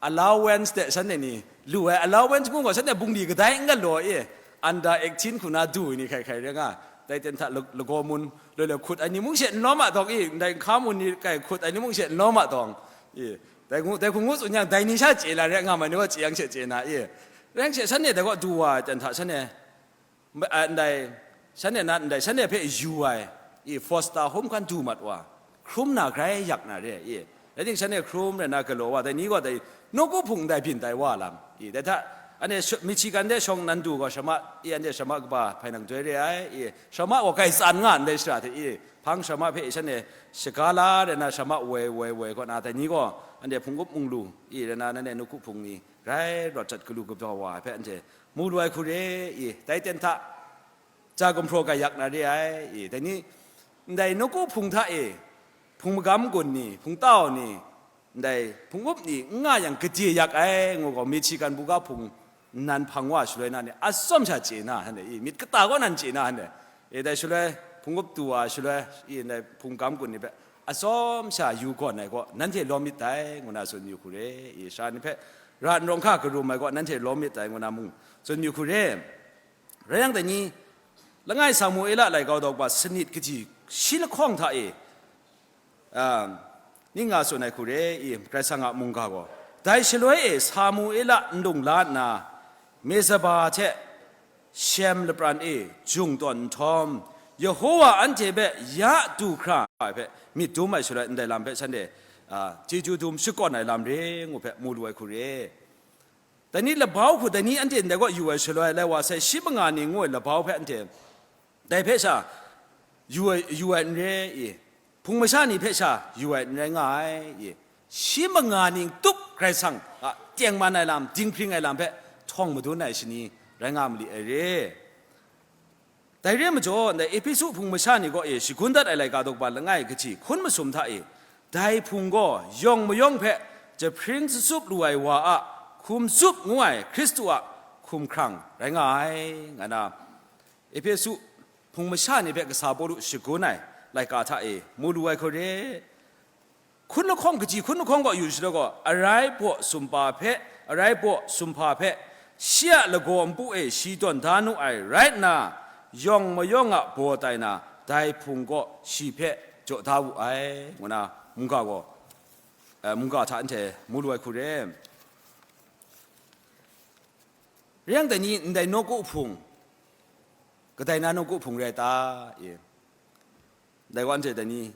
Allowance de shanhte ni lu ai, allowance ngu gaw shanhte bungli kadai n galaw i, under eighteen hku na du ai ni hkai hkai rai nga, dai ten hta la-, lagaw mun loi loi hkut ai ni mung she n lawm a dawng i, ndai nhka mun ni kai hkut ai ni mung she n lawm a dawng i, dai ngu, dai hku ngu tsun yang, dai ni sha chye la rai nga ma ni gaw chye yang she chye na i, rai yang she shanhte dai gaw du wa ai ten hta shanhte Ma-, a, ndai, shanhte na ndai, shanhte hpe yu ai, i, foster home hkan du mat wa, hkrum na grai yak na re, i, rai ting, shanhte hkrum rai na galaw wa, dai ni gaw dai, nawku hpung ndai byin tai wa lam, i, dai hta, Anhte shu-, Michigan de shawng nan du gaw, shama, i, anhte shama kaba hpai nang doi re ai, i, shama gaw kai tsan nga ndai shara hte, i, hpang shama hpe shanhte shaga la re na, shama woi, woi, woi kaw na, dai ni gaw, anhte hpung up mung lu, i, re na, nanhte nawku hpung ni, grai rawt jat galu kaba wa ai hpe, anhte mu lu ai hku re, i, dai ten hta, ja gumhpraw gayak na re ai, i, dai ni, ndai nawku hpung hta e, hpung magam gun ni, hpung tau ni, ndai hpung up ni n nga yang gade yak ai, ngu gaw, Michigan buga hpung nnan hpang wa shaloi na ni, atsawm sha chye na, hane, i, myit kata kaw nan chye na, hane, e, dai shaloi hpung up tu wa shaloi, i, ndai hpung gam gun ni hpe atsawm sha yu gawn ai gaw, nanhte lawm myit dai, ngu na tsun yu hku re, i, sha ni hpe ra nrawng hka karum ai gaw, nanhte lawm myit dai, ngu na mung tsun yu hku re. Rai yang dai ni, langai Samuela lai kau dau ba sanit kaji shi lahkawng hta e, um, ning nga tsun ai hku re, i, Karai Kasang a mungga gaw, dai shaloi e Samuela nlung la nna, Mezaba hte Shem lapran e jung tawn nhtawm, Yehowa anhte hpe ya du hkra ai hpe myit dum ai shaloi, ndai lam hpe shanhte, a, chyeju dum shakawn ai lam re ngu hpe mu lu ai hku re. Dai ni labau hku, dai ni anhte ndai kaw yu ai shaloi, lai wa sai shi manga ni ngu ai labau hpe anhte dai hpe sha yu ai, yu ai n re i, hpung masha ni hpe sha yu ai n rai nga ai i, shi manga ning tup Karai Kasang a tengman ai lam, dinghpring ai lam hpe htawng madun ai shani rai nga ma li ai re. Dai re majaw, ndai Ehpesu hpung masha ni kaw e shagun dat ai laika daw ba langai kaji hkun masum hta e, dai hpung gaw yawng mayawng hpe jahpring tsatsup lu ai wa a hkum tsup ngu ai Hkristu a hkumhkrang rai nga ai, nga na, Ehpesu hpung masha ni hpe kasa Pawlu shagun ai laika hta e mu lu ai hku re. Hkun lahkawng, kaji hkun lahkawng kaw yu shaloi gaw, arai baw sumhpa hpe, arai baw sumhpa hpe, shi a lagaw npu e shi tawn da nu ai rai nna, yawng mayawng a baw tai na, dai hpung gaw shi hpe jaw da wu ai, ngu na mungga gaw, eh, mungga hta anhte mu lu ai hku re. Rai yang dai ni, ndai nawku hpung, kadai na nawku hpung rai ta? E. Dai wa anhte dai ni,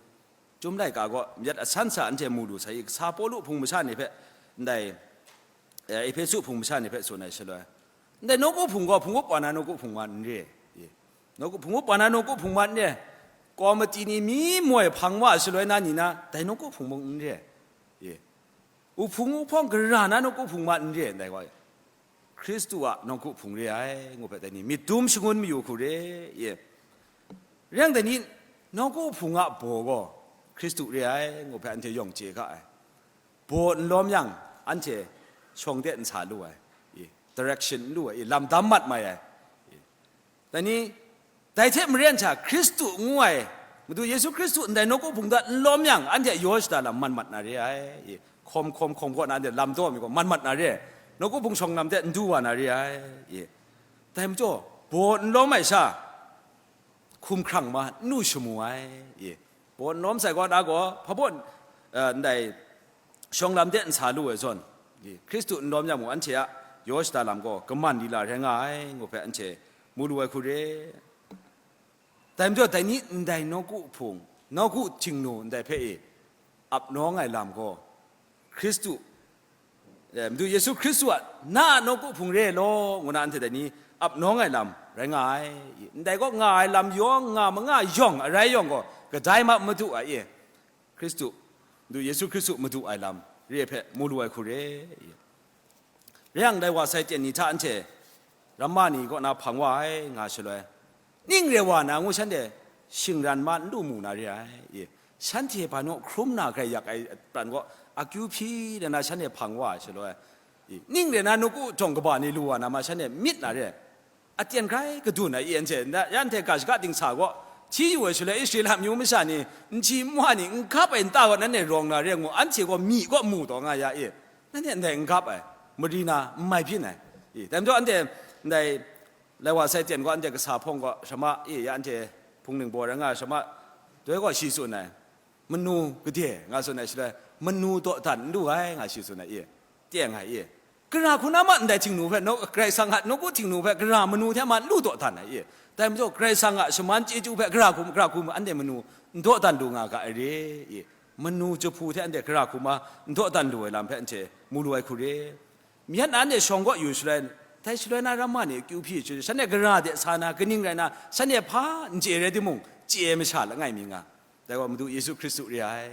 Chyum laika gaw myit asan sa anhte mu lu sai, kasa Pawlu hpung masha ni hpe, ndai, eh, Ehpesu hpung masha ni hpe tsun ai shaloi, ndai nawku hpung gaw hpung up wa na nawku hpung wa n re, e, nawku, hpung up wa na nawku hpung wa n re, kawmati ni mi moi hpang wa shaloi na ni na, dai nawku hpung mung n re, e, uhpung uhpawng gara na nawku hpung wa n re, ndai gaw, Hkristu a nawku hpung re ai, ngu hpe dai ni, myit dum shangun mayu hku re, e. Rai yang dai ni, nawku hpung a baw gaw Hkristu re ai, ngu hpe anhte yawng chye ga ai. Baw n lawm yang, anhte shawng de n sa lu ai, e, direction n lu ai, e, lam dam mat mai ai, e. Dai ni, dai hte maren sha Hkristu ngu ai, Madu Yesu Hkristu ndai nawku hpung hta n lawm yang, anhte yaw shada lam man mat na re ai, e, hkawm hkawm hkawm kaw na anhte lam taw mi gaw man mat na re ai, nawku hpung shawng lam hte n du wa na re ai, e. Dai majaw, baw n lawm ai sha, hkumhkrang ma n lu shamu ai, e. Baw n lawm sai kaw na gaw, hpa baw, eh, ndai shawng lam de n sa lu ai zawn, e, Hkristu n lawm yang mung, anhte a yaw shada lam gaw kaman lila rai nga ai, ngu hpe anhte mu lu ai hku re. Dai majaw, dai ni ndai nawku hpung, nawku htingnu ndai hpe e ap nawng ai lam gaw, Hkristu, eh, Madu Yesu Hkristu a, na a nawku hpung re ai law, ngu na anhte dai ni ap nawng ai lam rai nga ai. Ndai kaw nga ai lam yawng, nga manga yawng, arai yawng gaw, kadai ma madu ai, e, Hkristu, Madu Yesu Hkristu madu ai lam re ai hpe mu lu ai hku re. Rai yang, dai wa sai ten ni hta anhte ramma ni kaw na hpang wa ai nga shaloi, ning re wa na ngu shanhte shingran ma n lu mu na re ai, e. Shanhte hpa naw hkrum na grai yak ai pran gaw akyu hpyi de na shanhte hpang wa ai shaloi, e, ning re na nawku jawng kaba ni lu wa na ma shanhte myit na re ai. Aten grai kadun ai, e, anhte, na, ya anhte ga shaga dingsa gaw, hti yu ai shaloi Israela amyu masha ni, nji nwa ni n gap ai nta gaw nanhte rawng na re ai ngu, anhte gaw myi kaw mu taw nga ya, e, nanhte ndai n gap ai, mari na n mai byin ai, e, dai majaw anhte ndai lai wa sai ten gaw, anhte kasa hpawng gaw, shama, e, ya anhte hpung ningbaw rai nga ai shama, doi gaw shi tsun ai, manu gade nga tsun ai shaloi, manu dawdan n lu ai nga shi tsun ai, e, teng ai, e. Gara hku na ma ndai htingnu hpe, naw-, Karai Kasang a nawku htingnu hpe gara manu hte ma n lu dawdan ai, e. Dai majaw, Karai Kasang a shaman chyeju hpe gara hku, gara hku ma anhte manu n dawdan lu nga ga ai re, e. Manu jahpu hte anhte gara hku ma n dawdan lu ai lam hpe anhte mu lu ai hku re. Myit na anhte shawng kaw yu shaloi, Dai shaloi na ramma ni akyu hpyi ai shaloi, shanhte gara de sa na, kaning rai na, shanhte hpa n chye rai timung, chye ai masha langai mi nga. Dai gaw Madu Yesu Hkristu re ai.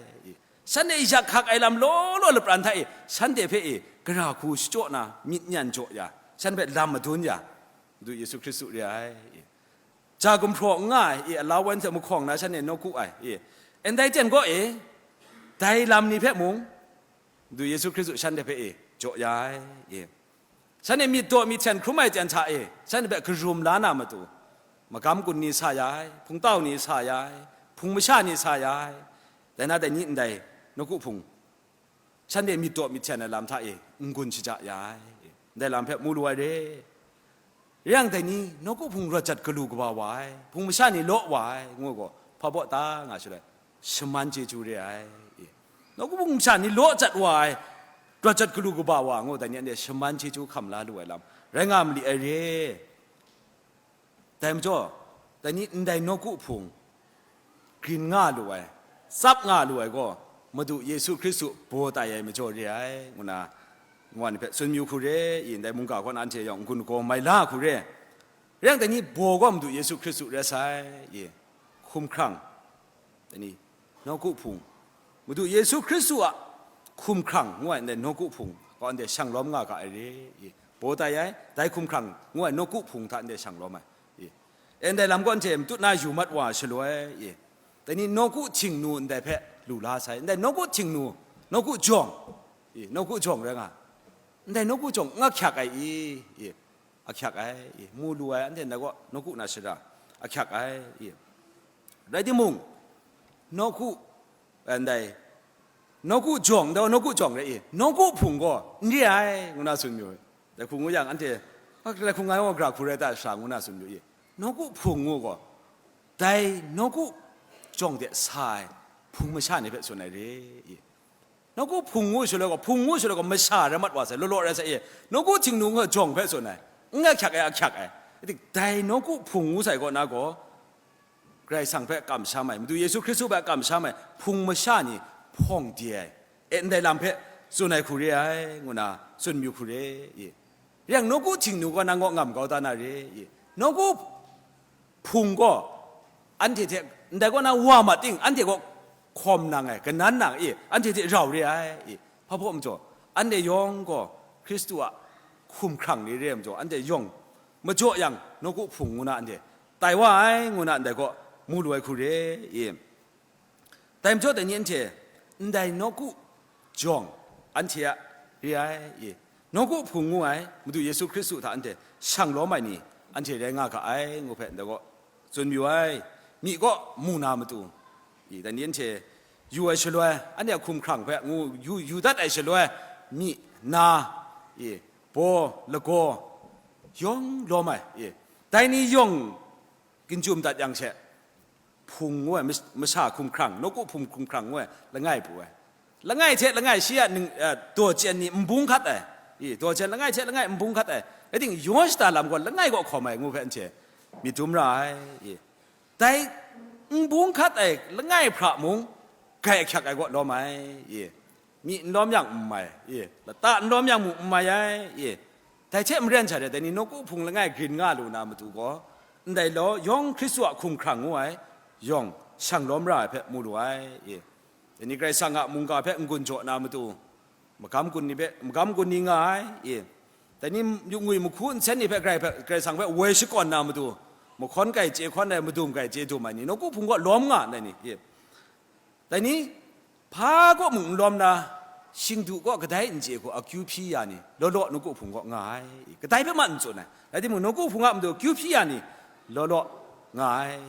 Shanhte yak hkak ai lam law law lapran hta e, shanhte hpe e, gara hku shachyaw na, myit nyan jaw ya, shanhte hpe lam madun ya, Madu Yesu Hkristu re ai. Ja gumhpraw n nga ai, e, allowance hte mahkawng na shanhte nawku ai, e, ndai ten gaw, e, dai lam ni hpe mung, Madu Yesu Hkristu shanhte hpe, e, jaw ya ai, e. Shanhte myit daw myit hten hkrum ai ten hta e, shanhte hpe karum la na matu, magam gun ni sa ya ai, hpungtau ni sa ya ai, hpung masha ni sa ya ai, dai na dai ni ndai nawku hpung, shanhte myit daw myit hten ai lam hta e n-gun shaja ya ai, ndai lam hpe mu lu ai re. Re yang dai ni, nawku hpung rawt jat galu kaba wa ai, hpung masha ni law wa ai, ngu gaw, hpa baw ta nga shaloi, shaman chyeju re ai. Nawku hpung masha ni law jat wa ai, rawt jat galu kaba wa, ngu dai ni anhte shaman chyeju hkam la lu ai lam, rai nga mali ai re. Dai majaw, dai ni ndai nawku hpung grin nga lu ai, tsap nga lu ai gaw, Madu Yesu Hkristu baw tai ai majaw re ai, ngu na, nwan hpe tsun mayu hku re, i ndai mungga kaw na anhte yawng n-gun gaw mai la hku re. Rai yang, dai ni baw gaw Madu Yesu Hkristu rai sai, i hkumhkrang, dai ni, nawku hpung, Madu Yesu Hkristu a hkumhkrang ngu ai ndai nawku hpung gaw anhte shang lawm nga ga ai re, i baw tai ai, dai hkumhkrang ngu ai nawku hpung hta anhte shang lawm ai, i, e, ndai lam gaw anhte matut na yu mat wa shaloi, i, dai ni nawku htingnu ndai hpe lu la sai, ndai nawku htingnu, nawku jawng, i, nawku jawng rai nga, ndai nawku jawng n ahkyak ai i, i, ahkyak ai, i, mu lu ai, anhte ndai gaw nawku na shara ahkyak ai, i. Rai timung, nawku, ndai, nawku jawng, ndai gaw nawku jawng rai i, nawku hpung gaw n re ai, ngu na tsun mayu. Dai hku ngu yang, anhte, "A, dai hku ngai gaw gara hku rai ta sha," ngu na tsun mayu i. Nawku hpung ngu gaw, dai nawku jawng de sa ai hpung masha ni hpe tsun ai re, i. Nawku hpung ngu shaloi gaw, hpung ngu shaloi gaw, masha rai mat wa sai, law law rai sai, e, nawku htingnu ngu jawng hpe tsun ai, n ahkyak ai, ahkyak ai. Dai nawku hpung ngu sai kaw na gaw, Karai Kasang hpe kamsham ai, Madu Yesu Hkristu hpe kamsham ai hpung masha ni hpawng de ai, e, ndai lam hpe tsun ai hku re ai, ngu na tsun mayu hku re, i. Rai yang, nawku htingnu gaw nang kaw ngam kau da na re, i. Nawku hpung gaw anhte hte, ndai kaw na wa mat ting, anhte kaw hkawm nang ai, kanan nang, i, anhte hte rau re ai, i, hpa hpaw majaw, anhte yawng gaw Hkristu a hkumhkrang ni re ai majaw, anhte yawng majaw yang, nawku hpung ngu na anhte tai wa ai, ngu na ndai kaw mu lu ai hku re, i. Dai majaw dai ni anhte, ndai nawku jawng anhte a re ai, i, nawku hpung ngu ai Madu Yesu Hkristu hta anhte shang lawm ai ni, anhte rai nga ga ai, ngu hpe ndai kaw tsun mayu ai. Myi kaw mu na matu, i, dai ni anhte yu ai shaloi, anhte a hkumhkrang hpe ngu yu, yu dat ai shaloi, myi, na, i, baw, lagaw, yawng lawm ai, i, dai ni yawng ginjum dat yang she, hpung ngu ai, mas-, masha hkumhkrang, nawku hpung hkumhkrang ngu ai, langai pru ai. Langai hte langai shi a ning, eh, daw chyen ni n bung hkat ai. I, daw chyen langai hte langai n bung hkat ai. Rai ting, yaw shada lam gaw langai kaw hkawm ai ngu hpe anhte myit dum ra ai. I, dai n bung hkat ai langai hpra mung, grai ahkyak ai kaw lawm ai. I, myi n lawm yang n mai, i, lata n lawm yang mung n mai ai, i. Dai hte maren sha re, dai ni nawku hpung langai grin nga lu na matu gaw, ndai law yawng Hkristu a hkumhkrang ngu ai, yawng shang lawm ra ai hpe mu lu ai, i. Dai ni Karai Kasang a mungga hpe n-gun jaw na matu, magam gun ni hpe, magam gun ni nga ai, i. Dai ni ngwi mahku nsen ni hpe Karai hpe, Karai Kasang hpe woi shakawn na matu, mahkawn kai chye hkawn ai, madum kai chye dum ai ni, nawku hpung gaw lawm nga ndai ni, i. Dai ni, hpa kaw mung n lawm na, shingdu kaw kadai n chye hku akyu hpyi ya ni, law law nawku hpung kaw nga ai, kadai hpe man n tsun ai. Rai timung, nawku hpung a matu akyu hpyi ya ni, law law nga ai,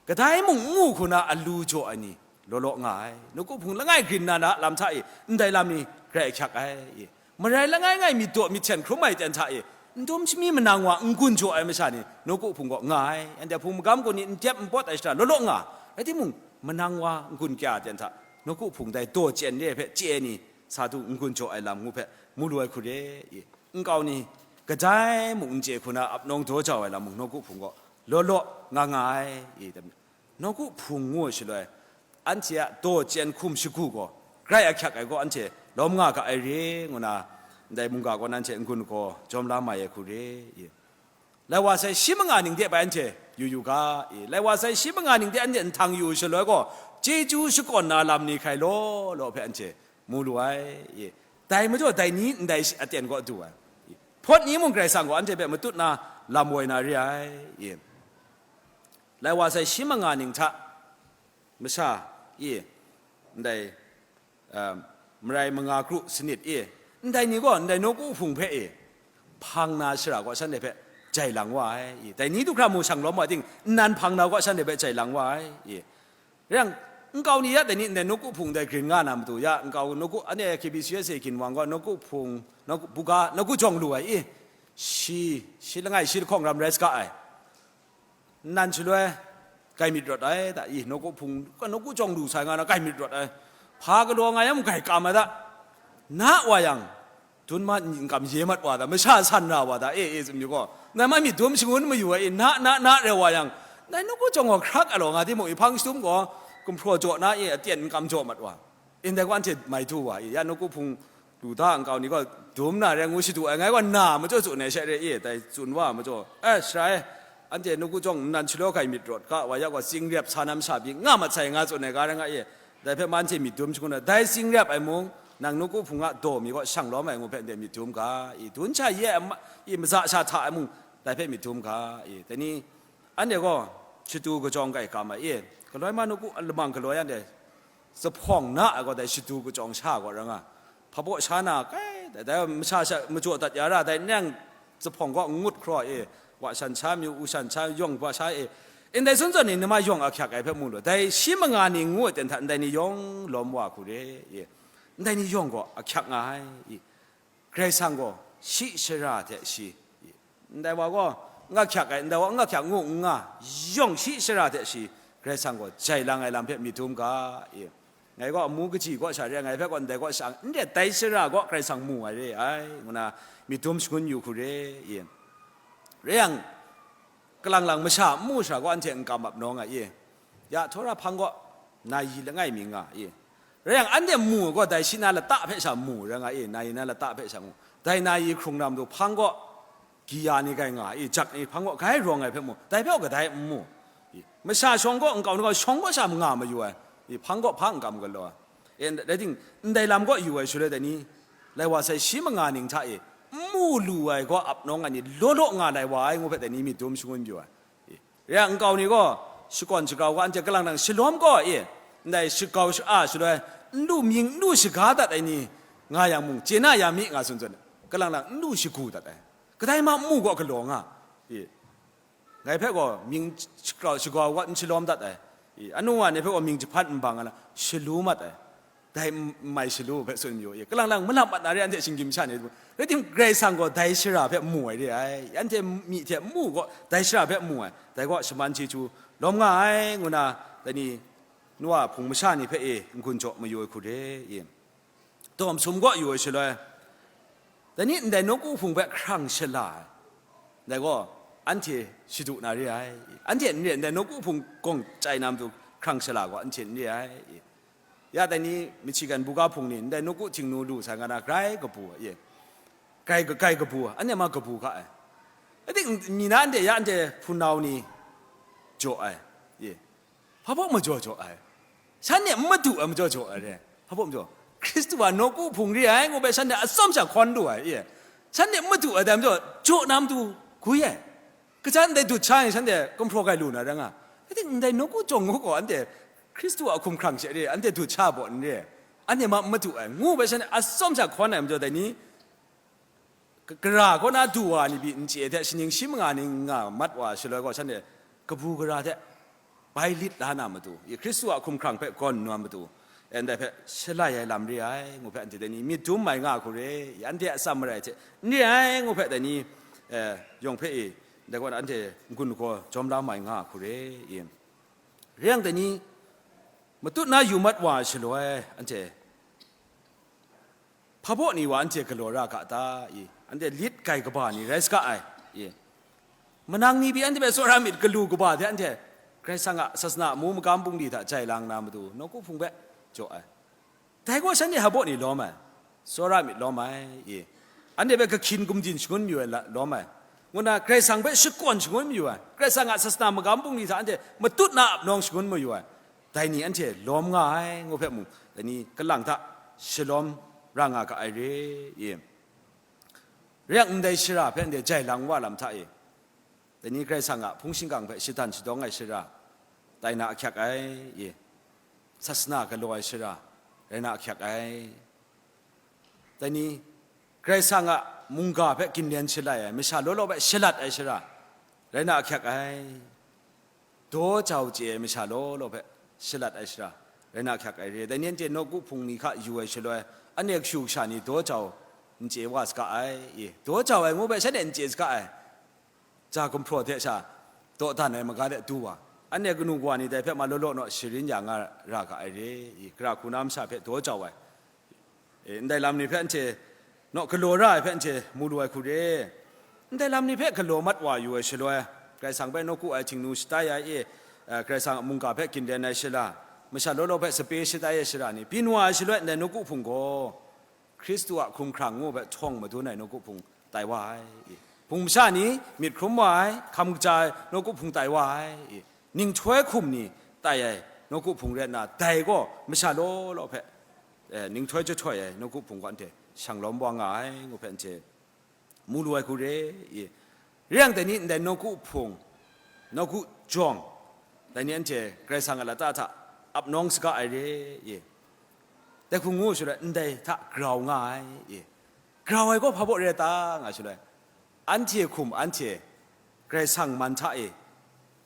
kadai mung n mu hku na alu jaw ai ni, law law nga ai. Nawku hpung langai grin na na lam hta e, ndai lam ni grai ahkyak ai. Marai langai ngai myit daw myit hten hkrum ai ten hta e, n dum shami manang wa n-gun jaw ai masha ni, nawku hpung kaw nga ai. Anhte hpung magam gun ni n dep n pawt ai shara law law nga, rai timung, manang wa n-gun kya ten hta, nawku hpung dai daw chyen re ai hpe chye ai ni, sa du n-gun jaw ai lam ngu hpe mu lu ai hku re, i, nkau ni, kadai mung n chye hku na ap nawng daw jau ai lam mung, nawku hpung kaw law law nga nga ai, i, nawku hpung ngu ai shaloi, anhte a daw chyen hkum shagu gaw, grai ahkyak ai gaw anhte lawm nga ga ai re, ngu na, ndai mungga kaw nanhte n-gun hkaw jawm la mai ai hku re, i. Lai wa sai shi manga ning de bai anhte yu yu ga, i. Lai wa sai shi manga ning de anhte nhtang yu shaloi gaw, chyeju shakawn na lam ni hkrai law law hpe anhte mu lu ai, i. Dai majaw dai ni ndai shi-, aten kaw du ai, i. Hpawt ni mung Karai Kasang gaw anhte hpe matut na lam woi na re ai, i. Lai wa sai shi manga ning hta masha, i, ndai, um, marai manga kru sanit, i, ndai ni gaw ndai nawku hpung hpe, i, hpang na shara gaw shanhte hpe jai lang wa ai, i. Dai ni du hkra mu shang lawm wa ting, nnan hpang na gaw shanhte hpe jai lang wa ai, i. Rai yang, nkau ni ya dai ni ndai nawku hpung dai grin nga na matu ya, nkau nawku, anhte K B C S A ginwang gaw nawku hpung, nawku buga, nawku jawng lu ai, i. Shi, shi langai, shi lahkawng ram rai saga ai. Nnan shaloi, grai myit rawt ai, ta, i, nawku hpung, nawku jawng lu sai nga na, grai myit rawt ai. Hpa galaw nga yang, grai kam ai ta. Na wa yang, dun ma n kam ye mat wa ta, masha san ra wa ta, e, e, tsun yu gaw. Nai ma myit dum shangun mayu ai, i, na, na, na, rai wa yang, nai nawku jawng gaw hkrak ai law nga timung, i, hpang shadum gaw, gumhpraw jaw na, i, aten n kam jaw mat wa. Ndai gaw anhte mai du wa, i, ya nawku hpung lu da nkau ni gaw dum na re ngu shadu ai, ngai gaw na majaw tsun ai she re, i, dai tsun wa majaw, e, sara e, anhte nawku jawng nnan shalaw hkai myit rawt ga wa ya gaw, tsingrep sa nam sha pyi nga mat sai nga tsun ai ga rai nga, i, dai hpe ma anhte myit dum shangun ai, dai tsingrep ai mung, nang nawku hpung a daw mi gaw shang lawm ai ngu hpe ndai myit dum ga, i, dun sha ye ai ma-, i, maza sha hta ai mung, dai hpe myit dum ga, i, dai ni, anhte gaw shatu kajawng kai kam ai, i, galoi ma nawku lamang galoi anhte zuphpawng na ai gaw dai shatu kajawng sha gaw rai nga, hpabaw sha na kai, dai, dai masha sha majaw dat ya ra, dai nang zuphpawng gaw ngut hkraw, i, wa shan sha myu, u shan sha, yawng wa sha, i, ndai sun zawn ni nama yawng ahkyak ai hpe mu lu, dai shi manga ni ngu ai ten hta ndai ni yawng lawm wa hku re, i, ndai ni yawng gaw ahkyak nga ai, i. Karai Kasang gaw shi shara hte shi, ndai wa gaw n ga hkyak ai, ndai wa n ga hkyak ngu n nga, yawng shi shara hte shi, Karai Kasang gaw jai lang ai lam hpe myit dum ga, i. Ngai gaw amu kaji kaw sha re ai, ngai hpe gaw ndai kaw sha, n re, dai shara gaw Karai Kasang mu ai re ai, ngu na myit dum shangun yu hku re, i. Rai yang, kalang lang masha n mu shara gaw anhte n kam ap nawng ai, i. Ya, htawra hpang gaw, nai langai mi nga, i. Rai yang, anhte mu gaw, dai shi na lata hpe sha mu rai nga, i, nai na lata hpe sha mu. Dai nai hkrung na matu hpang gaw, giya ni grai nga, i, jak ni hpang gaw, grai rawng ai hpe mu, dai hpe gaw kadai n mu, i. Masha shawng gaw, nkau ni gaw, shawng gaw sha nga mayu ai, i, hpang gaw hpa n kam galaw ai. E, rai ting, ndai lam gaw yu ai shaloi dai ni, lai wa sai shi manga ning hta e, n mu lu ai gaw ap nawng ai ni, law law nga lai wa ai ngu hpe dai ni myit dum shangun yu ai. E, rai yang nkau ni gaw, shakawn shagrau ga anhte kalang nang shalawm gaw e, ndai shagau sha-, a shaloi, n lu mying n lu shaga dat ai ni nga yang mung, chye na ya mi nga tsun tsun, kalang nang n lu shagu dat ai. Kadai ma n mu gaw galaw nga. E, Ngai hpe gaw mying shagrau, shagau wa n shalawm dat ai, i, anu wa ni hpe gaw mying jahpan n bang ai lam, shalu mat ai, dai n mai shalu hpe tsun mayu, i, kalang lang malap mat na re, anhte shinggyim sha ni, rai tim, Karai Kasang gaw dai shara hpe mu ai re ai, anhte myi hte mu gaw dai shara hpe mu ai, dai gaw shaman chyeju lawm nga ai, ngu na, dai ni, nu wa hpung masha ni hpe e n-gun jaw mayu ai hku re, i. Dawm sum gaw yu ai shaloi, dai ni ndai nawku hpung hpe hkrang shala ai, dai gaw anhte shadu na re ai, anhte n re, ndai nawku hpung gawng chyai na matu hkrang shala gaw anhte n re ai. Ya dai ni Michigan buga hpung ni ndai nawku htingnu lu sai nga na grai kabu ai, grai, grai kabu, anhte ma kabu ga ai. Adik mi na anhte ya anhte hpunau ni jaw ai, ye. Hpa baw majaw jaw ai? Shanhte n madu ai majaw jaw ai re. Hpa baw majaw? Hkristu a nawku hpung re ai ngu hpe shanhte atsawm sha hkawn lu ai, e. Shanhte n madu ai dai majaw, jaw na matu gwi ai. Kajan ndai dut sha yang shanhte gumhpraw gai lu na rai nga. Rai timung, ndai nawku jawng ngu gaw anhte Hkristu a hkum hkrang she re, anhte dut sha baw n re, anhte ma n madu ai, ngu hpe shanhte atsawm sha hkawn ai majaw dai ni, Ka-, gara kaw na du wa ni pyi n chye hte, shaning shi manga ni nga mat wa shaloi gaw, shanhte kabu gara hte bai lit la na matu, i Hkristu a hkumhkrang hpe gawn nna matu, e ndai hpe shalai ai lam re ai, ngu hpe anhte dai ni myit dum mai nga hku re, i anhte atsam marai hte n re ai, ngu hpe dai ni, e, yawng hpe i, ndai gaw na anhte n-gun hkaw jawm la mai nga hku re, i. Re yang dai ni, matut na yu mat wa shaloi, anhte hpa baw ni wa anhte galaw ra ga ta, i? Anhte lit gai kaba ni rai saga ai, i? Manang ni pyi anhte hpe tsawra myit galu kaba hte anhte Karai Kasang a sasana amu magam bungli hta jai lang na matu, nawku hpung hpe jaw ai. Dai gaw shanhte hpa baw ni lawm ai, tsawra myit lawm ai, i? Anhte hpe kahkyin gumdin shangun mayu ai la-, lawm ai, ngu na Karai Kasang hpe shakawn shangun mayu ai, Karai Kasang a sasana magam bungli hta anhte matut na ap nawng shangun mayu ai, dai ni anhte lawm nga ai, ngu hpe mung, dai ni kalang hta shalawm ra nga ga ai re i. Rai yang, ndai shara hpe anhte jai lang wa lam hta e, dai ni Karai Kasang a hpung shingkang hpe shadan shadawng ai shara, tai na ahkyak ai i. Sasana galaw ai shara, rai na ahkyak ai. Dai ni, Karai Kasang a mungga hpe ginlen shalai ai, masha law law hpe shalat ai shara, rai na ahkyak ai. Daw jau chye ai masha law law hpe shalat ai shara, rai na ahkyak ai re. Dai ni anhte nawku hpung ni hka yu ai shaloi, anhte kashu kasha ni daw jau n chye wa saga ai, i, daw jau ai ngu hpe shanhte n chye saga ai. Ja gumhpraw hte sha dawdan ai maga de du wa, anhte kanu kawa ni dai hpe ma law law naw sharin ya nga ra ga ai re i, gara hku na masha hpe daw jau ai, e, ndai lam ni hpe anhte naw galaw ra ai hpe anhte mu lu ai hku re. Ndai lam ni hpe galaw mat wa yu ai shaloi, Karai Kasang hpe nawku ai htingnu shatai ai e, e, Karai Kasang a mungga hpe ginlen ai shala, masha law law hpe sape shatai ai shara ni byin wa ai shaloi, ndai nawku hpung gaw Hkristu a hkumhkrang ngu hpe htawng madun ai nawku hpung tai wa ai. Hpung masha ni myit hkrum wa ai, hkam kaja ai nawku hpung tai wa ai. Ninghtoi hkum ni tai ai nawku hpung rai nna, dai gaw masha law law hpe, eh, ninghtoi jahtoi ai nawku hpung gaw anhte shang lawm wa nga ai, ngu hpe anhte mu lu ai hku re i. Rai yang, dai ni ndai nawku hpung, nawku jawng, dai ni anhte Karai Kasang a lata hta ap nawng saga ai re i. Dai hku ngu shaloi, ndai hta grau nga ai i. Grau ai gaw hpa baw re ta nga shaloi, anhte hkum anhte Karai Kasang man hta e,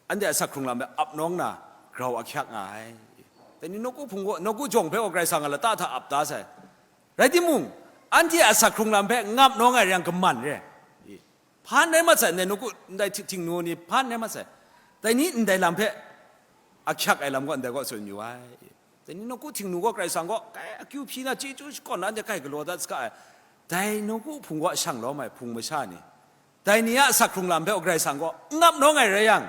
anhte a asak hkrung lam hpe ap nawng na grau ahkyak nga ai. Dai ni nawku hpung gaw, nawku jawng hpe gaw Karai Kasang a lata hta ap da sai. Rai timung, anhte a asak hkrung lam hpe ngap nawng ai rai yang, kaman re. Hpan rai mat sai, ndai nawku, ndai hti-, htingnu ni hpan rai mat sai. Dai ni ndai lam hpe ahkyak ai lam gaw ndai kaw tsun yu ai. Dai ni nawku htingnu gaw Karai Kasang gaw kai akyu hpyi na, chyeju shakawn na, anhte kai galaw dat saga ai. Dai nawku hpung gaw shang lawm ai hpung masha ni, dai ni a asak hkrung lam hpe Karai Kasang gaw n ngap nawng ai rai yang,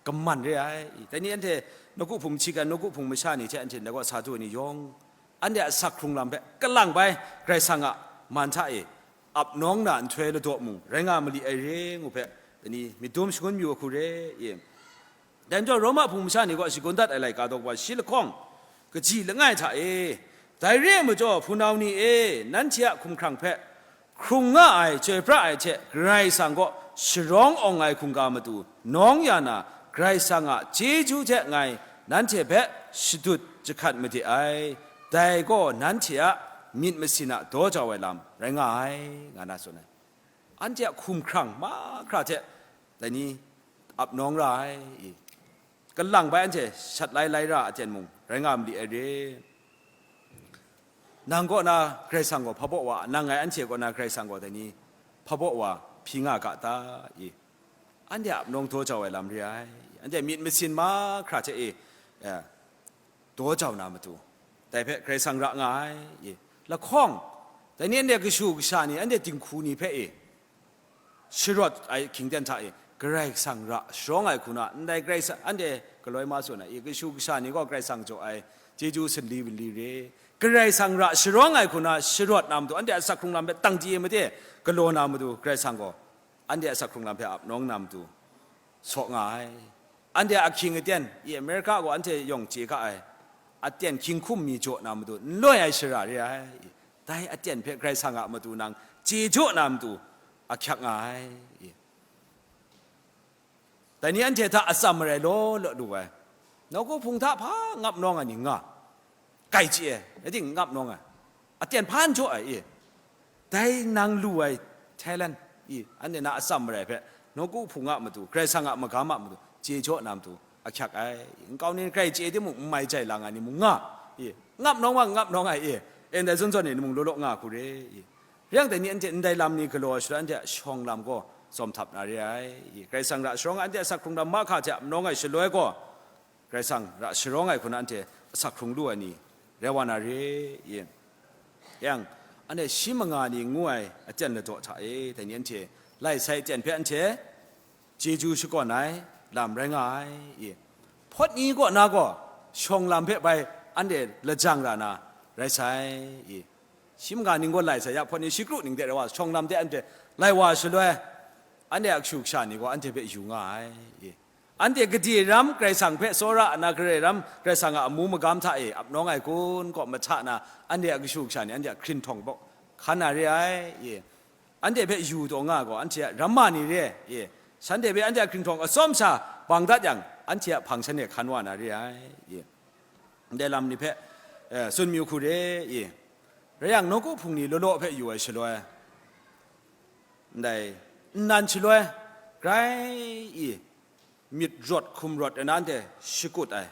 kaman re ai. Dai ni anhte nawku hpung hti gan, nawku hpung masha ni hte anhte ndai gaw sa du ai ni yawng, anhte a asak hkrung lam hpe kalang bai Karai Kasang a man hta e ap nawng na nhtoi ladaw mung rai nga mali ai re ngu hpe, dai ni myit dum shangun yu ai hku re i. Dai majaw, Roma hpung masha ni gaw shagun dat ai laika daw wa shi lahkawng, kaji langai hta e, dai re ai majaw, hpunau ni e, nanhte a hkumhkrang hpe hkrung nga ai, chyoi pra ai hte Karai Kasang gaw sharawng awng ai hkungga matu nawng ya na, Karai Kasang a chyeju hte ngai nanhte hpe shadut jahkat made ai, dai gaw nanhte a myit masin a daw jau ai lam rai nga ai, nga na tsun ai. Anhte a hkumhkrang mahkra hte dai ni ap nawng ra ai i, kalang bai anhte shat lai lai ra aten mung rai nga mali ai re. Nang kaw na Karai Kasang gaw hpa baw wa, nang ngai anhte kaw na Karai Kasang gaw dai ni hpa baw wa hpyi nga ga ta i? Anhte a ap nawng daw jau ai lam re ai, anhte myit masin mahkra hte e, eh, daw jau na matu, dai hpe Karai Kasang ra nga ai, i, lahkawng, dai ni anhte kashu kasha ni anhte dinghku ni hpe e, sharawt ai hkying ten hta e, Karai Kasang ra sharawng ai hku na, ndai Karai Kasang, anhte galoi ma tsun ai, i, kashu kasha ni gaw Karai Kasang jaw ai chyeju sanli wunli re, Karai Kasang ra sharawng ai hku na sharawt na matu, anhte a asak hkrung lam hpe tang di e made galaw na matu, Karai Kasang gaw anhte a asak hkrung lam hpe ap nawng na matu saw nga ai. Anhte a ahkying aten, i, Amerika gaw anhte yawng chye ga ai, aten hkying hkum mi jaw na matu n loi ai shara re ai. Dai aten hpe Karai Kasang a matu nang chye jaw na matu ahkyak nga ai. Dai ni anhte hta atsam marai law law lu ai. Nawku hpung hta hpa ngap nawng ai ni nga, kai chye ai, rai ting, ngap nawng ai, aten hpa n jaw ai i? Dai nang lu ai talent i, anhte na atsam marai hpe nawku hpung a matu, Karai Kasang a magam a matu chye jaw na matu ahkyak ai. Nkau ni grai chye timung, n mai jai lang ai ni mung nga i, ngap nawng wa ngap nawng ai i, e ndai zawn zawn e ni mung law law nga hku re i. Rai yang, dai ni anhte ndai lam ni galaw ai shaloi, anhte a shawng lam gaw tsawm htap na re ai i. Karai Kasang ra sharawng ai, anhte a asak hkrung lam mahkra hte ap nawng ai shaloi gaw, Karai Kasang ra sharawng ai hku na anhte asak hkrung lu ai ni rai wa na re i. Yang, anhte shi manga ni ngu ai aten ladaw hta e, dai ni anhte lai sai aten hpe anhte chyeju shakawn ai lam rai nga ai i. Hpawt ni kaw na gaw, shawng lam hpe bai anhte lajang ra na rai sai i. Shi manga ning gaw lai sai ya, hpawt ni shi kru ning de rai wa, shawng lam de anhte lai wa shaloi, anhte a kashu kasha ni gaw anhte hpe yu nga ai. Anhte gade ram Karai Kasang hpe tsawra nna, gade ram Karai Kasang a amu magam hta e ap nawng ai kun kaw mahta na, anhte a kashu kasha ni anhte a hkrinhtawng baw hkan na re ai. Anhte hpe yu taw nga gaw, anhte a ramma ni re ai. Shanhte hpe anhte a hkrinhtawng atsawm sha bang dat yang, anhte a hpang shanhte hkan wa na re ai. Ndai lam ni hpe, eh, tsun mayu hku re, i. Rai yang, nawku hpung ni law law hpe yu ai shaloi, ndai nnan shaloi, grai i, myit rawt hkum rawt ai na anhte shakut ai,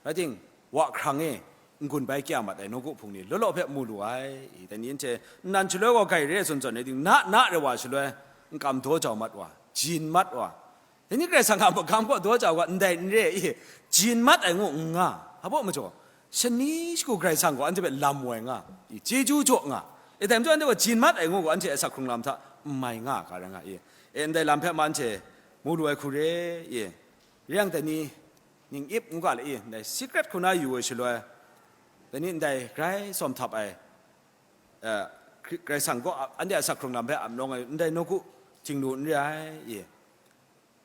rai ting, wa hkrang e n-gun bai kya mat ai nawku hpung ni law law hpe mu lu ai, i. Dai ni anhte nnan shaloi gaw grai re ai zawn zawn rai ting, na na rai wa shaloi, n kam daw jau mat wa, jin mat wa, dai ni Karai Kasang a magam kaw daw jau ga ndai n re i, jin mat ai ngu n nga, hpa majaw, shani shagu Karai Kasang gaw anhte hpe lam woi nga, i, chyeju jaw nga, i, dai majaw anhte gaw jin mat ai ngu gaw anhte a asak hkrung lam hta n mai nga ga rai nga i, e, ndai lam hpe ma anhte mu lu ai hku re i, rai yang dai ni ning ip ngu ga le i, ndai secret hku na yu ai shaloi, dai ni ndai grai sawm htap ai, eh, Karai Kasang gaw anhte a asak hkrung lam hpe ap nawng ai, ndai nawku htingnu n re ai i.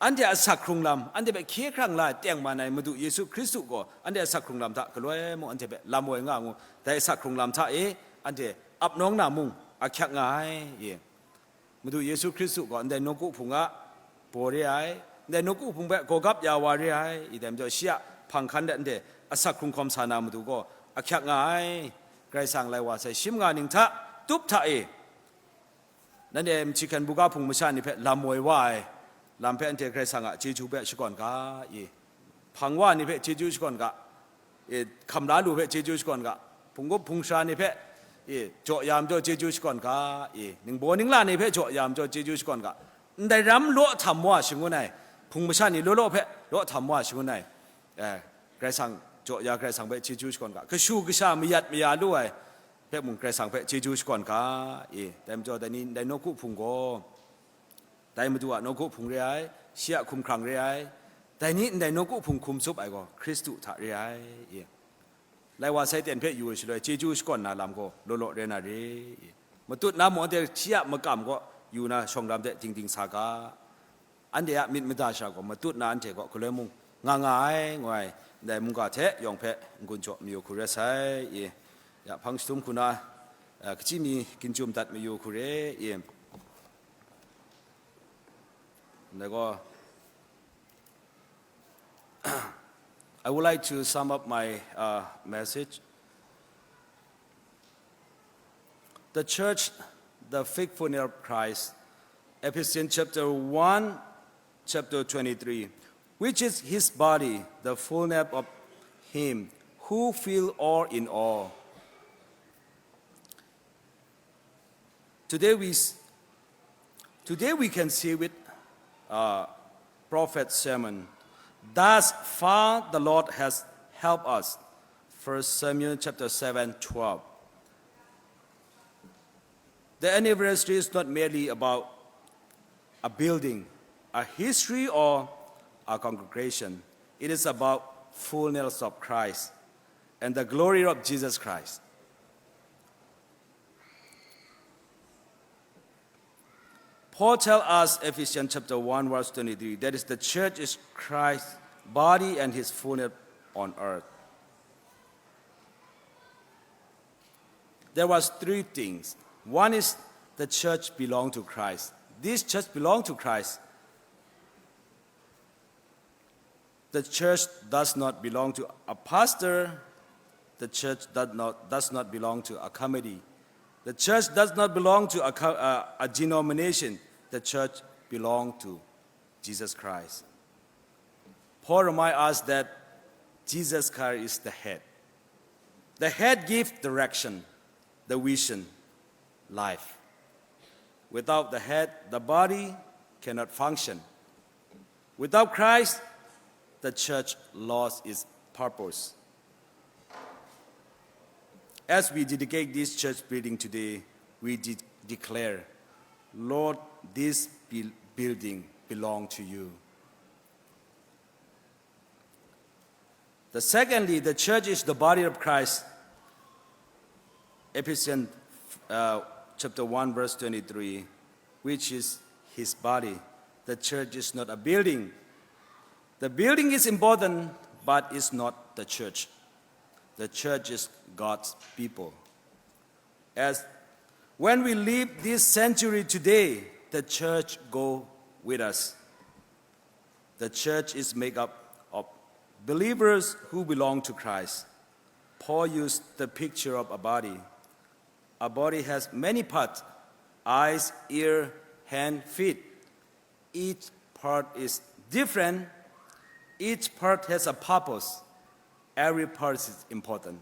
Anhte a asak hkrung lam, anhte hpe hkye hkrang la ai tengman ai Madu Yesu Hkristu gaw anhte a asak hkrung lam hta galoi mung anhte hpe lam woi nga ngu, dai asak hkrung lam hta e anhte ap nawng na mung ahkyak nga ai, i. Madu Yesu Hkristu gaw ndai nawku hpung a baw re ai, ndai nawku hpung hpe gawgap ya wa re ai, i dai majaw shi a hpang hkan de anhte asak hkrung hkawm sa na matu gaw ahkyak nga ai. Karai Kasang lai wa sai shi manga ning hta, tup hta e, nanhte machyi hkan buga hpung masha ni hpe lam woi wa ai lam hpe anhte Karai Kasang a chyeju hpe shakawn ga, i, hpang wa ni hpe chyeju shakawn ga, i, hkam la lu hpe chyeju shakawn ga, hpunggup hpungsha ni hpe, i, jaw ya majaw chyeju shakawn ga, i, ningbaw ningla ni hpe jaw ya majaw chyeju shakawn ga, ndai ram law htam wa shangun ai, hpung masha ni law law hpe law htam wa shangun ai, eh, Karai Kasang, jaw ya Karai Kasang hpe chyeju shakawn ga, kashu kasha mayat maya lu ai, hpe mung Karai Kasang hpe chyeju shakawn ga, i, dai majaw dai ni ndai nawku hpung gaw, dai Madu a nawku hpung re ai, shi a hkumhkrang re ai, dai ni ndai nawku hpung hkum tsup ai gaw Hkristu hta re ai, i. Lai wa sai ten hpe yu ai shaloi chyeju shakawn na lam gaw law law rai na re, i. Matut na mung anhte shi a makam gaw yu na shawng lam de dingding sa ga. Anhte a myit mada sha gaw matut na anhte gaw galoi mung nga nga ai, ngu ai, ndai mungga hte yawng hpe n-gun jaw mayu hku rai sai, i. Ya, hpang jahtum hku na, eh, kachyi mi ginjum dat mayu hku re, i. Ndai gaw, I would like to sum up my, uh, message. The church, the faithfulness of Christ, Ephesians chapter one, chapter twenty-three, which is his body, the fullness of him who fill all in all. Today we, s- today we can see with, uh, prophet's sermon, thus far the Lord has helped us. First Samuel chapter seven, twelve. The anniversary is not merely about a building, a history, or a congregation. It is about fullness of Christ and the glory of Jesus Christ. Paul tells us, Ephesians chapter one, verse twenty-three, that is, the church is Christ's body and his fullness on earth. There was three things. One is the church belonged to Christ. This church belonged to Christ. The church does not belong to a pastor. The church does not, does not belong to a committee. The church does not belong to a, co- uh, a denomination. The church belongs to Jesus Christ. Paul reminds us that Jesus Christ is the head. The head gives direction, the vision, life. Without the head, the body cannot function. Without Christ, the church lost its purpose. As we dedicate this church building today, we de- declare, Lord, this buil- building belong to you. The secondly, the church is the body of Christ. Ephesians uh, chapter one, verse twenty-three, which is his body. The church is not a building. The building is important, but it's not the church. The church is God's people. As when we leave this sanctuary today, the church go with us. The church is made up of believers who belong to Christ. Paul used the picture of a body. A body has many parts: eyes, ear, hand, feet. Each part is different. Each part has a purpose. Every part is important.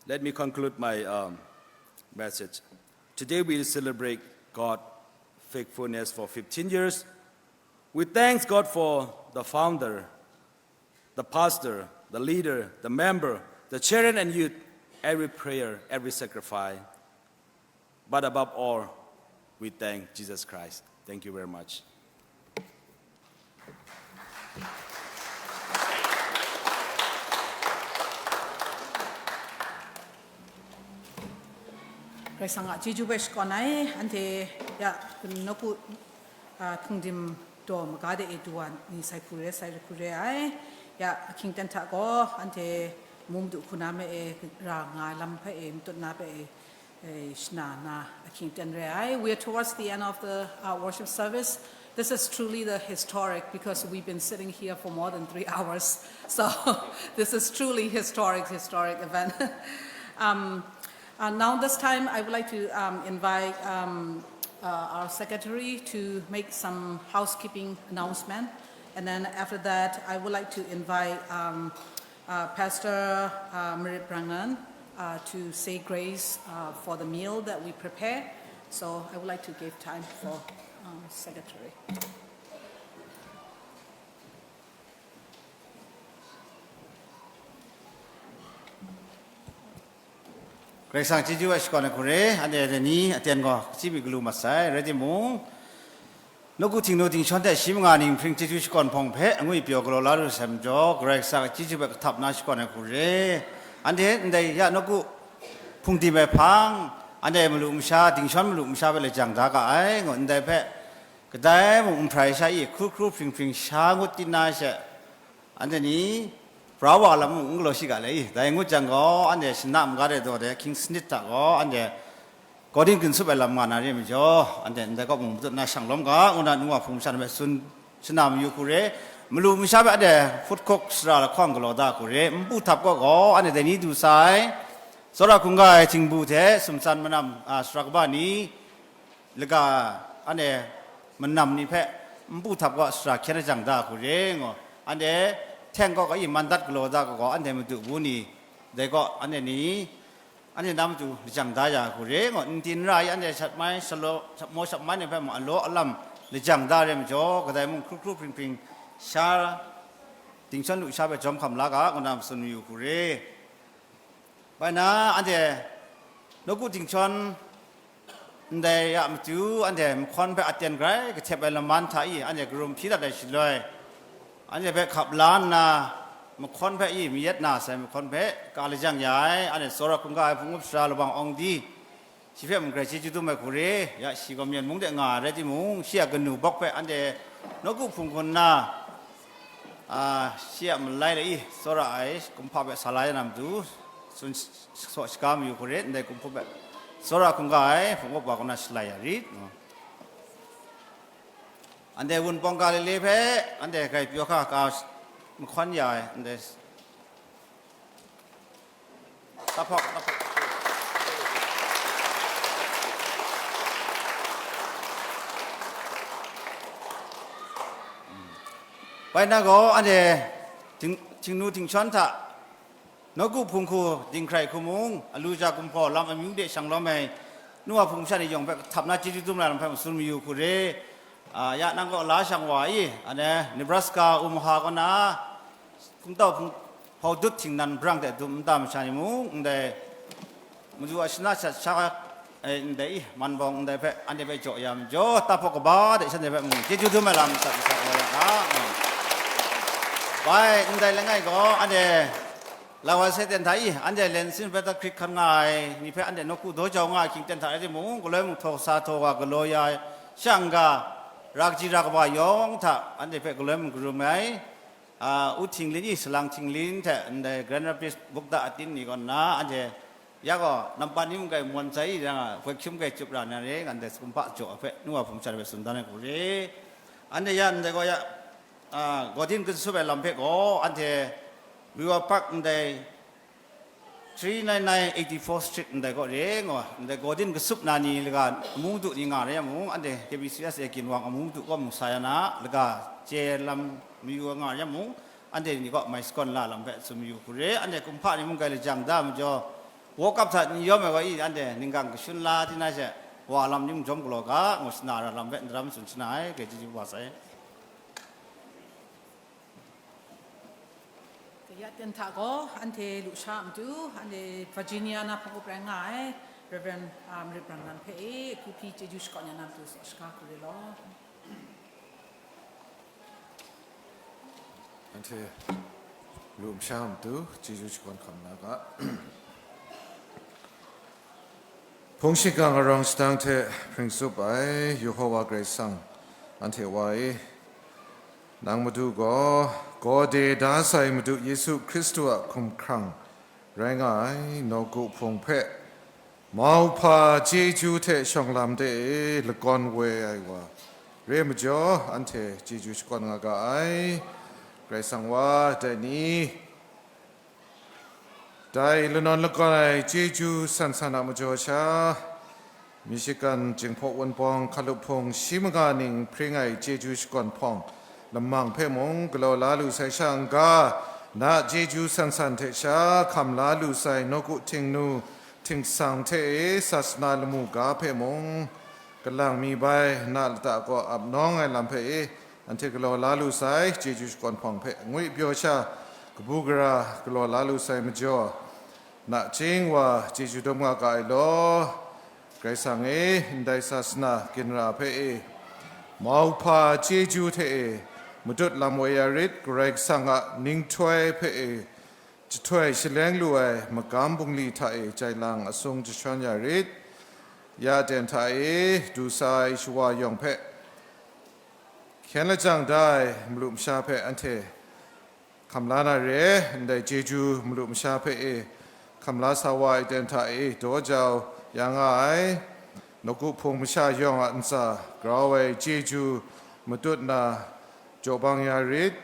Let me conclude my um, message. Today we celebrate God's faithfulness for fifteen years. We thank God for the founder, the pastor, the leader, the member, the children and youth, every prayer, every sacrifice. But above all, we thank Jesus Christ. Thank you very much. Karai Kasang a chyeju hpe shakawn ai, anhte ya nawku, ah, hpungdim daw maga de e du wa ni sai hku re, sai hku re ai. Ya, ahkying ten hta gaw anhte mu madu hku na me e ra nga ai lam hpe e matut na hpe e, e shana na ahkying ten re ai. We are towards the end of the, uh, worship service. This is truly the historic because we've been sitting here for more than three hours. So this is truly historic, historic event. Um, uh, now this time I would like to, um, invite, um, uh, our secretary to make some housekeeping announcement. And then after that, I would like to invite, um, uh, Pastor, uh, Marit Brangnan, uh, to say grace, uh, for the meal that we prepare. So I would like to give time for, um, secretary. Karai Kasang chyeju ai shakawn ai hku re, anhte dai ni aten gaw kaji mi galu mat sai, rai timung, nawku htingnu htingshawng hte shi manga ning hpring chyeju shakawn hpawng hpe angwi pyaw galaw la lu sai majaw, Karai Kasang a chyeju hpe kahtap na shakawn ai hku re. Anhte ndai ya nawku hpungdim ai hpang, anhte malu masha, dingshawng malu masha hpe lajang da ga ai, ngu ndai hpe, kadai mung nhprai sha i hkru hkru hpring hpring sha ngut di na she, anhte ni, pra wa lam mung n galaw shi ga le i, dai ngut jang gaw, anhte shana maga de daw de, hkying sanit hta gaw, anhte kawdin ginsup ai lam nga na re majaw, anhte ndai kaw mung matut na shang lawm ga, ngu na nu wa hpung masha hpe tsun shana mayu hku re, malu masha hpe anhte hput hkuk sara lahkawng galaw da hku re, npu htap kaw gaw, anhte dai ni du sai, tsawra hkungga ai htingbu hte sumtsan manam, a, sara kaba ni, laga, anhte manam ni hpe npu htap kaw sara hkyen lajang da hku re, ngu, anhte hteng kaw ga i man dat galaw da ga gaw, anhte madu bu ni, dai kaw, anhte ni, anhte na matu lajang da ya hku re, ngu, nti n ra i, anhte shat mai, shalaw, shapmaw shapman ni hpe mung alaw alam lajang da re majaw, kadai mung hkru hkru hpring hpring sha, dingshawng lu sha hpe jawm hkam la ga, ngu na matsun mayu hku re. Bai na, anhte nawku dingshawng ndai ya matu, anhte mahkawn hpe aten grai kahtep ai laman hta i, anhte karum hpyi dat ai shaloi, anhte hpe hkap la nna, mahkawn hpe i mayat na sai mahkawn hpe ka lajang ya ai, anhte tsawra hkungga ai hpung up sara Lawang Awng Di, shi hpe mung grai chyeju dum ai hku re, ya shi gaw Myen mung de nga ai rai timung, shi a kanu bawk hpe anhte nawku hpung hkun nna, a, shi a malai le i tsawra ai kumhpa hpe sa la ya na matu, tsun saw shaga mayu hku re, ndai kumhpa hpe tsawra hkungga ai hpung up wa kaw na shalai ya rit. Anhte wunpawng ga le le hpe anhte grai pyaw hka ka mahkawn ya ai, anhte taphawk, taphawk. Bai na gaw, anhte ting-, tingnu tingshawng hta, nawku hpung hku, dinghkrai hku mung, alu ja gumhpraw lam amyu de shang lawm ai, nu wa hpung sha ni yawng hpe kahtap na chyeju dum ai lam hpe matsun mayu hku re. A, ya nang gaw la shang wa i, anhte Nebraska Omaha kaw na, hpungtau hpung, hpau dut htingnan brang hte dum nta masha ni mung, ndai madu a shana shat sha, e, ndai i, man bawng ndai hpe, anhte hpe jaw ya majaw, taphawk kaba de shanhte hpe mung, chyeju dum ai lam matsat matsat nga ya ga. Bai, ndai langai gaw, anhte Lau ai Satan hta i, anhte len sin hpe hkrit hkan nga ai ni hpe anhte nawku daw jau nga ai hkying ten hta rai timung, galoi mung htaw sa htaw wa galaw ya ai, shang ga, ra kaji ra kaba yawng hta anhte hpe galoi mung karum ai, a, U Htinglin i, Salang Htinglin hte ndai Grand Rapids bukda atin ni kaw nna, anhte ya gaw nampat ni mung kai mawn sai i, yang a, hpoi hkyum kai chyup ra na re, ngan dai sakumhpa jaw hpe, nu wa hpung sha hpe tsun dan ai hku re. Anhte ya ndai gaw ya, a, Gordon Gansup ai lam hpe gaw, anhte River Park ndai three nine nine eighty-fourth Street ndai kaw re, ngaw, ndai Gordon Gansup na ni laga amu madu ni nga rai yang mung, anhte K B C S A Ginwang amu madu kaw mung sa ya na, laga chye lam mayu nga rai yang mung, anhte ni kaw mai shakawn la lam hpe tsun mayu hku re, anhte kumhpa ni mung kai lajang da majaw, World Cup hta n yawm ai wa i, anhte ninggang kashun la di na she, wa lam ni mung jawm galaw ga, ngu shana ra lam hpe n daram tsun shana ai, grai chyeju kaba sai. Kaya ten hta gaw, anhte lusha a matu, anhte Virginia na hpung up rai nga ai, Reverend, um, Rip Ran Ran hpe e, akyu hpyi chyeju shakawn ya na matu, tsaw shaga hku re law. Anhte lu masha a matu, chyeju shakawn hkam na ga. Hpung shingkang arawng shadang hte hpring tsup ai Yehova Karai Kasang, anhte Wa e, nang Madu gaw, gaw de da sai Madu Yesu Hkristu a hkumhkrang rai nga ai nawku hpung hpe, mauhpa chyeju hte shawng lam de e lagawn woi ai wa re majaw, anhte chyeju shakawn nga ga ai. Karai Kasang Wa, dai ni, dai lanawn lagawn ai chyeju san san a majaw sha, Michigan Jinghpaw Wunpawng hkalup hpung shi manga ning hpring ai chyeju shakawn hpawng lamang hpe mung galaw la lu sai sha n-ga, na chyeju san san hte sha hkam la lu sai nawku htingnu htingsang hte e sasana lamu ga hpe mung, kalang mi bai na lata kaw ap nawng ai lam hpe e, anhte galaw la lu sai chyeju shakawn hpawng hpe ngwi pyaw sha, kabu gara galaw la lu sai majaw, nachying wa chyeju dum nga ga ai law. Karai Kasang e, ndai sasana ginra hpe e, mauhpa chyeju hte e, matut lam woi ya rit, Karai Kasang a ninghtoi hpe e, jahtoi shaleng lu ai magam bungli hta e jai lang asung jashawn ya rit, ya ten hta e du sa ai shawa yawng hpe hkyen lajang da ai malu masha hpe anhte hkam la na re, ndai chyeju malu masha hpe e hkam la sa wa ai ten hta e daw jau ya nga ai, nawku hpung masha yawng a ntsa grau ai chyeju matut na jaw bang ya rit.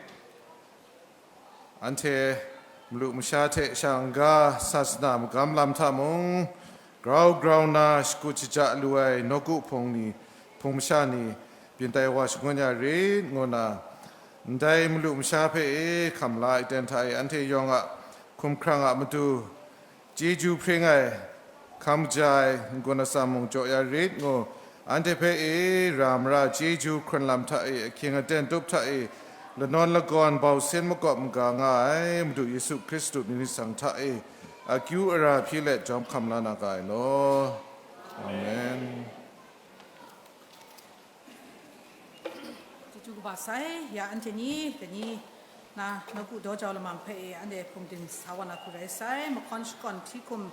Anhte malu masha hte sha n-ga sasana magam lam hta mung, grau grau nna shakut shaja lu ai nawku hpung ni, hpung masha ni, byin tai wa shangun ya rit, ngu nna, ndai malu masha hpe e hkam la ai ten hta e anhte yawng a hkumhkrang a matu, chyeju hpring ai, hkam ja ai n-gun atsam mung jaw ya rit ngu, anhte hpe e ra mara chyeju hkrun lam hta e, ahkying aten tup hta e, lanawn lagawn bau sin makawp maga nga ai Madu Yesu Hkristu myit ni sang hta e, akyu ara hpyi let jawm hkam la na ga ai law. Amen. Chyeju kaba sai, ya anhte ni, dai ni na nawku daw jau lamang hpe e, anhte hpungdim sa wa na hku rai sai, mahkawn shakawn hti hkum,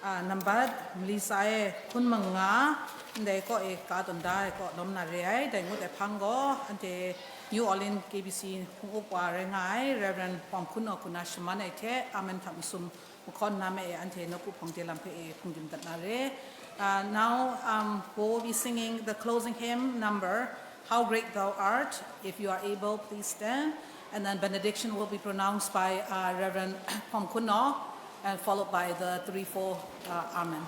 a, nambat mali sa e hkun manga, ndai kaw e ka tawn da ai kaw lawm na re ai, dai ngut ai hpang gaw, anhte New Orleans K B C hpung up wa rai nga ai, Reverend Hpawm Hkun Naw hku na shaman ai hte, amen hta masum, Makhawn na me e, anhte nawku hpawng de lam hpe e hpungdim dat na re. Uh, now, um, we'll be singing the closing hymn number, How Great Thou Art. If you are able, please stand. And then benediction will be pronounced by, uh, Reverend Hpawm Hkun Naw, and followed by the three four, uh, Amen.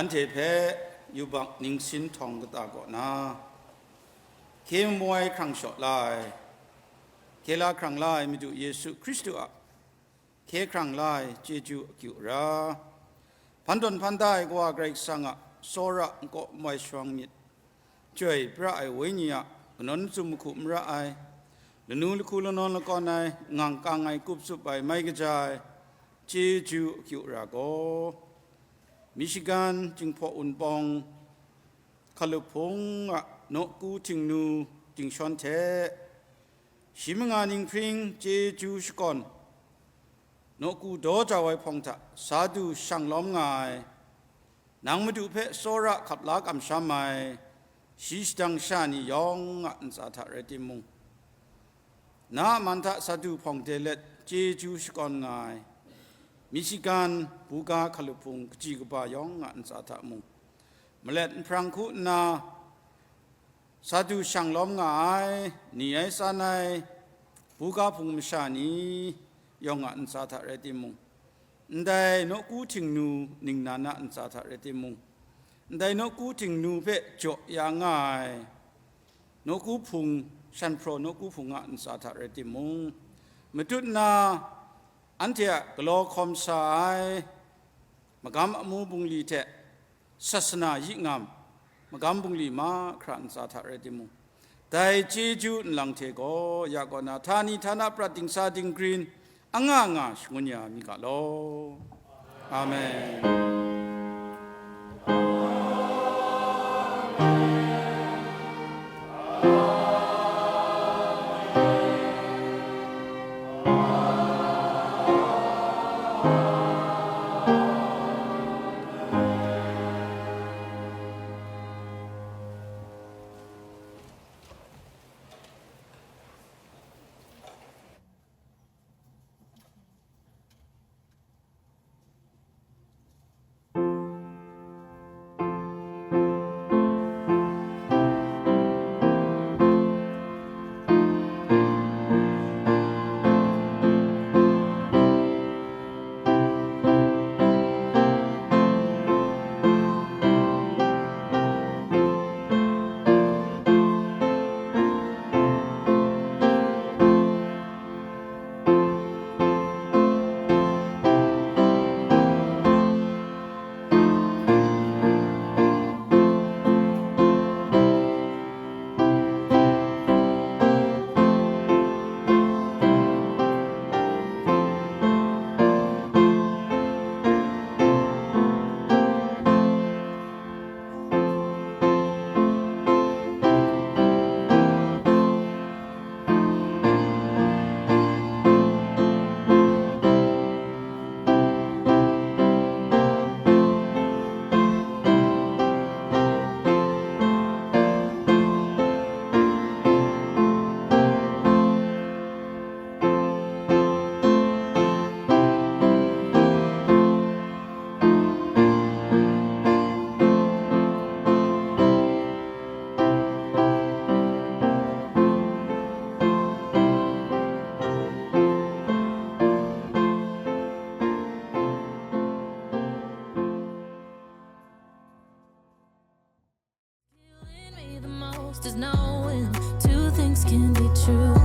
Anhte hpe yubak ningsin htawng kata kaw na, hkye mamu ai hkrang shaw la ai, hkye la hkrang la ai Madu Yesu Hkristu a hkye hkrang la ai chyeju akyu ra, hpan tawn hpan da ai Kawa Karai Kasang a tsawra nkaw moi shawng myit, Chyoi pra ai Wenyi a kanawn mazum mahku mara ai, lanu lahku lanawn lakawn ai, ngang kang ai, kup tsup ai, mai kaja ai, chyeju akyu ra gaw, Michigan Jinghpaw Wunpawng Hkalup Hpung a nawku htingnu dingshawn hte, shi manga ninghpring chyeju shakawn, nawku daw jau ai hpawng hta sa du shang lawm nga ai, nang Madu hpe tsawra hkap la kamsham ai, shi shadang sha ni yawng a ntsa hta rai timung, na a man hta sa du hpawng de let chyeju shakawn nga ai, Michigan buga hkalup hpung kaji kaba yawng a ntsa hta mung, malet nhprang hku nna, sa du shang lawm nga ai, ni ai tsan ai, buga hpung masha ni yawng a ntsa hta rai timung, ndai nawku htingnu ningnan a ntsa hta rai timung, ndai nawku htingnu hpe jaw ya nga ai, nawku hpung, shanhpraw nawku hpung a ntsa hta rai timung, matut na anhte a galaw hkawm sa ai magam amu bungli hte sasana yi ngam magam bungli mahkra ntsa hta rai timung, dai chyeju nlang hte gaw ya kaw na htani htana prat dingsa dinggrin anga nga shangun ya mi ga law. Amen. Killing me the most is knowing two things can be true.